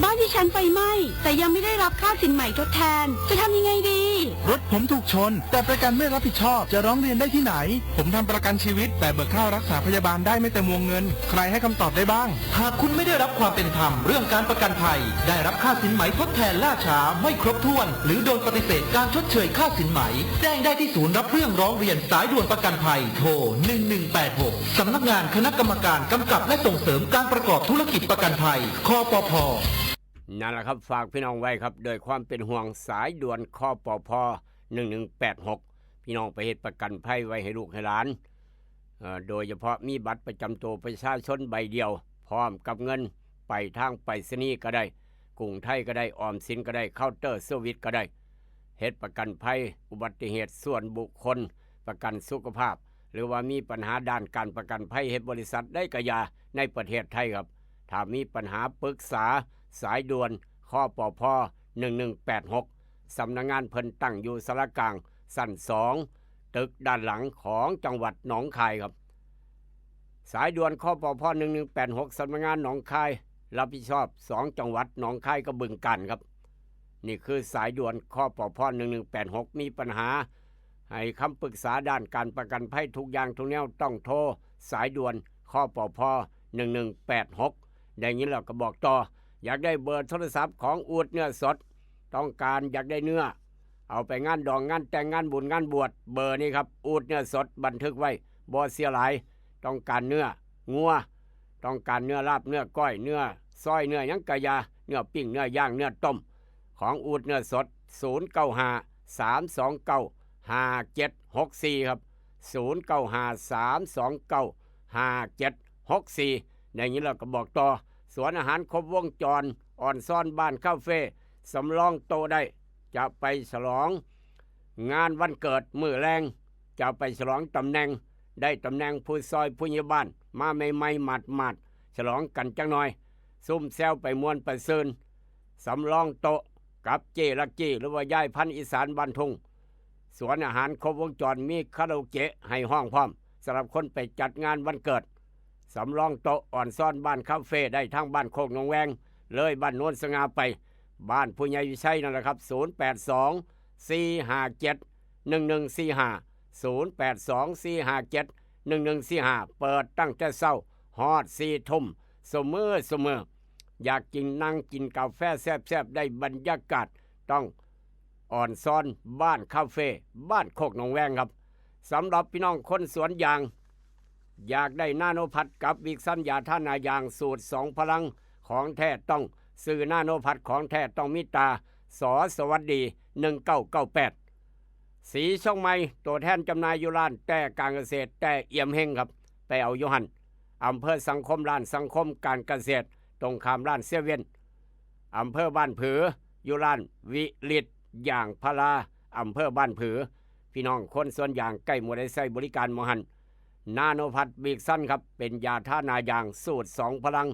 บ้านดิฉันไฟไหม้ แต่ยังไม่ได้รับค่าสินไหมทดแทน จะทำยังไงดี รถผมถูกชน แต่ประกันไม่รับผิดชอบ จะร้องเรียนได้ที่ไหน ผมทำประกันชีวิต แต่เบิกค่ารักษาพยาบาลได้ไม่เต็มวงเงิน ใครให้คำตอบได้บ้าง หากคุณไม่ได้รับความเป็นธรรมเรื่องการประกันภัย ได้รับค่าสินไหมทดแทนล่าช้าไม่ครบถ้วน หรือโดนปฏิเสธการชดเชยค่าสินไหม แจ้งได้ที่ศูนย์รับเรื่องร้องเรียนสายด่วนประกันภัย โทร หนึ่งหนึ่งแปดหก สำนักงานคณะกรรมการกำกับและส่งเสริมการประกอบธุรกิจประกันภัย คปภ นั่นแหละครับ ฝากพี่น้องไว้ครับ โดยความเป็นห่วงสายด่วน คปภ หนึ่งหนึ่งแปดหก พี่น้องไปเฮ็ดประกันภัยไว้ให้ลูกให้หลาน เอ่อ โดยเฉพาะมีบัตรประจำตัวประชาชนใบเดียว พร้อมกับเงิน ไปทางไปรษณีย์ก็ได้ กรุงไทยก็ได้ ออมสินก็ได้ เคาน์เตอร์เซอร์วิสก็ได้ เฮ็ดประกันภัยอุบัติเหตุส่วนบุคคล ประกันสุขภาพ หรือว่ามีปัญหาด้านการประกันภัย เฮ็ดบริษัทใดก็อย่า ในประเทศไทยครับ ถ้ามีปัญหาปรึกษา สายด่วน คปภ หนึ่งหนึ่งแปดหก สำนักงานเพิ่นตั้งอยู่ศาลากลาง ชั้นสอง ตึกด้านหลังของจังหวัดหนองคายครับ สายด่วน คปภ หนึ่งหนึ่งแปดหก สำนักงานหนองคาย รับผิดชอบสองจังหวัดหนองคายกับบึงกาฬครับ นี่คือสายด่วน คปภ หนึ่งหนึ่งแปดหก มีปัญหา ให้คำปรึกษาด้านการประกันภัยทุกอย่างทุกแนว ต้องโทรสายด่วน คปภ หนึ่งหนึ่งแปดหก ได้ยินแล้วก็บอกต่อ อยากได้เบอร์โทรศัพท์ของอูดเนื้อสด ต้องการอยากได้เนื้อ เอาไปงานดอง งานแต่ง งานบุญ งานบวช เบอร์นี้ครับ อูดเนื้อสด บันทึกไว้ บ่เสียหลาย ต้องการเนื้องัว ต้องการเนื้อลาบ เนื้อก้อย เนื้อซอย เนื้อหยังกะยา เนื้อปิ้ง เนื้อย่าง เนื้อต้ม ของอูดเนื้อสด ศูนย์เก้าห้า สามสองเก้า ห้าเจ็ดหกสี่ ครับ ศูนย์เก้าห้า สามสองเก้า ห้าเจ็ดหกสี่ ได้ยินแล้วก็บอกต่อ สวนอาหารครบวงจร อ่อนซ่อนบ้านคาเฟ่ สำรองโต๊ะได้ จะไปฉลองงานวันเกิดมื้อแลง จะไปฉลองตำแหน่ง ได้ตำแหน่งผู้ซอยผู้ใหญ่บ้าน มาใหม่ๆหมาดๆ ฉลองกันจักหน่อย ซุ่มแซวไปม่วนไปซืน สำรองโต๊ะกับเจลักกี้ หรือว่ายายพันธุ์อีสานบ้านทุ่ง สวนอาหารครบวงจร มีคาราโอเกะให้ฮ้องพร้อม สำหรับคนไปจัดงานวันเกิด สำรองโต๊ะ อ่อนซ่อนบ้านคาเฟ่ ได้ทั้งบ้านโคกหนองแวง เลยบ้านโนนสง่าไป บ้านผู้ใหญ่วิชัยนั่นแหละครับ ศูนย์แปดสอง สี่ห้าเจ็ด หนึ่งหนึ่งสี่ห้า ศูนย์แปดสอง สี่ห้าเจ็ด หนึ่งหนึ่งสี่ห้า เปิดตั้งแต่เช้าฮอดสี่ทุ่ม ซุมื้อซุมื้อ อยากกินนั่งกินกาแฟแซ่บๆ ได้บรรยากาศ ต้องอ่อนซ่อนบ้านคาเฟ่ บ้านโคกหนองแวงครับ สำหรับพี่น้องคนสวนยาง อยากได้นาโนพัดกับวิกซันยาทาหน้ายางสูตรสองพลัง ของแท้ต้องซื้อนาโนพัด ของแท้ต้องมีตรา ส.สวัสดี หนึ่งเก้าเก้าแปด สีช่องใหม่ ตัวแทนจำหน่ายอยู่ร้านแต้การเกษตร แต้เอี่ยมเฮงครับ ไปเอาอยู่หั่น อำเภอสังคม ร้านสังคมการเกษตร ตรงข้ามร้านเซเว่น อำเภอบ้านผือ อยู่ร้านวิลิตยางพารา อำเภอบ้านผือ พี่น้องคนสวนยางใกล้หมู่ใดใช้บริการหม่องหั่น นาโนพัดบิกซันครับ เป็นยาทาหน้ายางสูตรสองพลัง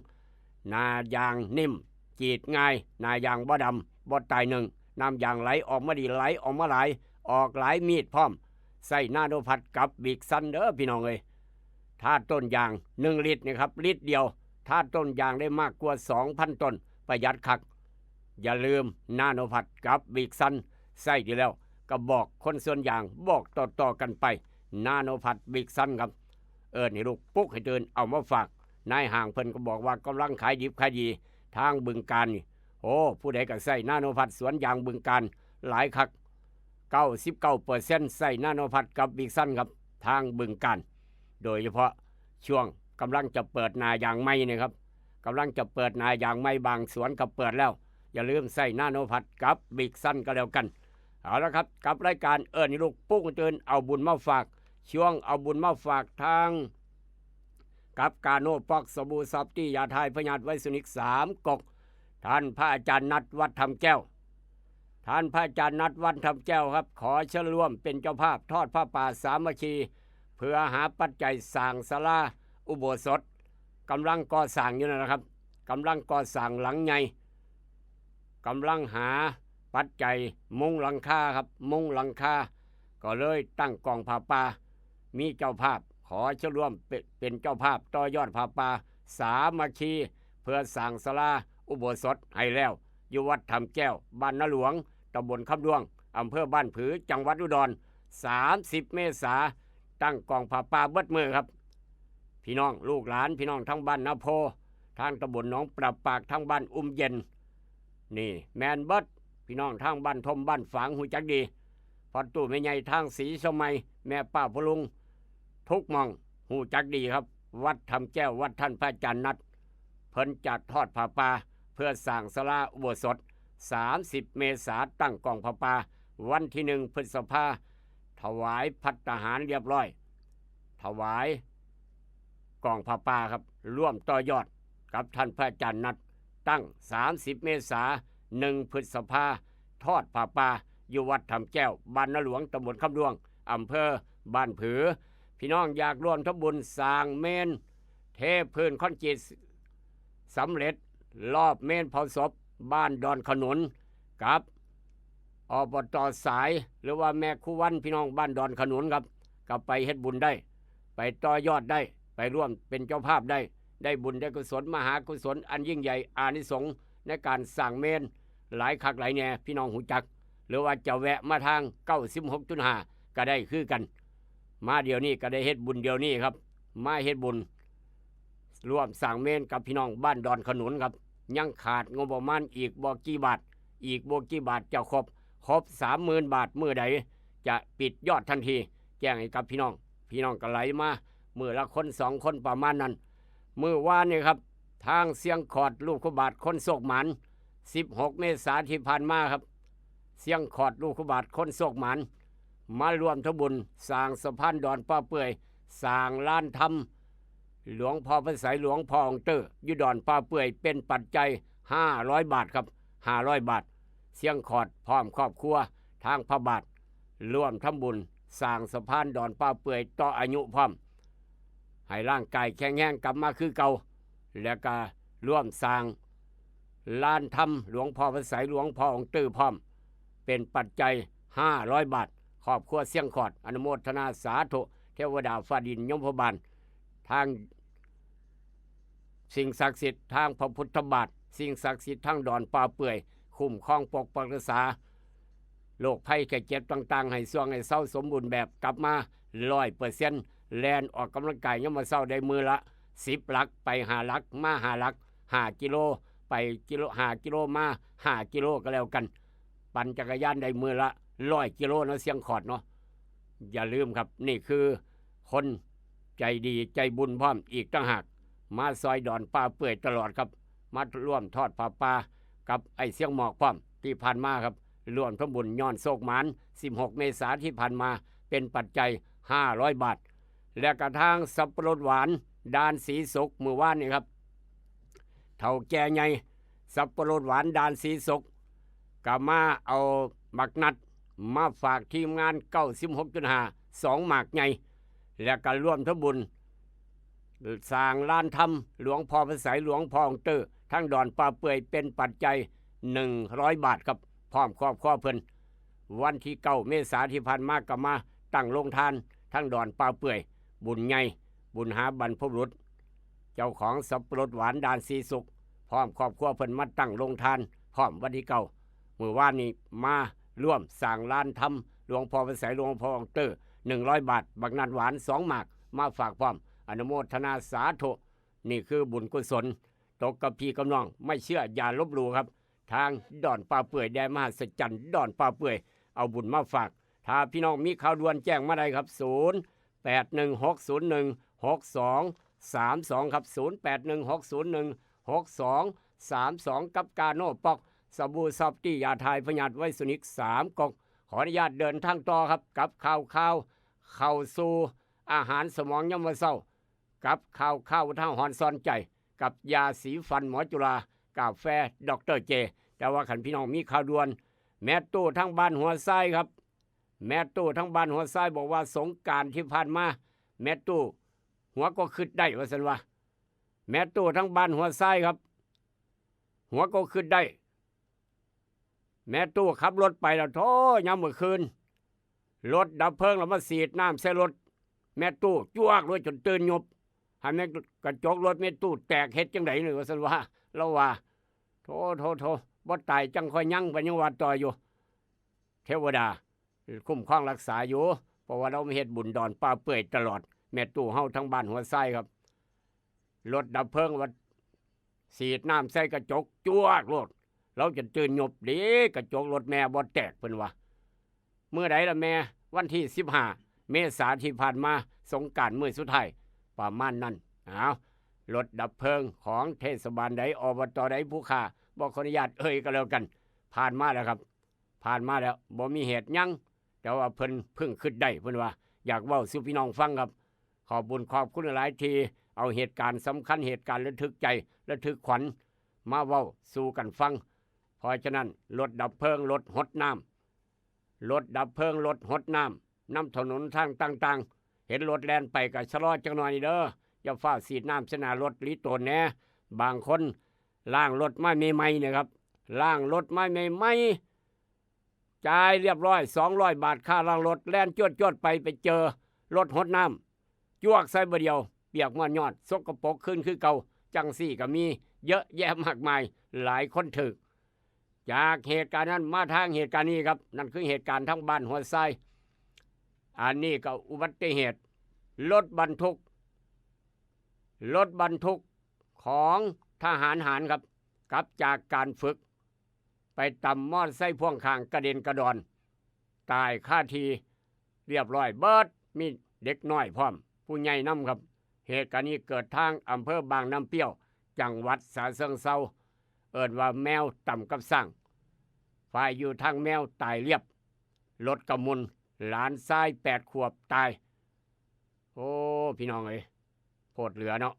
หน้ายางนิ่ม จีดง่าย หน้ายางบ่ดำ บ่ตายนึ่ง น้ำยางไหลออกมาดี ไหลออกมาหลาย ออกหลายมีดพร้อม ใช้นาโนพัดกับบิกซันเด้อพี่น้องเอ้ย ทาต้นยาง หนึ่งลิตรนี่ครับ ลิตรเดียว ทาต้นยางได้มากกว่า สองพัน ต้น ประหยัดคัก อย่าลืมนาโนพัดกับบิกซัน ใช้ดีแล้ว ก็บอกคนสวนยาง บอกต่อๆกันไป นาโนพัดบิกซันครับ เอิ้นให้ลูกปลุกให้ตื่น เอามาฝาก นายห้างเพิ่นก็บอกว่ากำลังขายดิบขายดี ทางบึงกาฬนี่ โอ้ ผู้ใดก็ใช้นาโนพัดสวนยางบึงกาฬหลายคัก เก้าสิบเก้าเปอร์เซ็นต์ ใช้นาโนพัดกับบิกซันครับ ทางบึงกาฬ โดยเฉพาะช่วงกำลังจะเปิดหน้ายางใหม่นี่ครับ กำลังจะเปิดหน้ายางใหม่ บางสวนก็เปิดแล้ว อย่าลืมใช้นาโนพัดกับบิกซันก็แล้วกัน เอาละครับ กับรายการเอิ้นให้ลูกปลุกให้ตื่น เอาบุญมาฝาก ช่วงเอาบุญมาฝากทาง กับกาโนป๊อก สบู่ซอฟตี้ ยาทายพยาธิไวรัสนิกสามก๊ก ท่านพระอาจารย์นัดวัดธรรมแก้ว ท่านพระอาจารย์นัดวัดธรรมแก้วครับ ขอเชิญร่วมเป็นเจ้าภาพทอดผ้าป่าสามัคคี เพื่อหาปัจจัยสร้างศาลาอุโบสถ กำลังก่อสร้างอยู่นั่นนะครับ กำลังก่อสร้างหลังใหญ่ กำลังหาปัจจัยมุงหลังคาครับ มุงหลังคา ก็เลยตั้งกองผ้าป่า มีเจ้าภาพ ขอเชิญร่วมเปเป็นเจ้าภาพต่อยอดผ้าป่าสามัคคี เพื่อสร้างศาลาอุโบสถให้แล้ว อยู่วัดธรรมแก้ว บ้านนาหลวง ตำบลคำด้วง อำเภอบ้านผือ จังหวัดอุดร สามสิบเมษา ตั้งกองผ้าป่าเบิดมื้อครับ พี่น้องลูกหลาน พี่น้องทั้งบ้านนาโพ ทางตำบลหนองปราบปาก ทางบ้านอุ้มเย็น นี่แม่นเบิด พี่น้องทางบ้านทมบ้านฝางฮู้จักดี พ่อตู้แม่ใหญ่ทางศรีสมัย แม่ป้าพ่อลุง ทุกหม่องฮู้จักดีครับ วัดธรรมแก้ว วัดท่านพระอาจารย์นัด เพิ่นจะทอดผ้าป่า เพื่อสร้างศาลาอุโบสถ สามสิบเมษา ตั้งกองผ้าป่า วันที่หนึ่งพฤษภา ถวายภัตตาหารเรียบร้อย ถวายกองผ้าป่าครับ ร่วมต่อยอดกับท่านพระอาจารย์นัด ตั้ง สามสิบเมษา หนึ่งพฤษภา ทอดผ้าป่า อยู่วัดธรรมแก้ว บ้านนาหลวง ตำบลคำด้วง อำเภอบ้านผือ พี่น้องอยากร่วมทำบุญสร้างเมน เทพื้นคอนกรีตสำเร็จ รอบเมนเผาศพ บ้านดอนขนุน กับ อบต.สาย หรือว่าแม่ครูวัน พี่น้องบ้านดอนขนุนครับ ก็ไปเฮ็ดบุญได้ ไปต่อยอดได้ ไปร่วมเป็นเจ้าภาพได้ ได้บุญได้กุศล มหากุศลอันยิ่งใหญ่ อานิสงส์ในการสร้างเมน หลายคักหลายแน่ พี่น้องฮู้จัก หรือว่าจะแวะมาทาง เก้าสิบหกจุดห้า ก็ได้คือกัน มาเดี๋ยวนี้ก็ได้เฮ็ดบุญเดี๋ยวนี้ครับ มาเฮ็ดบุญ ร่วมสร้างเมนกับพี่น้องบ้านดอนขนุนครับ ยังขาดงบประมาณอีกบ่กี่บาท อีกบ่กี่บาทจะครบ ครบ สามหมื่น บาท มื้อใดจะปิดยอดทันที แจ้งให้กับพี่น้อง พี่น้องก็ไหลมา มื้อละคนสองคนประมาณนั้น มื้อวานนี่ครับ ทางเสียงขอดลูกพระบาทคนโชคหมาน สิบหกเมษาที่ผ่านมาครับ เสียงขอดลูกพระบาทคนโชคหมาน มาร่วมทำบุญสร้างสะพานดอนป่าเปื่อย สร้างลานธรรม หลวงพ่อพระไสย หลวงพ่อองค์เตอร์ อยู่ดอนป่าเปื่อย เป็นปัจจัย ห้าร้อย บาทครับ ห้าร้อย บาท เสียงขอดพร้อมครอบครัว ทางพระบาท ร่วมทำบุญสร้างสะพานดอนป่าเปื่อย ต่ออายุพร้อม ให้ร่างกายแข็งแรงกลับมาคือเก่า แล้วก็ร่วมสร้างลานธรรมหลวงพ่อพระไสย หลวงพ่อองค์เตอร์พร้อม เป็นปัจจัย ห้าร้อย บาท ครอบครัวเสียงขอด อนุโมทนาสาธุ เทวดาฟ้าดินยมพบาล ทางสิ่งศักดิ์สิทธิ์ ทางพระพุทธบาท สิ่งศักดิ์สิทธิ์ทางดอนป่าเปื่อย คุ้มครองปกปักรักษา โรคภัยไข้เจ็บต่างๆ ให้ส่วงให้เซาสมบูรณ์แบบ กลับมา ร้อยเปอร์เซ็นต์ แล่นออกกำลังกายยามมื้อเช้าได้มื้อละ สิบ หลัก ไป ห้า หลัก มา ห้า หลัก ห้า กิโล ไปกิโล ห้า กิโล มา ห้า กิโล ก็แล้วกัน ปั่นจักรยานได้มื้อละ ร้อย กิโลเนาะ เสียงขอดเนาะ อย่าลืมครับ นี่คือคนใจดีใจบุญพร้อมอีกต่างหาก มาซอยดอนป่าเปื่อยตลอดครับ มาร่วมทอดผ้าป่ากับไอ้เสียงหมอกพร้อม ที่ผ่านมาครับ ร่วมทำบุญย้อนโชคหมาน สิบหก เมษาที่ผ่านมา เป็นปัจจัย ห้าร้อย บาท และกระทั่งสับปะรดหวานด่านสีสุขมื้อวานนี้ครับ เฒ่าแก่ใหญ่สับปะรดหวานด่านสีสุข ก็มาเอาบักนัดมาฝากทีมงาน เก้าสิบหกจุดห้า สองหมากใหญ่ และก็ร่วมทำบุญสร้างลานธรรมหลวงพ่อพระไสยหลวงพ่อองค์เตอร์ ทั้งดอนป่าเปื่อยเป็นปัจจัย หนึ่งร้อย บาทครับ พร้อมครอบครัวเพิ่น วันที่ เก้า เมษาที่ผ่านมาก็มาตั้งโรงทานทั้งดอนป่าเปื่อย บุญใหญ่ บุญหาบรรพบุรุษ เจ้าของสับปะรดหวานด่านสีสุข พร้อมครอบครัวเพิ่นมาตั้งโรงทาน พร้อมวันที่ เก้า มื้อวานนี้มาร่วมสร้างลานธรรมหลวงพ่อพระไสยหลวงพ่อองค์เตอร์ หนึ่งร้อย บาท บักนัดหวาน สองหมาก มาฝากพร้อม อนุโมทนาสาธุ นี่คือบุญกุศล ตกกับพี่กับน้อง ไม่เชื่ออย่าลบหลู่ครับ ทางดอนป่าเปื่อยแดนมหัศจรรย์ ดอนป่าเปื่อย เอาบุญมาฝาก ถ้าพี่น้องมีข่าวด่วนแจ้งมาได้ครับ ศูนย์แปดหนึ่งหกศูนย์หนึ่งหกสองสามสอง ครับ ศูนย์แปดหนึ่งหกศูนย์หนึ่งหกสองสามสอง กับกาโน่ป๊อก สบู่ซอฟตี้ ยาถ่ายพยาธิไวสนิก สาม กล่อง ขออนุญาตเดินทางต่อครับ กับข่าวข่าวเข้าสู่อาหารสมองยามมื้อเช้า กับข่าวข่าวทางหอนซ่อนใจ กับยาสีฟันหมอจุฬา กาแฟดอกเตอร์เจ แต่ว่าคันพี่น้องมีข่าวด่วน แม่ตู้ทางบ้านหัวทรายครับ แม่ตู้ทางบ้านหัวทรายบอกว่าสงกรานต์ที่ผ่านมา แม่ตู้หัวก็คิดได้ว่าซั่นว่า แม่ตู้ทางบ้านหัวทรายครับ หัวก็คิดได้ แม่ตู้ขับรถไปแล้ว โธ่ ยามมื้อคืน รถดับเพลิงแล้วมาฉีดน้ำใส่รถ แม่ตู้จวกรถจนตื่นหยบ ให้แม่กระจกรถแม่ตู้แตกเฮ็ดจั่งใด๋นี่ว่าซั่นว่า ลาวว่า โธ่ โธ่ โธ่ บ่ตายจั่งค่อยยัง เพิ่นยังว่าต่ออยู่ เทวดาคุ้มครองรักษาอยู่ เพราะว่าลาวมาเฮ็ดบุญดอนป่าเปื่อยตลอด แม่ตู้เฮาทางบ้านหัวทรายครับ รถดับเพลิงว่าฉีดน้ำใส่กระจกจวกโลด ลาวจนตื่นหยบ ดีกระจกรถแม่บ่แตก เพิ่นว่า มื้อใดล่ะแม่ วันที่ สิบห้า เมษาที่ผ่านมา สงกรานต์มื้อสุดท้าย ประมาณนั้น อ้าว รถดับเพลิงของเทศบาลใด อบต.ใด ผู้ข้าบ่ขออนุญาตเอ่ยก็แล้วกัน ผ่านมาแล้วครับ ผ่านมาแล้ว บ่มีเหตุหยัง แต่ว่าเพิ่นเพิ่งคิดได้ เพิ่นว่า อยากเว้าสู่พี่น้องฟังครับ ขอบบุญขอบคุณหลายที่เอาเหตุการณ์สำคัญ เหตุการณ์ระทึกใจ ระทึกขวัญ มาเว้าสู่กันฟัง เพราะฉะนั้น รถดับเพลิง รถหดน้ำ รถดับเพลิง รถหดน้ำ นำถนนทางต่างๆ เห็นรถแล่นไปก็ชะลอจักหน่อยเด้อ อย่าฟ้าวฉีดน้ำใส่หน้ารถหลีตนแหน่ บางคนล้างรถมาใหม่ๆ เนี่ยครับ ล้างรถมาใหม่ๆ จ่ายเรียบร้อย สองร้อย บาทค่าล้างรถ แล่นจวดๆ ไป ไปเจอรถหดน้ำ จวกใส่บ่เดียว เปียกม่วนยอด สกปรกคืนคือเก่า จั่งซี้ก็มีเยอะแยะมากมาย หลายคนถืก จากเหตุการณ์นั้นมาทางเหตุการณ์นี้ครับ นั่นคือเหตุการณ์ทางบ้านหัวทราย อันนี้ก็อุบัติเหตุ รถบรรทุก รถบรรทุกของทหารหารครับ กลับจากการฝึก ไปตำมอเตอร์ไซค์พ่วงข้างกระเด็นกระดอน ตายคาที่เรียบร้อยเบิด มีเด็กน้อยพร้อม ผู้ใหญ่นำครับ เหตุการณ์นี้เกิดทางอำเภอบางน้ำเปรี้ยว จังหวัดฉะเชิงเทรา เอิ้นว่าแมวตำกับช้าง ฝ่ายอยู่ทางแมวตายเรียบ รถกระหมุน หลานชายแปดขวบตาย โอ้ พี่น้องเอ้ย โพดเหลือเนาะ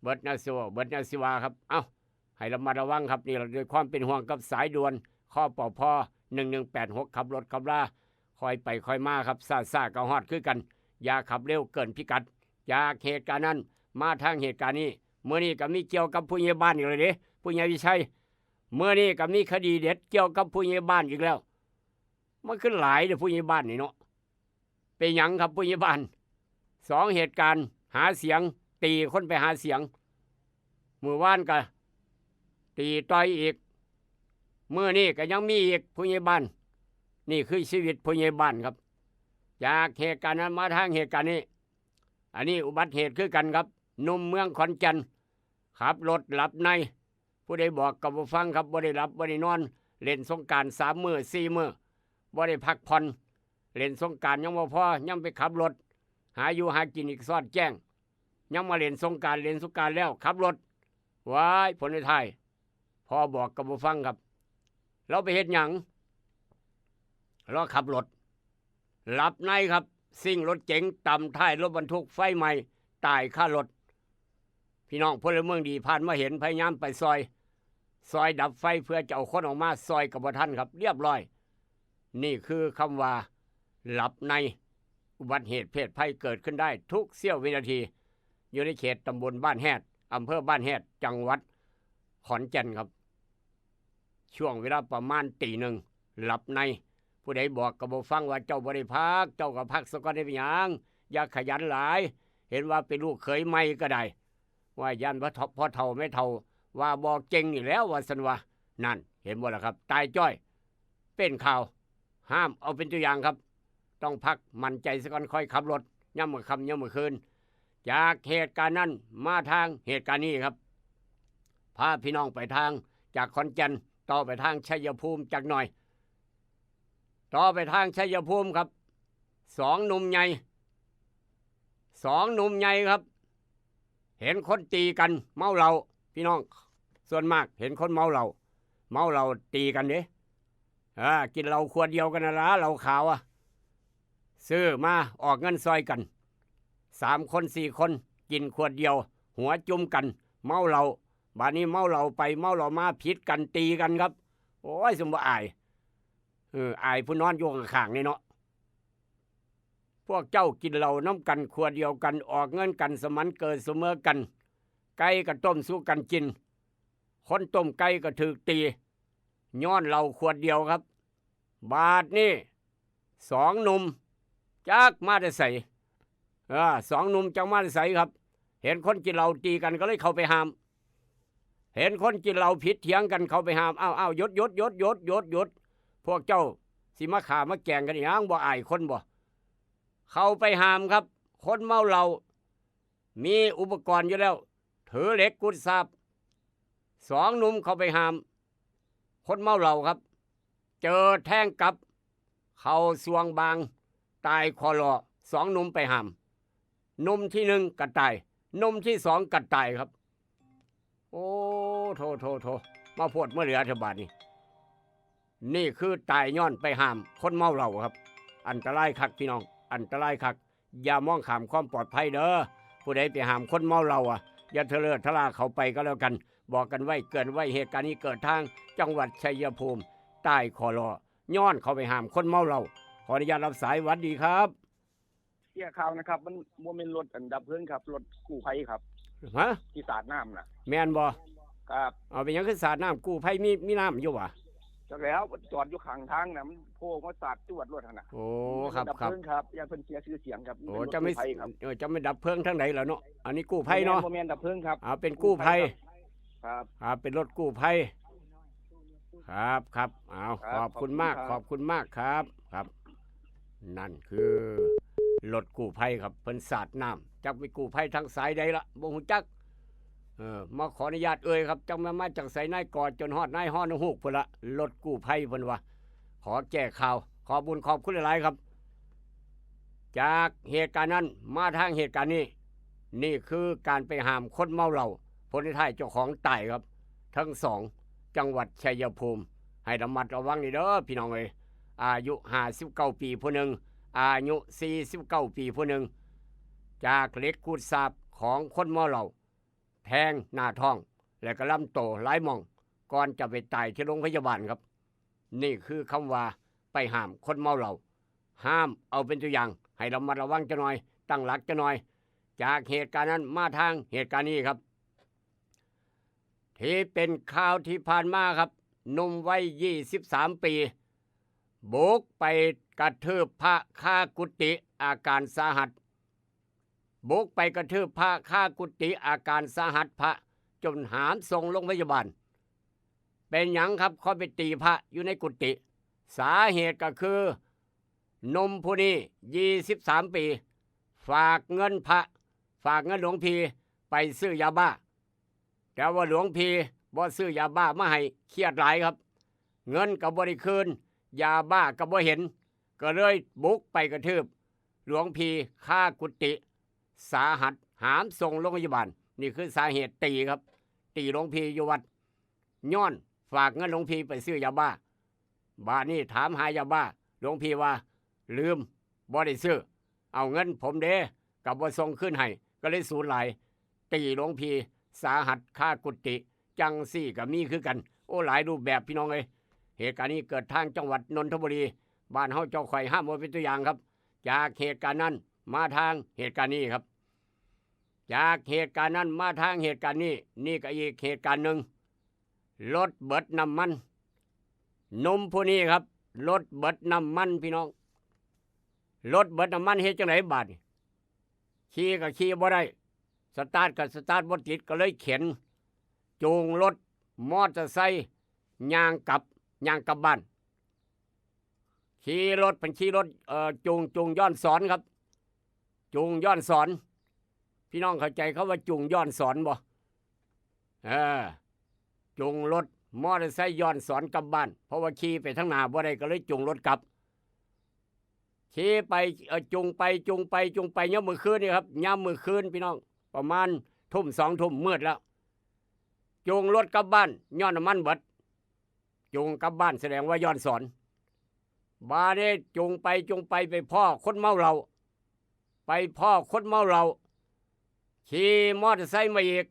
เบิดแนวสิเว้า เบิดแนวสิว่าครับ เอ้า ให้ระมัดระวังครับ นี่ล่ะด้วยความเป็นห่วงกับสายด่วน คปภ หนึ่งหนึ่งแปดหก ขับรถขับลา ค่อยไปค่อยมาครับ ช้าๆ ก็ฮอดคือกัน อย่าขับเร็วเกินพิกัด จากเหตุการณ์นั้น มาทางเหตุการณ์นี้ มื้อนี้ก็มีเกี่ยวกับผู้ใหญ่บ้านอีกแล้วเด้ ผู้ใหญ่วิชัย มื้อนี้ก็มีคดีเด็ดเกี่ยวกับผู้ใหญ่บ้านอีกแล้ว มันคือหลายเด้อผู้ใหญ่บ้านนี่เนาะ เป็นหยังครับผู้ใหญ่บ้าน สองเหตุการณ์ หาเสียง ตีคนไปหาเสียง มื้อวานก็ตีต่อยอีก มื้อนี้ก็ยังมีอีกผู้ใหญ่บ้าน นี่คือชีวิตผู้ใหญ่บ้านครับ จากเหตุการณ์นั้นมาทางเหตุการณ์นี้ อันนี้อุบัติเหตุคือกันครับ หนุ่มเมืองขอนแก่น ขับรถหลับใน ผู้ใดบอกก็บ่ฟังครับ บ่ได้หลับบ่ได้นอน เล่นสงกรานต์สามมื้อสี่มื้อ บ่ได้พักผ่อน เล่นสงกรานต์ยังบ่พอ ยังไปขับรถ หาอยู่หากินอีกซอดแจ้ง ยังมาเล่นสงกรานต์ เล่นสงกรานต์แล้วขับรถ ว้าย ผลในท้าย พ่อบอกก็บ่ฟังครับ ลาวไปเฮ็ดหยัง ลาขับรถ หลับในครับ ซิ่งรถเก๋งตำท้ายรถบรรทุกไฟไหม้ตายคารถ พี่น้องพลเมืองดีผ่านมาเห็นพยายามไปซอย ซอยดับไฟเพื่อจะเอาคนออกมาซอยกับบ่ทันครับ เรียบร้อย นี่คือคำว่าหลับใน อุบัติเหตุเพศภัยเกิดขึ้นได้ทุกเสี้ยววินาที อยู่ในเขตตำบลบ้านแฮด อำเภอบ้านแฮด จังหวัดขอนแก่นครับ ช่วงเวลาประมาณตีหนึ่ง หลับใน ผู้ใดบอกก็บ่ฟังว่าเจ้าบ่ได้พัก เจ้าก็พักซะก่อนได้เป็นหยัง อย่าขยันหลาย เห็นว่าเป็นลูกเขยใหม่ก็ได้ ว่าย่านพ่อเฒ่าพ่อเฒ่าแม่เฒ่า ว่าบ่เก่งนี่แหล้วว่าซั่นว่า นั่น เห็นบ่ล่ะครับ ตายจ้อย เป็นข่าว ห้ามเอาเป็นตัวอย่างครับ ต้องพักมั่นใจซะก่อนค่อยขับรถ ยามมื้อค่ำยามมื้อคืน จากเหตุการณ์นั้นมาทางเหตุการณ์นี้ครับ พาพี่น้องไปทาง จากขอนแก่นต่อไปทางชัยภูมิจักหน่อย ต่อไปทางชัยภูมิครับ สองหนุ่มใหญ่ สองหนุ่มใหญ่ครับ เห็นคนตีกันเมาเหล้า พี่น้องส่วนมากเห็นคนเมาเหล้า เมาเหล้าตีกันเด้ อ่า กินเหล้าขวดเดียวกันนั่นล่ะ เหล้าขาวอะ ซื้อมาออกเงินซอยกัน สามคนสี่คน กินขวดเดียว หัวจุ่มกัน เมาเหล้า บาดนี้เมาเหล้าไปเมาเหล้ามาผิดกันตีกันครับ โอ้ย ซุมบ่อาย เออ อายผู้นอนอยู่ข้างๆนี่เนาะ พวกเจ้ากินเหล้านำกันขวดเดียวกัน ออกเงินกันสมันเกิดเสมอกัน ไก่ก็ต้มสู่กันกิน คนต้มไก่ก็ถูกตี ย้อนเหล้าขวดเดียวครับ บาดนี้ สองหนุ่ม จักมาแต่ไส เออ สองหนุ่มจักมาแต่ไสครับ เห็นคนกินเหล้าตีกันก็เลยเข้าไปห้าม เห็นคนกินเหล้าผิดเถียงกันเข้าไปห้าม "อ้าว อ้าว หยุด หยุด หยุด หยุด หยุด หยุด พวกเจ้าสิมาฆ่ามาแกล้งกันอีหยัง บ่อายคนบ่" เข้าไปห้ามครับ คนเมาเหล้า มีอุปกรณ์อยู่แล้ว ถือเหล็กกุดสาบ สองหนุ่มเข้าไปห้าม คนเมาเหล้าครับ เจอแทงกลับ เข้าซวงบาง ตายคอลอ สองหนุ่มไปห้าม หนุ่มที่หนึ่งก็ตาย หนุ่มที่สองก็ตายครับ โอ้ โถ โถ โถ มาโพดมาเหลือเถอะบาดนี้ นี่คือตายย้อนไปห้ามคนเมาเหล้าครับ อันตรายคักพี่น้อง อันตรายคัก อย่ามองข้ามความปลอดภัยเด้อ ผู้ใดไปห้ามคนเมาเหล้าอะ อย่าทะเลอะทะล่าเข้าไปก็แล้วกัน บอกกันไว้เกินไว้ เหตุการณ์นี้เกิดทางจังหวัดชัยภูมิ ตายคอลอ ย้อนเข้าไปห้ามคนเมาเหล้า ขออนุญาตรับสาย หวัดดีครับ เสียข่าวนะครับ มันบ่แม่นรถอันดับเพลิงครับ รถกู้ภัยครับ ฮะ ที่สาดน้ำน่ะ แม่นบ่ ครับ เอา เป็นหยังคือสาดน้ำ กู้ภัยมี มีน้ำอยู่บ่ จักแล้ว จอดอยู่ข้างทางน่ะ มันโผล่มาสาดจวดรถหั่นน่ะ โอ้ ครับ ดับเพลิงครับ ย่านเพิ่นเสียชื่อเสียงครับ โอ้ มันเป็นรถ จะไม่ กู้ภัยครับ เออ จะไม่ดับเพลิงทางใดล่ะเนาะ อันนี้กู้ภัยเนาะ บ่แม่น บ่แม่นดับเพลิงครับ อ่า เป็นกู้ภัย กู้ภัยครับ ครับ อ่า เป็นรถกู้ภัย ครับ ครับ เอา ครับ ขอบคุณมาก ขอบคุณครับ ขอบคุณมากครับ ครับ นั่นคือรถกู้ภัยครับ เพิ่นสาดน้ำ จักไปกู้ภัยทางสายใดละ บ่ฮู้จัก เออ มาขออนุญาตเอ่ยครับ จักมา มาจากไส นายกอจนฮอดนายฮอดฮูกพุ้นละ รถกู้ภัยเพิ่นว่า ขอแก้ข่าว ขอบบุญขอบคุณหลายๆครับ จากเหตุการณ์นั้นมาทางเหตุการณ์นี้ นี่คือการไปห้ามคนเมาเหล้า ผลในท้ายเจ้าของตายครับ ทั้งสอง จังหวัดชัยภูมิ ให้ระมัดระวังนี่เด้อพี่น้องเอ้ย อายุห้าสิบเก้าปีผู้หนึ่ง อายุสี่สิบเก้าปีผู้หนึ่ง จากเหล็กขูดสาบของคนเมาเหล้า แทงหน้าท้อง และก็ลำตัวหลายหม่อง ก่อนจะไปตายที่โรงพยาบาลครับ นี่คือคำว่าไปห้ามคนเมาเหล้า ห้ามเอาเป็นตัวอย่าง ให้ระมัดระวังจักหน่อย ตั้งหลักจักหน่อย จากเหตุการณ์นั้นมาทางเหตุการณ์นี้ครับ ที่เป็นข่าวที่ผ่านมาครับ หนุ่มวัยยี่สิบสามปี บุกไปกระทืบพระคากุฏิ อาการสาหัส บุกไปกระทืบพระคากุฏิ อาการสาหัส พระจนหามส่งโรงพยาบาล เป็นหยังครับ ค่อยไปตีพระอยู่ในกุฏิ สาเหตุก็คือ หนุ่มผู้นี้ ยี่สิบสามปี ฝากเงินพระ ฝากเงินหลวงพี่ไปซื้อยาบ้า แต่ว่าหลวงพี่บ่ซื้อยาบ้ามาให้ เครียดหลายครับ เงินก็บ่ได้คืน ยาบ้าก็บ่เห็น ก็เลยบุกไปกระทืบหลวงพี่คากุฏิ สาหัส หามส่งโรงพยาบาล นี่คือสาเหตุตีครับ ตีหลวงพี่อยู่วัด ย้อนฝากเงินหลวงพี่ไปซื้อยาบ้า บาดนี้ถามหายาบ้า หลวงพี่ว่า ลืม บ่ได้ซื้อ เอาเงินผมเด้ กับบ่ส่งคืนให้ ก็เลยสูญหลาย ตีหลวงพี่สาหัสคากุฏิ จั่งซี้ก็มีคือกัน โอ้ หลายรูปแบบพี่น้องเอ้ย เหตุการณ์นี้เกิดทางจังหวัดนนทบุรี บ้านเฮาเจ้าข่อยห้ามบ่เป็นตัวอย่างครับ จากเหตุการณ์นั้นมาทางเหตุการณ์นี้ครับ จากเหตุการณ์นั้นมาทางเหตุการณ์นี้ นี่ก็อีกเหตุการณ์หนึ่ง รถเบิดน้ำมัน หนุ่มผู้นี้ครับ รถเบิดน้ำมันพี่น้อง รถเบิดน้ำมันเฮ็ดจั่งใดบาดนี้ ขี่ก็ขี่บ่ได้ สตาร์ทก็สตาร์ทบ่ติด ก็เลยเข็น จูงรถมอเตอร์ไซค์ย่างกลับ ย่างกลับบ้าน ขี่รถ เพิ่นขี่รถ เอ่อ จูง จูงย้อนสอนครับ จูงย้อนสอน พี่น้องเข้าใจคำว่าจูงย้อนสอนบ่ เออ จูงรถมอเตอร์ไซค์ย้อนสอนกลับบ้าน เพราะว่าขี่ไปทางหน้าบ่ได้ ก็เลยจูงรถกลับ ขี่ไป เอ่อ จูงไป จูงไป จูงไป ยามมื้อคืนนี่ครับ ยามมื้อคืนพี่น้อง ประมาณทุ่ม สองทุ่ม มืดแล้ว จูงรถกลับบ้าน ย้อนน้ำมันเบิด จูงกลับบ้านแสดงว่าย้อนสอน บาดนี้จูงไป จูงไป ไปพ้อคนเมาเหล้า ไปพ้อคนเมาเหล้า ขี่มอเตอร์ไซค์มาอีก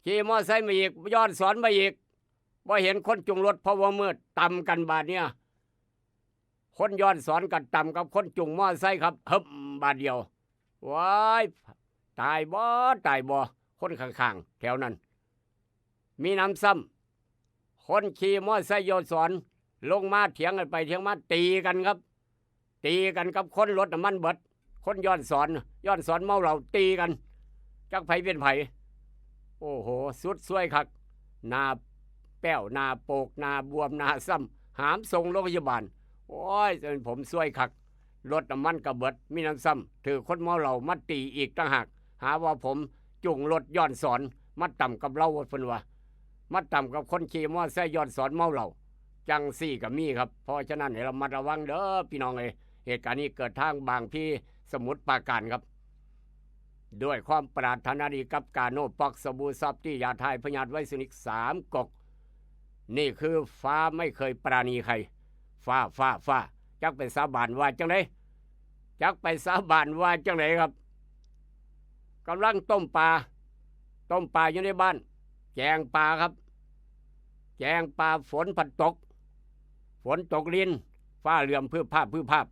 ขี่มอเตอร์ไซค์มาอีก ย้อนสอนมาอีก บ่เห็นคนจูงรถ เพราะว่ามืด ตำกันบาดเนี่ย คนย้อนสอนก็ตำกับคนจูงมอเตอร์ไซค์ครับ เฮิบ บาดเดียว ว้าย ตายบ่ ตายบ่ คนข้างๆ แถวนั้น มีหนำซ้ำ คนขี่มอเตอร์ไซค์ย้อนสอน ลงมาเถียงกันไปเถียงมา ตีกันครับ ตีกันกับคนรถน้ำมันเบิด คนย้อนสอน ย้อนสอนเมาเหล้า ตีกัน จักไผเป็นไผ โอ้โห สุดซวยคัก หน้าแป้ว หน้าโปก หน้าบวม หน้าซ่ำ หามส่งโรงพยาบาล โอ้ย ผมซวยคัก รถน้ำมันก็เบิด มีหนำซ้ำ ถืกคนเมาเหล้ามาตีอีกต่างหาก หาว่าผมจูงรถย้อนสอน มาตำกับลาว เพิ่นว่า มาตำกับคนขี่มอเตอร์ไซค์ย้อนสอนเมาเหล้า จั่งซี้ก็มีครับ เพราะฉะนั้นให้ระมัดระวังเด้อพี่น้องเอ้ย เหตุการณ์นี้เกิดทางบางพลี สมุทรปราการครับ ด้วยความปรารถนาดีกับกาโน่ป๊อก สบู่ซอฟตี้ ยาถ่ายพยาธิไวรัสนิก สามก๊ก นี่คือฟ้าไม่เคยปราณีใคร ฟ้า ฟ้า ฟ้า จักไปสาบานว่าจั่งใด จักไปสาบานว่าจั่งใดครับ กำลังต้มปลา ต้มปลาอยู่ในบ้าน แกงปลาครับ แกงปลา ฝนผัดตก ฝนตกริน ฟ้าเหลื่อมพรึบพราบพรึบพราบ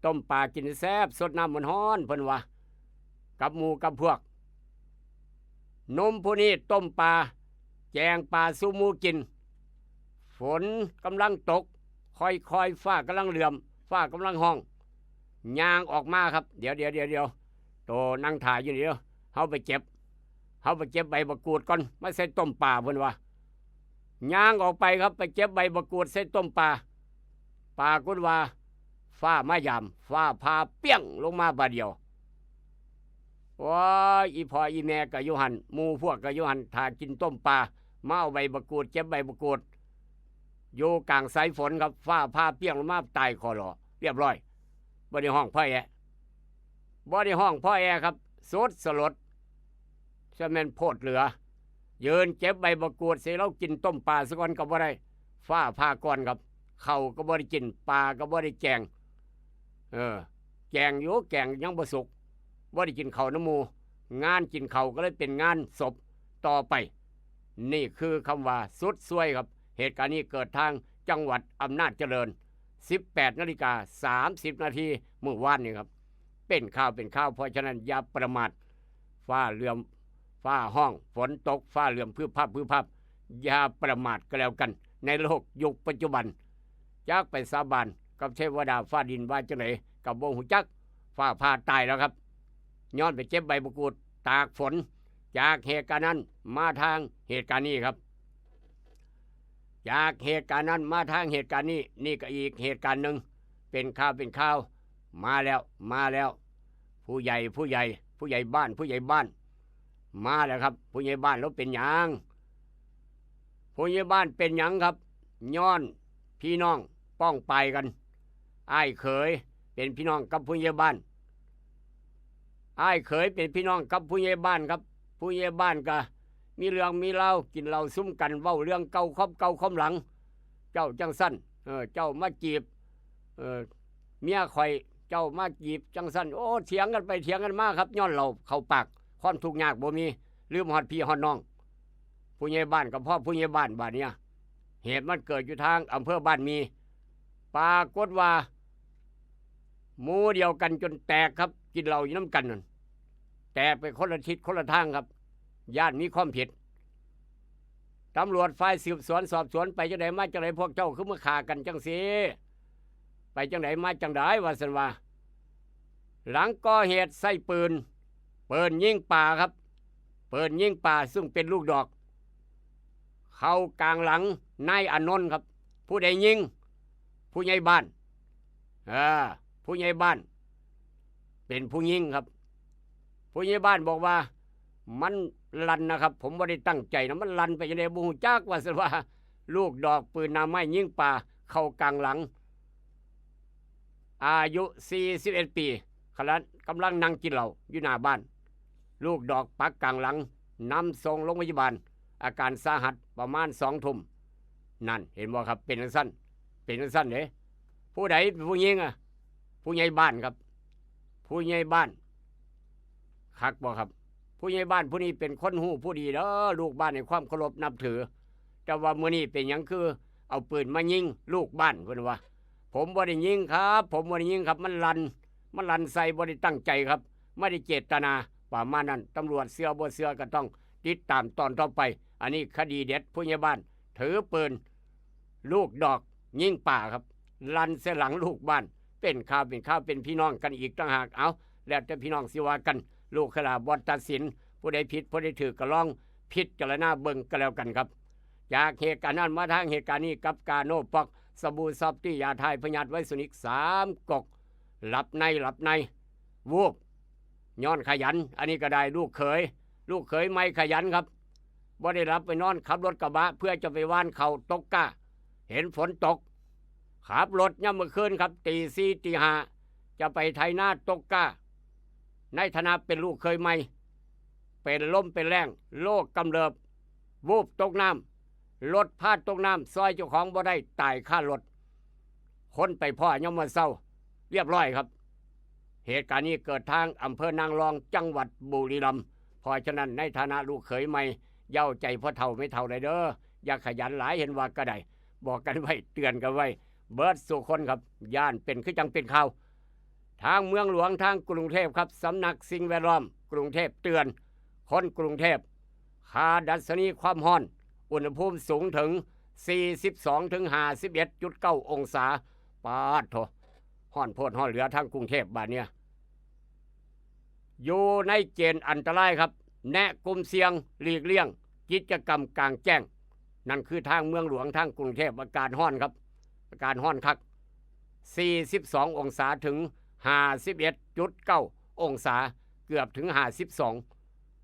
ต้มปลากินแซ่บ สดน้ำมันฮ้อน เพิ่นว่า กับหมู่กับพวก หนุ่มผู้นี้ต้มปลา แกงปลาสู่หมู่กิน ฝนกำลังตก ค่อยๆ ฟ้ากำลังเหลื่อม ฟ้ากำลังฮ้อง ย่างออกมาครับ เดี๋ยว เดี๋ยว เดี๋ยว เดี๋ยว โตนั่งถ่ายอยู่นี่เด้อ เฮาไปเก็บ เฮาไปเก็บใบบักกูดก่อน มาใส่ต้มปลา เพิ่นว่า ย่างออกไปครับ ไปเก็บใบบักกูดใส่ต้มปลา ปรากฏว่า ฟ้ามายาม ฟ้าผ่าเปี้ยงลงมาบาดเดียว โอ้ย อีพ่ออีแม่ก็อยู่หั่น หมู่พวกก็อยู่หั่น ถ้ากินต้มปลา มาเอาใบบักกูด เก็บใบบักกูด อยู่กลางสายฝนครับ ฟ้าผ่าเปี้ยงลงมา ตายคอหลอ เรียบร้อย บ่ได้ฮ้องพ่อแอะ บ่ได้ฮ้องพ่อแอะครับ สุดสลด ซะแม่นโพดเหลือ ยืนเก็บใบบักกูด สิลาวกินต้มปลาซะก่อนก็บ่ได้ ฟ้าผ่าก่อนครับ ข้าวก็บ่ได้กิน ปลาก็บ่ได้แกง เออ แกงอยู่ แกงยังบ่สุก บ่ได้กินข้าวนำหมู่ งานกินข้าวก็เลยเป็นงานศพต่อไป นี่คือคำว่าสุดซวยครับ เหตุการณ์นี้เกิดทางจังหวัดอำนาจเจริญ สิบแปดนาฬิกาสามสิบนาทีมื้อวานนี้ครับ เป็นข่าวเป็นข่าว เพราะฉะนั้นอย่าประมาท ฟ้าเหลื่อม ฟ้าฮ้อง ฝนตก ฟ้าเหลื่อมพรึบพรับพรึบพรับ อย่าประมาทก็แล้วกัน ในโลกยุคปัจจุบัน จักไปสาบานกับเทวดาฟ้าดินว่าจั่งใดก็บ่ฮู้จัก ฟ้าผ่าตายแล้วครับ ย้อนไปเก็บใบบักกูด ตากฝน จากเหตุการณ์นั้นมาทางเหตุการณ์นี้ครับ จากเหตุการณ์นั้นมาทางเหตุการณ์นี้ นี่ก็อีกเหตุการณ์หนึ่ง เป็นข่าวเป็นข่าว มาแล้ว มาแล้ว ผู้ใหญ่ ผู้ใหญ่ ผู้ใหญ่บ้าน ผู้ใหญ่บ้าน มาแล้วครับ ผู้ใหญ่บ้านลาวเป็นหยัง ผู้ใหญ่บ้านเป็นหยังครับ ย้อนพี่น้องป้องปายกัน อ้ายเขยเป็นพี่น้องกับผู้ใหญ่บ้าน อ้ายเขยเป็นพี่น้องกับผู้ใหญ่บ้านครับ ผู้ใหญ่บ้านก็มีเรื่องมีราว กินเหล้าซุมกัน เว้าเรื่องเก่า ความเก่าความหลัง เจ้าจั่งซั้น เออ เจ้ามาจีบ เออ เมียข่อยเจ้ามาจีบจังซั่น โอ้ เถียงกันไปเถียงกันมาครับ ย้อนเหล้าเข้าปาก ความทุกข์ยากบ่มี ลืมฮอดพี่ฮอดน้อง ผู้ใหญ่บ้านก็พ้อผู้ใหญ่บ้านบาดเนี่ย เหตุมันเกิดอยู่ทางอำเภอบ้านหมี่ ปรากฏว่า หมู่เดียวกันจนแตกครับ กินเหล้าอยู่นำกันนั่น แตกไปคนละทิศคนละทางครับ ย้านมีความผิด ตำรวจฝ่ายสืบสวนสอบสวนไปจังใดมาจังใด พวกเจ้าคือมาฆ่ากันจังซี้ ไปจังใดมาจังใด ว่าซั่นว่า หลังก่อเหตุใช้ปืน ปืนยิงป่าครับ ปืนยิงป่าซึ่งเป็นลูกดอก เข้ากลางหลังนายอานนท์ครับ ผู้ใดยิง ผู้ใหญ่บ้าน เออ ผู้ใหญ่บ้าน เป็นผู้ยิงครับ ผู้ใหญ่บ้านบอกว่า มันลั่นนะครับ ผมบ่ได้ตั้งใจนะ มันลั่นไปจังใดบ่ฮู้จัก ว่าซั่นว่า ลูกดอกปืนหน้าไม้ยิงป่าเข้ากลางหลัง อายุสี่สิบเอ็ดปี ขณะกำลังนั่งกินเหล้าอยู่หน้าบ้าน ลูกดอกปักกลางหลัง นำส่งโรงพยาบาล อาการสาหัสประมาณสองทุ่ม นั่น เห็นบ่ครับ เป็นจังซั่น เป็นจังซั่นเด้ ผู้ใดเป็นผู้ยิงอะ ผู้ใหญ่บ้านครับ ผู้ใหญ่บ้าน คักบ่ครับ ผู้ใหญ่บ้านผู้นี้เป็นคนฮู้ผู้ดีเด้อ ลูกบ้านให้ความเคารพนับถือ แต่ว่ามื้อนี้เป็นหยังคือเอาปืนมายิงลูกบ้าน เพิ่นว่า ผมบ่ได้ยิงครับ ผมบ่ได้ยิงครับ มันลั่น มันลั่นใส่ บ่ได้ตั้งใจครับ ไม่ได้เจตนา ประมาณนั้น ตำรวจเชื่อบ่เชื่อก็ต้องติดตามตอนต่อไป อันนี้คดีเด็ด ผู้ใหญ่บ้านถือปืน ลูกดอกยิงป่าครับ ลั่นใส่หลังลูกบ้าน เป็นข่าวเป็นข่าว เป็นพี่น้องกันอีกต่างหาก เอา แล้วแต่พี่น้องสิว่ากัน ลูกขลาบ่ตัดสิน ผู้ใดผิดผู้ใดถูกก็ลองพิจารณาเบิ่งก็แล้วกันครับ จากเหตุการณ์นั้นมาทางเหตุการณ์นี้ กับกาโนป๊อก สบู่ซอฟตี้ ยาถ่ายพยาธิไวรัสนิก สามก๊อก หลับใน หลับใน วูบ ย้อนขยัน อันนี้ก็ได้ลูกเขย ลูกเขยใหม่ขยันครับ บ่ได้หลับไปนอน ขับรถกระบะเพื่อจะไปหว่านข้าวตกกล้า เห็นฝนตก ขับรถยามมื้อคืนครับ ตีสี่ตีห้า จะไปไถนาตกกล้า ในฐานะเป็นลูกเขยใหม่ เป็นลมเป็นแล้ง โรคกำเริบ วูบตกน้ำ รถพาตกน้ำ ซ่อยเจ้าของบ่ได้ ตายคารถ คนไปพ้อยามมื้อเช้า เรียบร้อยครับ เหตุการณ์นี้เกิดทางอำเภอนางรอง จังหวัดบุรีรัมย์ เพราะฉะนั้นในฐานะลูกเขยใหม่ เย้าใจพ่อเฒ่าแม่เฒ่าหน่อยเด้อ อย่าขยันหลาย เห็นว่าก็ได้ บอกกันไว้ เตือนกันไว้ เบิดสู่คนครับ ย้านเป็นคือจังเป็นข่าว ทางเมืองหลวง ทางกรุงเทพครับ สำนักสิ่งแวดล้อมกรุงเทพเตือน คนกรุงเทพ ค่าดัชนีความร้อน อุณหภูมิสูงถึง สี่สิบสอง ถึง ห้าสิบเอ็ดจุดเก้า องศา ปาดโถ ร้อนโพดร้อนเหลือทางกรุงเทพบาดเนี่ย อยู่ในเกณฑ์อันตรายครับ แนะกลุ่มเสี่ยงหลีกเลี่ยงกิจกรรมกลางแจ้ง นั่นคือทางเมืองหลวง ทางกรุงเทพ อากาศร้อนครับ อากาศร้อนคัก สี่สิบสอง องศา ถึง ห้าสิบเอ็ดจุดเก้า องศา เกือบถึง ห้าสิบสอง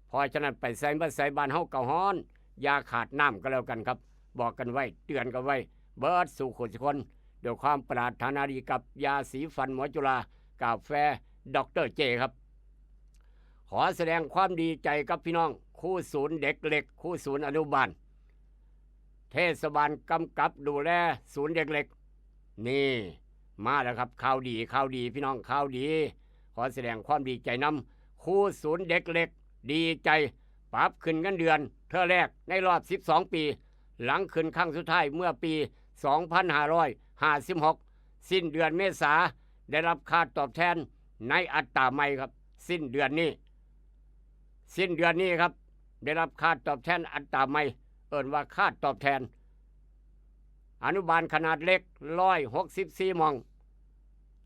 เพราะฉะนั้นไปไสมาไส บ้านเฮาก็ร้อน อย่าขาดน้ำก็แล้วกันครับ บอกกันไว้ เตือนกันไว้ เบิดสู่คนสุคน ด้วยความปรารถนาดีกับยาสีฟันหมอจุฬา กาแฟด็อกเตอร์เจครับ ขอแสดงความดีใจกับพี่น้อง ครูศูนย์เด็กเล็ก ครูศูนย์อนุบาล เทศบาลกำกับดูแลศูนย์เด็กเล็ก นี่ มาแล้วครับ ข่าวดี ข่าวดี พี่น้อง ข่าวดี ขอแสดงความดีใจนำ ครูศูนย์เด็กเล็ก ดีใจ ปรับขึ้นเงินเดือนเทื่อแรกในรอบ สิบสอง ปี หลังขึ้นครั้งสุดท้ายเมื่อปี สองพันห้าร้อยห้าสิบหก สิ้นเดือนเมษา ได้รับค่าตอบแทนในอัตราใหม่ครับ สิ้นเดือนนี้ สิ้นเดือนนี้ครับ ได้รับค่าตอบแทนอัตราใหม่ เอิ้นว่าค่าตอบแทน อนุบาลขนาดเล็ก ร้อยหกสิบสี่ หม่อง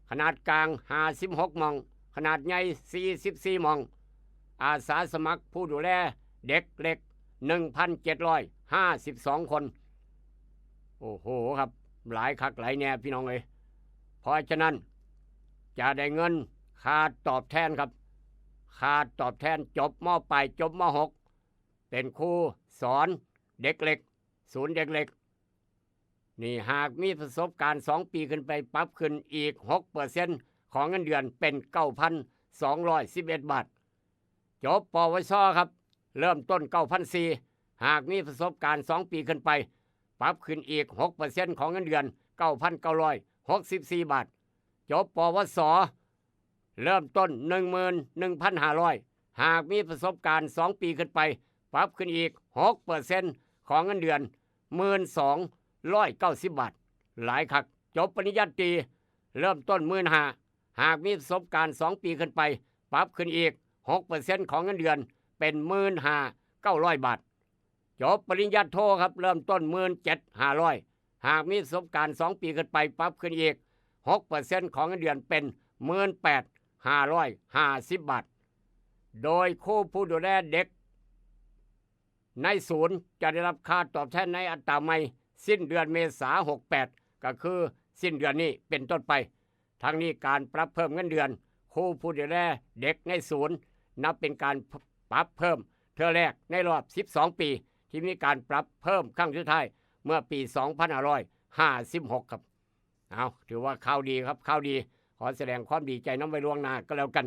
ขนาดกลาง ห้าสิบหก หม่อง ขนาดใหญ่ สี่สิบสี่ หม่อง อาสาสมัครผู้ดูแลเด็กเล็ก หนึ่งพันเจ็ดร้อยห้าสิบสอง คน โอ้โหครับ หลายคักหลายแน่พี่น้องเอ้ย เพราะฉะนั้น จะได้เงินค่าตอบแทนครับ ค่าตอบแทน จบ ม.ปลาย จบ ม.หก เป็นครูสอนเด็กเล็ก ศูนย์เด็กเล็ก นี่หากมีประสบการณ์ สอง ปีขึ้นไป ปรับขึ้นอีก หกเปอร์เซ็นต์ ของเงินเดือนเป็น เก้าพันสองร้อยสิบเอ็ด บาท จบ ปวช ครับ เริ่มต้น เก้าพันสี่ หากมีประสบการณ์ สอง ปีขึ้นไป ปรับขึ้นอีก หกเปอร์เซ็นต์ ของเงินเดือน เก้าพันเก้าร้อยหกสิบสี่ บาท จบ ปวส เริ่มต้น หนึ่งหมื่นหนึ่งพันห้าร้อย หากมีประสบการณ์ สอง ปีขึ้นไป ปรับขึ้นอีก หกเปอร์เซ็นต์ ของเงินเดือน หมื่นสองร้อยเก้าสิบ บาท หลายคัก จบปริญญาตรี เริ่มต้น หมื่นห้า หากมีประสบการณ์ สอง ปีขึ้นไป ปรับขึ้นอีก หกเปอร์เซ็นต์ ของเงินเดือน เป็น หมื่นห้าเก้าร้อย บาท จบปริญญาโทครับ เริ่มต้น หมื่นเจ็ดห้าร้อย หากมีประสบการณ์ สอง ปีขึ้นไป ปรับขึ้นอีก หกเปอร์เซ็นต์ ของเงินเดือน เป็น หมื่นแปดห้าร้อยห้าสิบ บาท โดยครูผู้ดูแลเด็กในศูนย์จะได้รับค่าตอบแทนในอัตราใหม่ สิ้นเดือนเมษา หกแปด ก็คือสิ้นเดือนนี้เป็นต้นไป ทั้งนี้การปรับเพิ่มเงินเดือนครูผู้ดูแลเด็กในศูนย์ นับเป็นการปรับเพิ่มเทื่อแรกในรอบ สิบสอง ปี ที่มีการปรับเพิ่มครั้งสุดท้ายเมื่อปี สองพันห้าร้อยห้าสิบหก ครับ เอาถือว่าข่าวดีครับ ข่าวดี ขอแสดงความดีใจนำไว้ล่วงหน้าก็แล้วกัน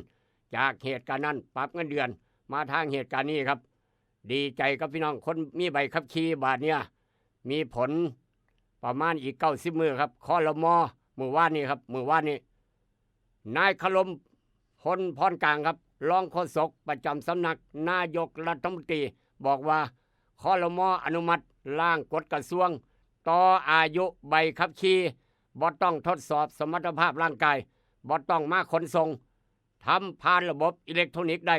จากเหตุการณ์นั้นปรับเงินเดือนมาทางเหตุการณ์นี้ครับ ดีใจกับพี่น้องคนมีใบขับขี่บาดเนี่ย มีผลประมาณอีก เก้าสิบ มื้อครับ ครม มื้อวานนี้ครับ มื้อวานนี้ นายคารม พลพรกลางครับ รองโฆษกประจำสำนักนายกรัฐมนตรี บอกว่า ครม อนุมัติร่างกฎกระทรวง ต่ออายุใบขับขี่ บ่ต้องทดสอบสมรรถภาพร่างกาย บ่ต้องมาขนส่ง ทำผ่านระบบอิเล็กทรอนิกส์ได้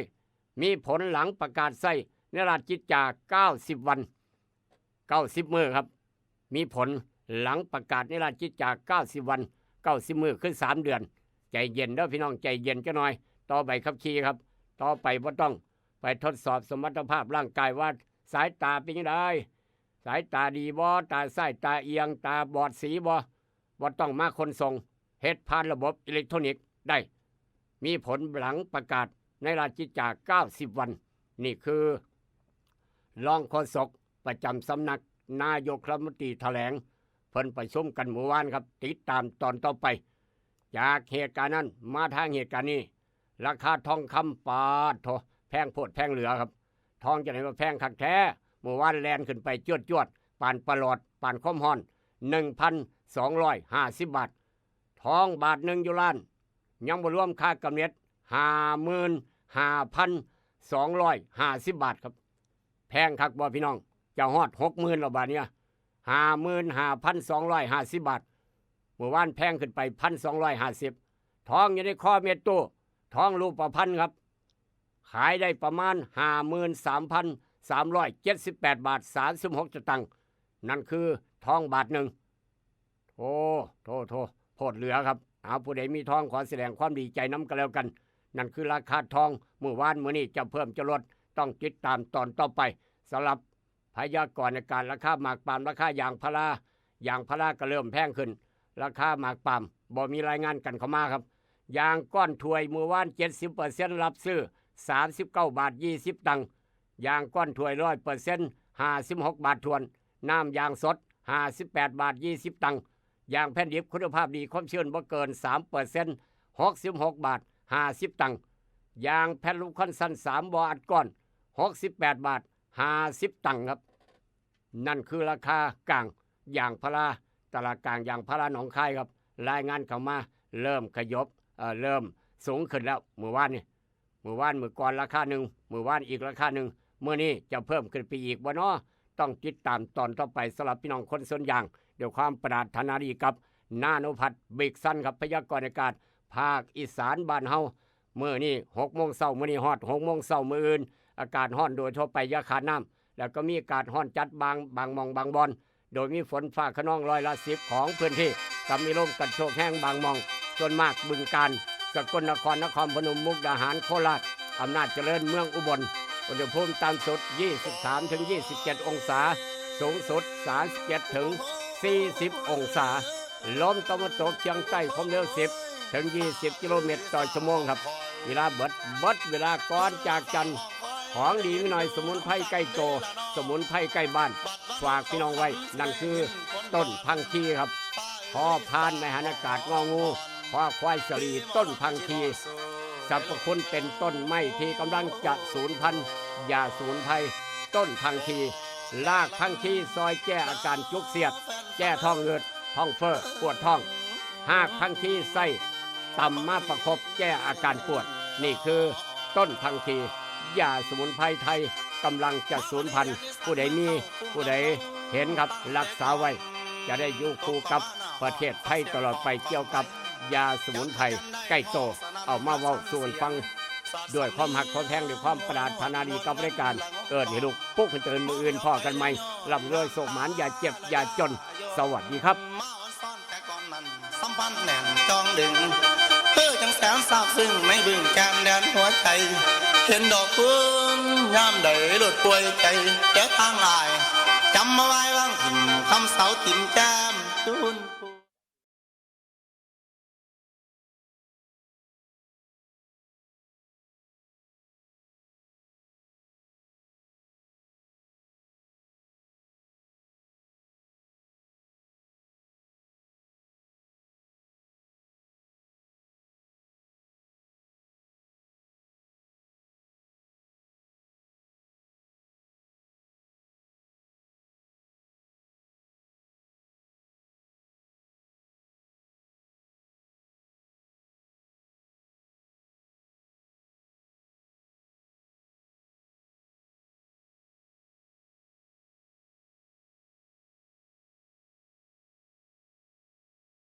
มีผลหลังประกาศใช้ในราชกิจจา เก้าสิบ วัน เก้าสิบ มื้อครับ มีผลหลังประกาศในราชกิจจา เก้าสิบ วัน เก้าสิบ มื้อ คือ สาม เดือน ใจเย็นเด้อพี่น้อง ใจเย็นจักหน่อย ต่อใบขับขี่ครับ ต่อไปบ่ต้องไปทดสอบสมรรถภาพร่างกายว่าสายตาเป็นจั่งใด สายตาดีบ่ ตาซ้ายตาเอียง ตาบอดสีบ่ บ่ต้องมาขนส่ง เฮ็ดผ่านระบบอิเล็กทรอนิกส์ได้ มีผลหลังประกาศในราชกิจจา เก้าสิบ วัน นี่คือ รองโฆษกประจำสำนักนายกรัฐมนตรีแถลง เพิ่นประชุมกันเมื่อวานครับ ติดตามตอนต่อไป จากเหตุการณ์นั้นมาทางเหตุการณ์นี้ ราคาทองคำ ปาดโถ แพงโพดแพงเหลือครับ ทองจั่งใด๋ว่าแพงคักแท้ เมื่อวานแล่นขึ้นไปจวดๆ ปานประหลอด ปานความร้อน หนึ่งพันสองร้อยห้าสิบ บาท ทองบาทหนึ่งอยู่ล้าน ยังบ่รวมค่ากำเน็ต ห้าหมื่นห้าพันสองร้อยห้าสิบ บาทครับ แพงคักบ่พี่น้อง จะฮอด หกหมื่น แล้วบาดเนี่ย ห้าหมื่นห้าพันสองร้อยห้าสิบ บาท เมื่อวานแพงขึ้นไป พันสองร้อยห้าสิบ ทองอยู่ในคอเม็ดตู้ ทองรูปพรรณครับ ขายได้ประมาณ ห้าหมื่นสามพันสามร้อยเจ็ดสิบแปด บาท สามสิบหก สตางค์ นั่นคือทองบาทหนึ่ง โอ้ โถ โถ โพดเหลือครับ เอาผู้ใดมีทองขอแสดงความดีใจนำกันแล้วกัน นั่นคือราคาทอง มื้อวานมื้อนี้จะเพิ่มจะลด ต้องติดตามตอนต่อไป สำหรับพยากรณ์อากาศ ราคาหมากปาล์ม ราคายางพารา ยางพาราก็เริ่มแพงขึ้น ราคาหมากปาล์มบ่มีรายงานกันเข้ามาครับ ยางก้อนถ้วยมื้อวาน เจ็ดสิบเปอร์เซ็นต์ รับซื้อ สามสิบเก้าบาท ยี่สิบตังค์ ยางก้อนถ้วย ร้อยเปอร์เซ็นต์ ห้าสิบหกบาทถ้วน น้ำยางสด ห้าสิบแปดบาท ยี่สิบตังค์ ยางแผ่นดิบคุณภาพดี ความชื้นบ่เกิน สามเปอร์เซ็นต์ หกสิบหกบาท ห้าสิบตังค์ ยางแผ่นลูกคอนซัน สามบ่ออัดก้อน หกสิบแปดบาท ห้าสิบตังค์ครับ นั่นคือราคากลางยางพารา ตลาดกลางยางพาราหนองคายครับ รายงานเข้ามา เริ่มขยบ เอ่อ เริ่มสูงขึ้นแล้ว มื้อวานนี่ มื้อวานมื้อก่อนราคาหนึ่ง มื้อวานอีกราคาหนึ่ง มื้อนี้จะเพิ่มขึ้นไปอีกบ่น้อ ต้องติดตามตอนต่อไป สำหรับพี่น้องคนสวนยาง ด้วยความปรารถนาดีกับนาโนพัฒน์ บิกซันครับ พยากรณ์อากาศภาคอีสานบ้านเฮา มื้อนี้หกโมงเช้า มื้อนี้ฮอดหกโมงเช้า มื้ออื่น อากาศร้อนโดยทั่วไป อย่าขาดน้ำ แล้วก็มีอากาศร้อนจัดบาง บางหม่องบางบ่อน โดยมีฝนฟ้าคะนองร้อยละสิบของพื้นที่ กับมีลมกันโชกแฮงบางหม่อง ส่วนมากบึงกาฬ สกลนคร นครพนม มุกดาหาร โคราช อำนาจเจริญ เมืองอุบล อุณหภูมิต่ำสุด ยี่สิบสามถึงยี่สิบเจ็ดองศา สูงสุด สามสิบเจ็ดถึงสี่สิบองศา ลมตะวันตกเฉียงใต้ ความเร็ว สิบถึงยี่สิบกิโลเมตรต่อชั่วโมงครับ เวลาเบิด เบิดเวลาก่อนจากกัน ของดีมีหน่อย สมุนไพรใกล้ตัว สมุนไพรใกล้บ้าน ฝากพี่น้องไว้ นั่นคือต้นพังคีครับ พอพาน ไม้หันอากาศ งองู คอควายสลี ต้นพังคี สรรพคุณเป็นต้นไม้ที่กำลังจะสูญพันธุ์ อย่าสูญภัย ต้นพังคี รากพังคีซอยแก้อาการจุกเสียด แก้ท้องอืด ท้องเฟ้อ ปวดท้อง หากพังคีใส่ ตำมาประคบแก้อาการปวด นี่คือต้นพังคี ยาสมุนไพรไทยกำลังจะสูญพันธุ์ ผู้ใดมี ผู้ใดเห็นครับ รักษาไว้ จะได้อยู่คู่กับประเทศไทยตลอดไป เกี่ยวกับยาสมุนไพรใกล้โต เอามาเว้าสู่กันฟัง ด้วยความฮักความแพง ด้วยความปรารถนาดีกับรายการ เอิ้นให้ลูกปลุกให้ตื่น มื้ออื่นพ้อกันใหม่ ร่ำรวยโชคหมาน อย่าเจ็บอย่าจน สวัสดีครับ มาอ่อนซ้อนแต่ก่อนนั้น สัมพันธ์แน่นจองดึง คือจังแสนซาบซึ้งในบึงแกนแดนหัวใจ เห็นดอกคุณยามใดหลุดป่วยใจ เจอทางอาย จำมาไว้วางถิ่มคำเสาถิ่มแก้มจุน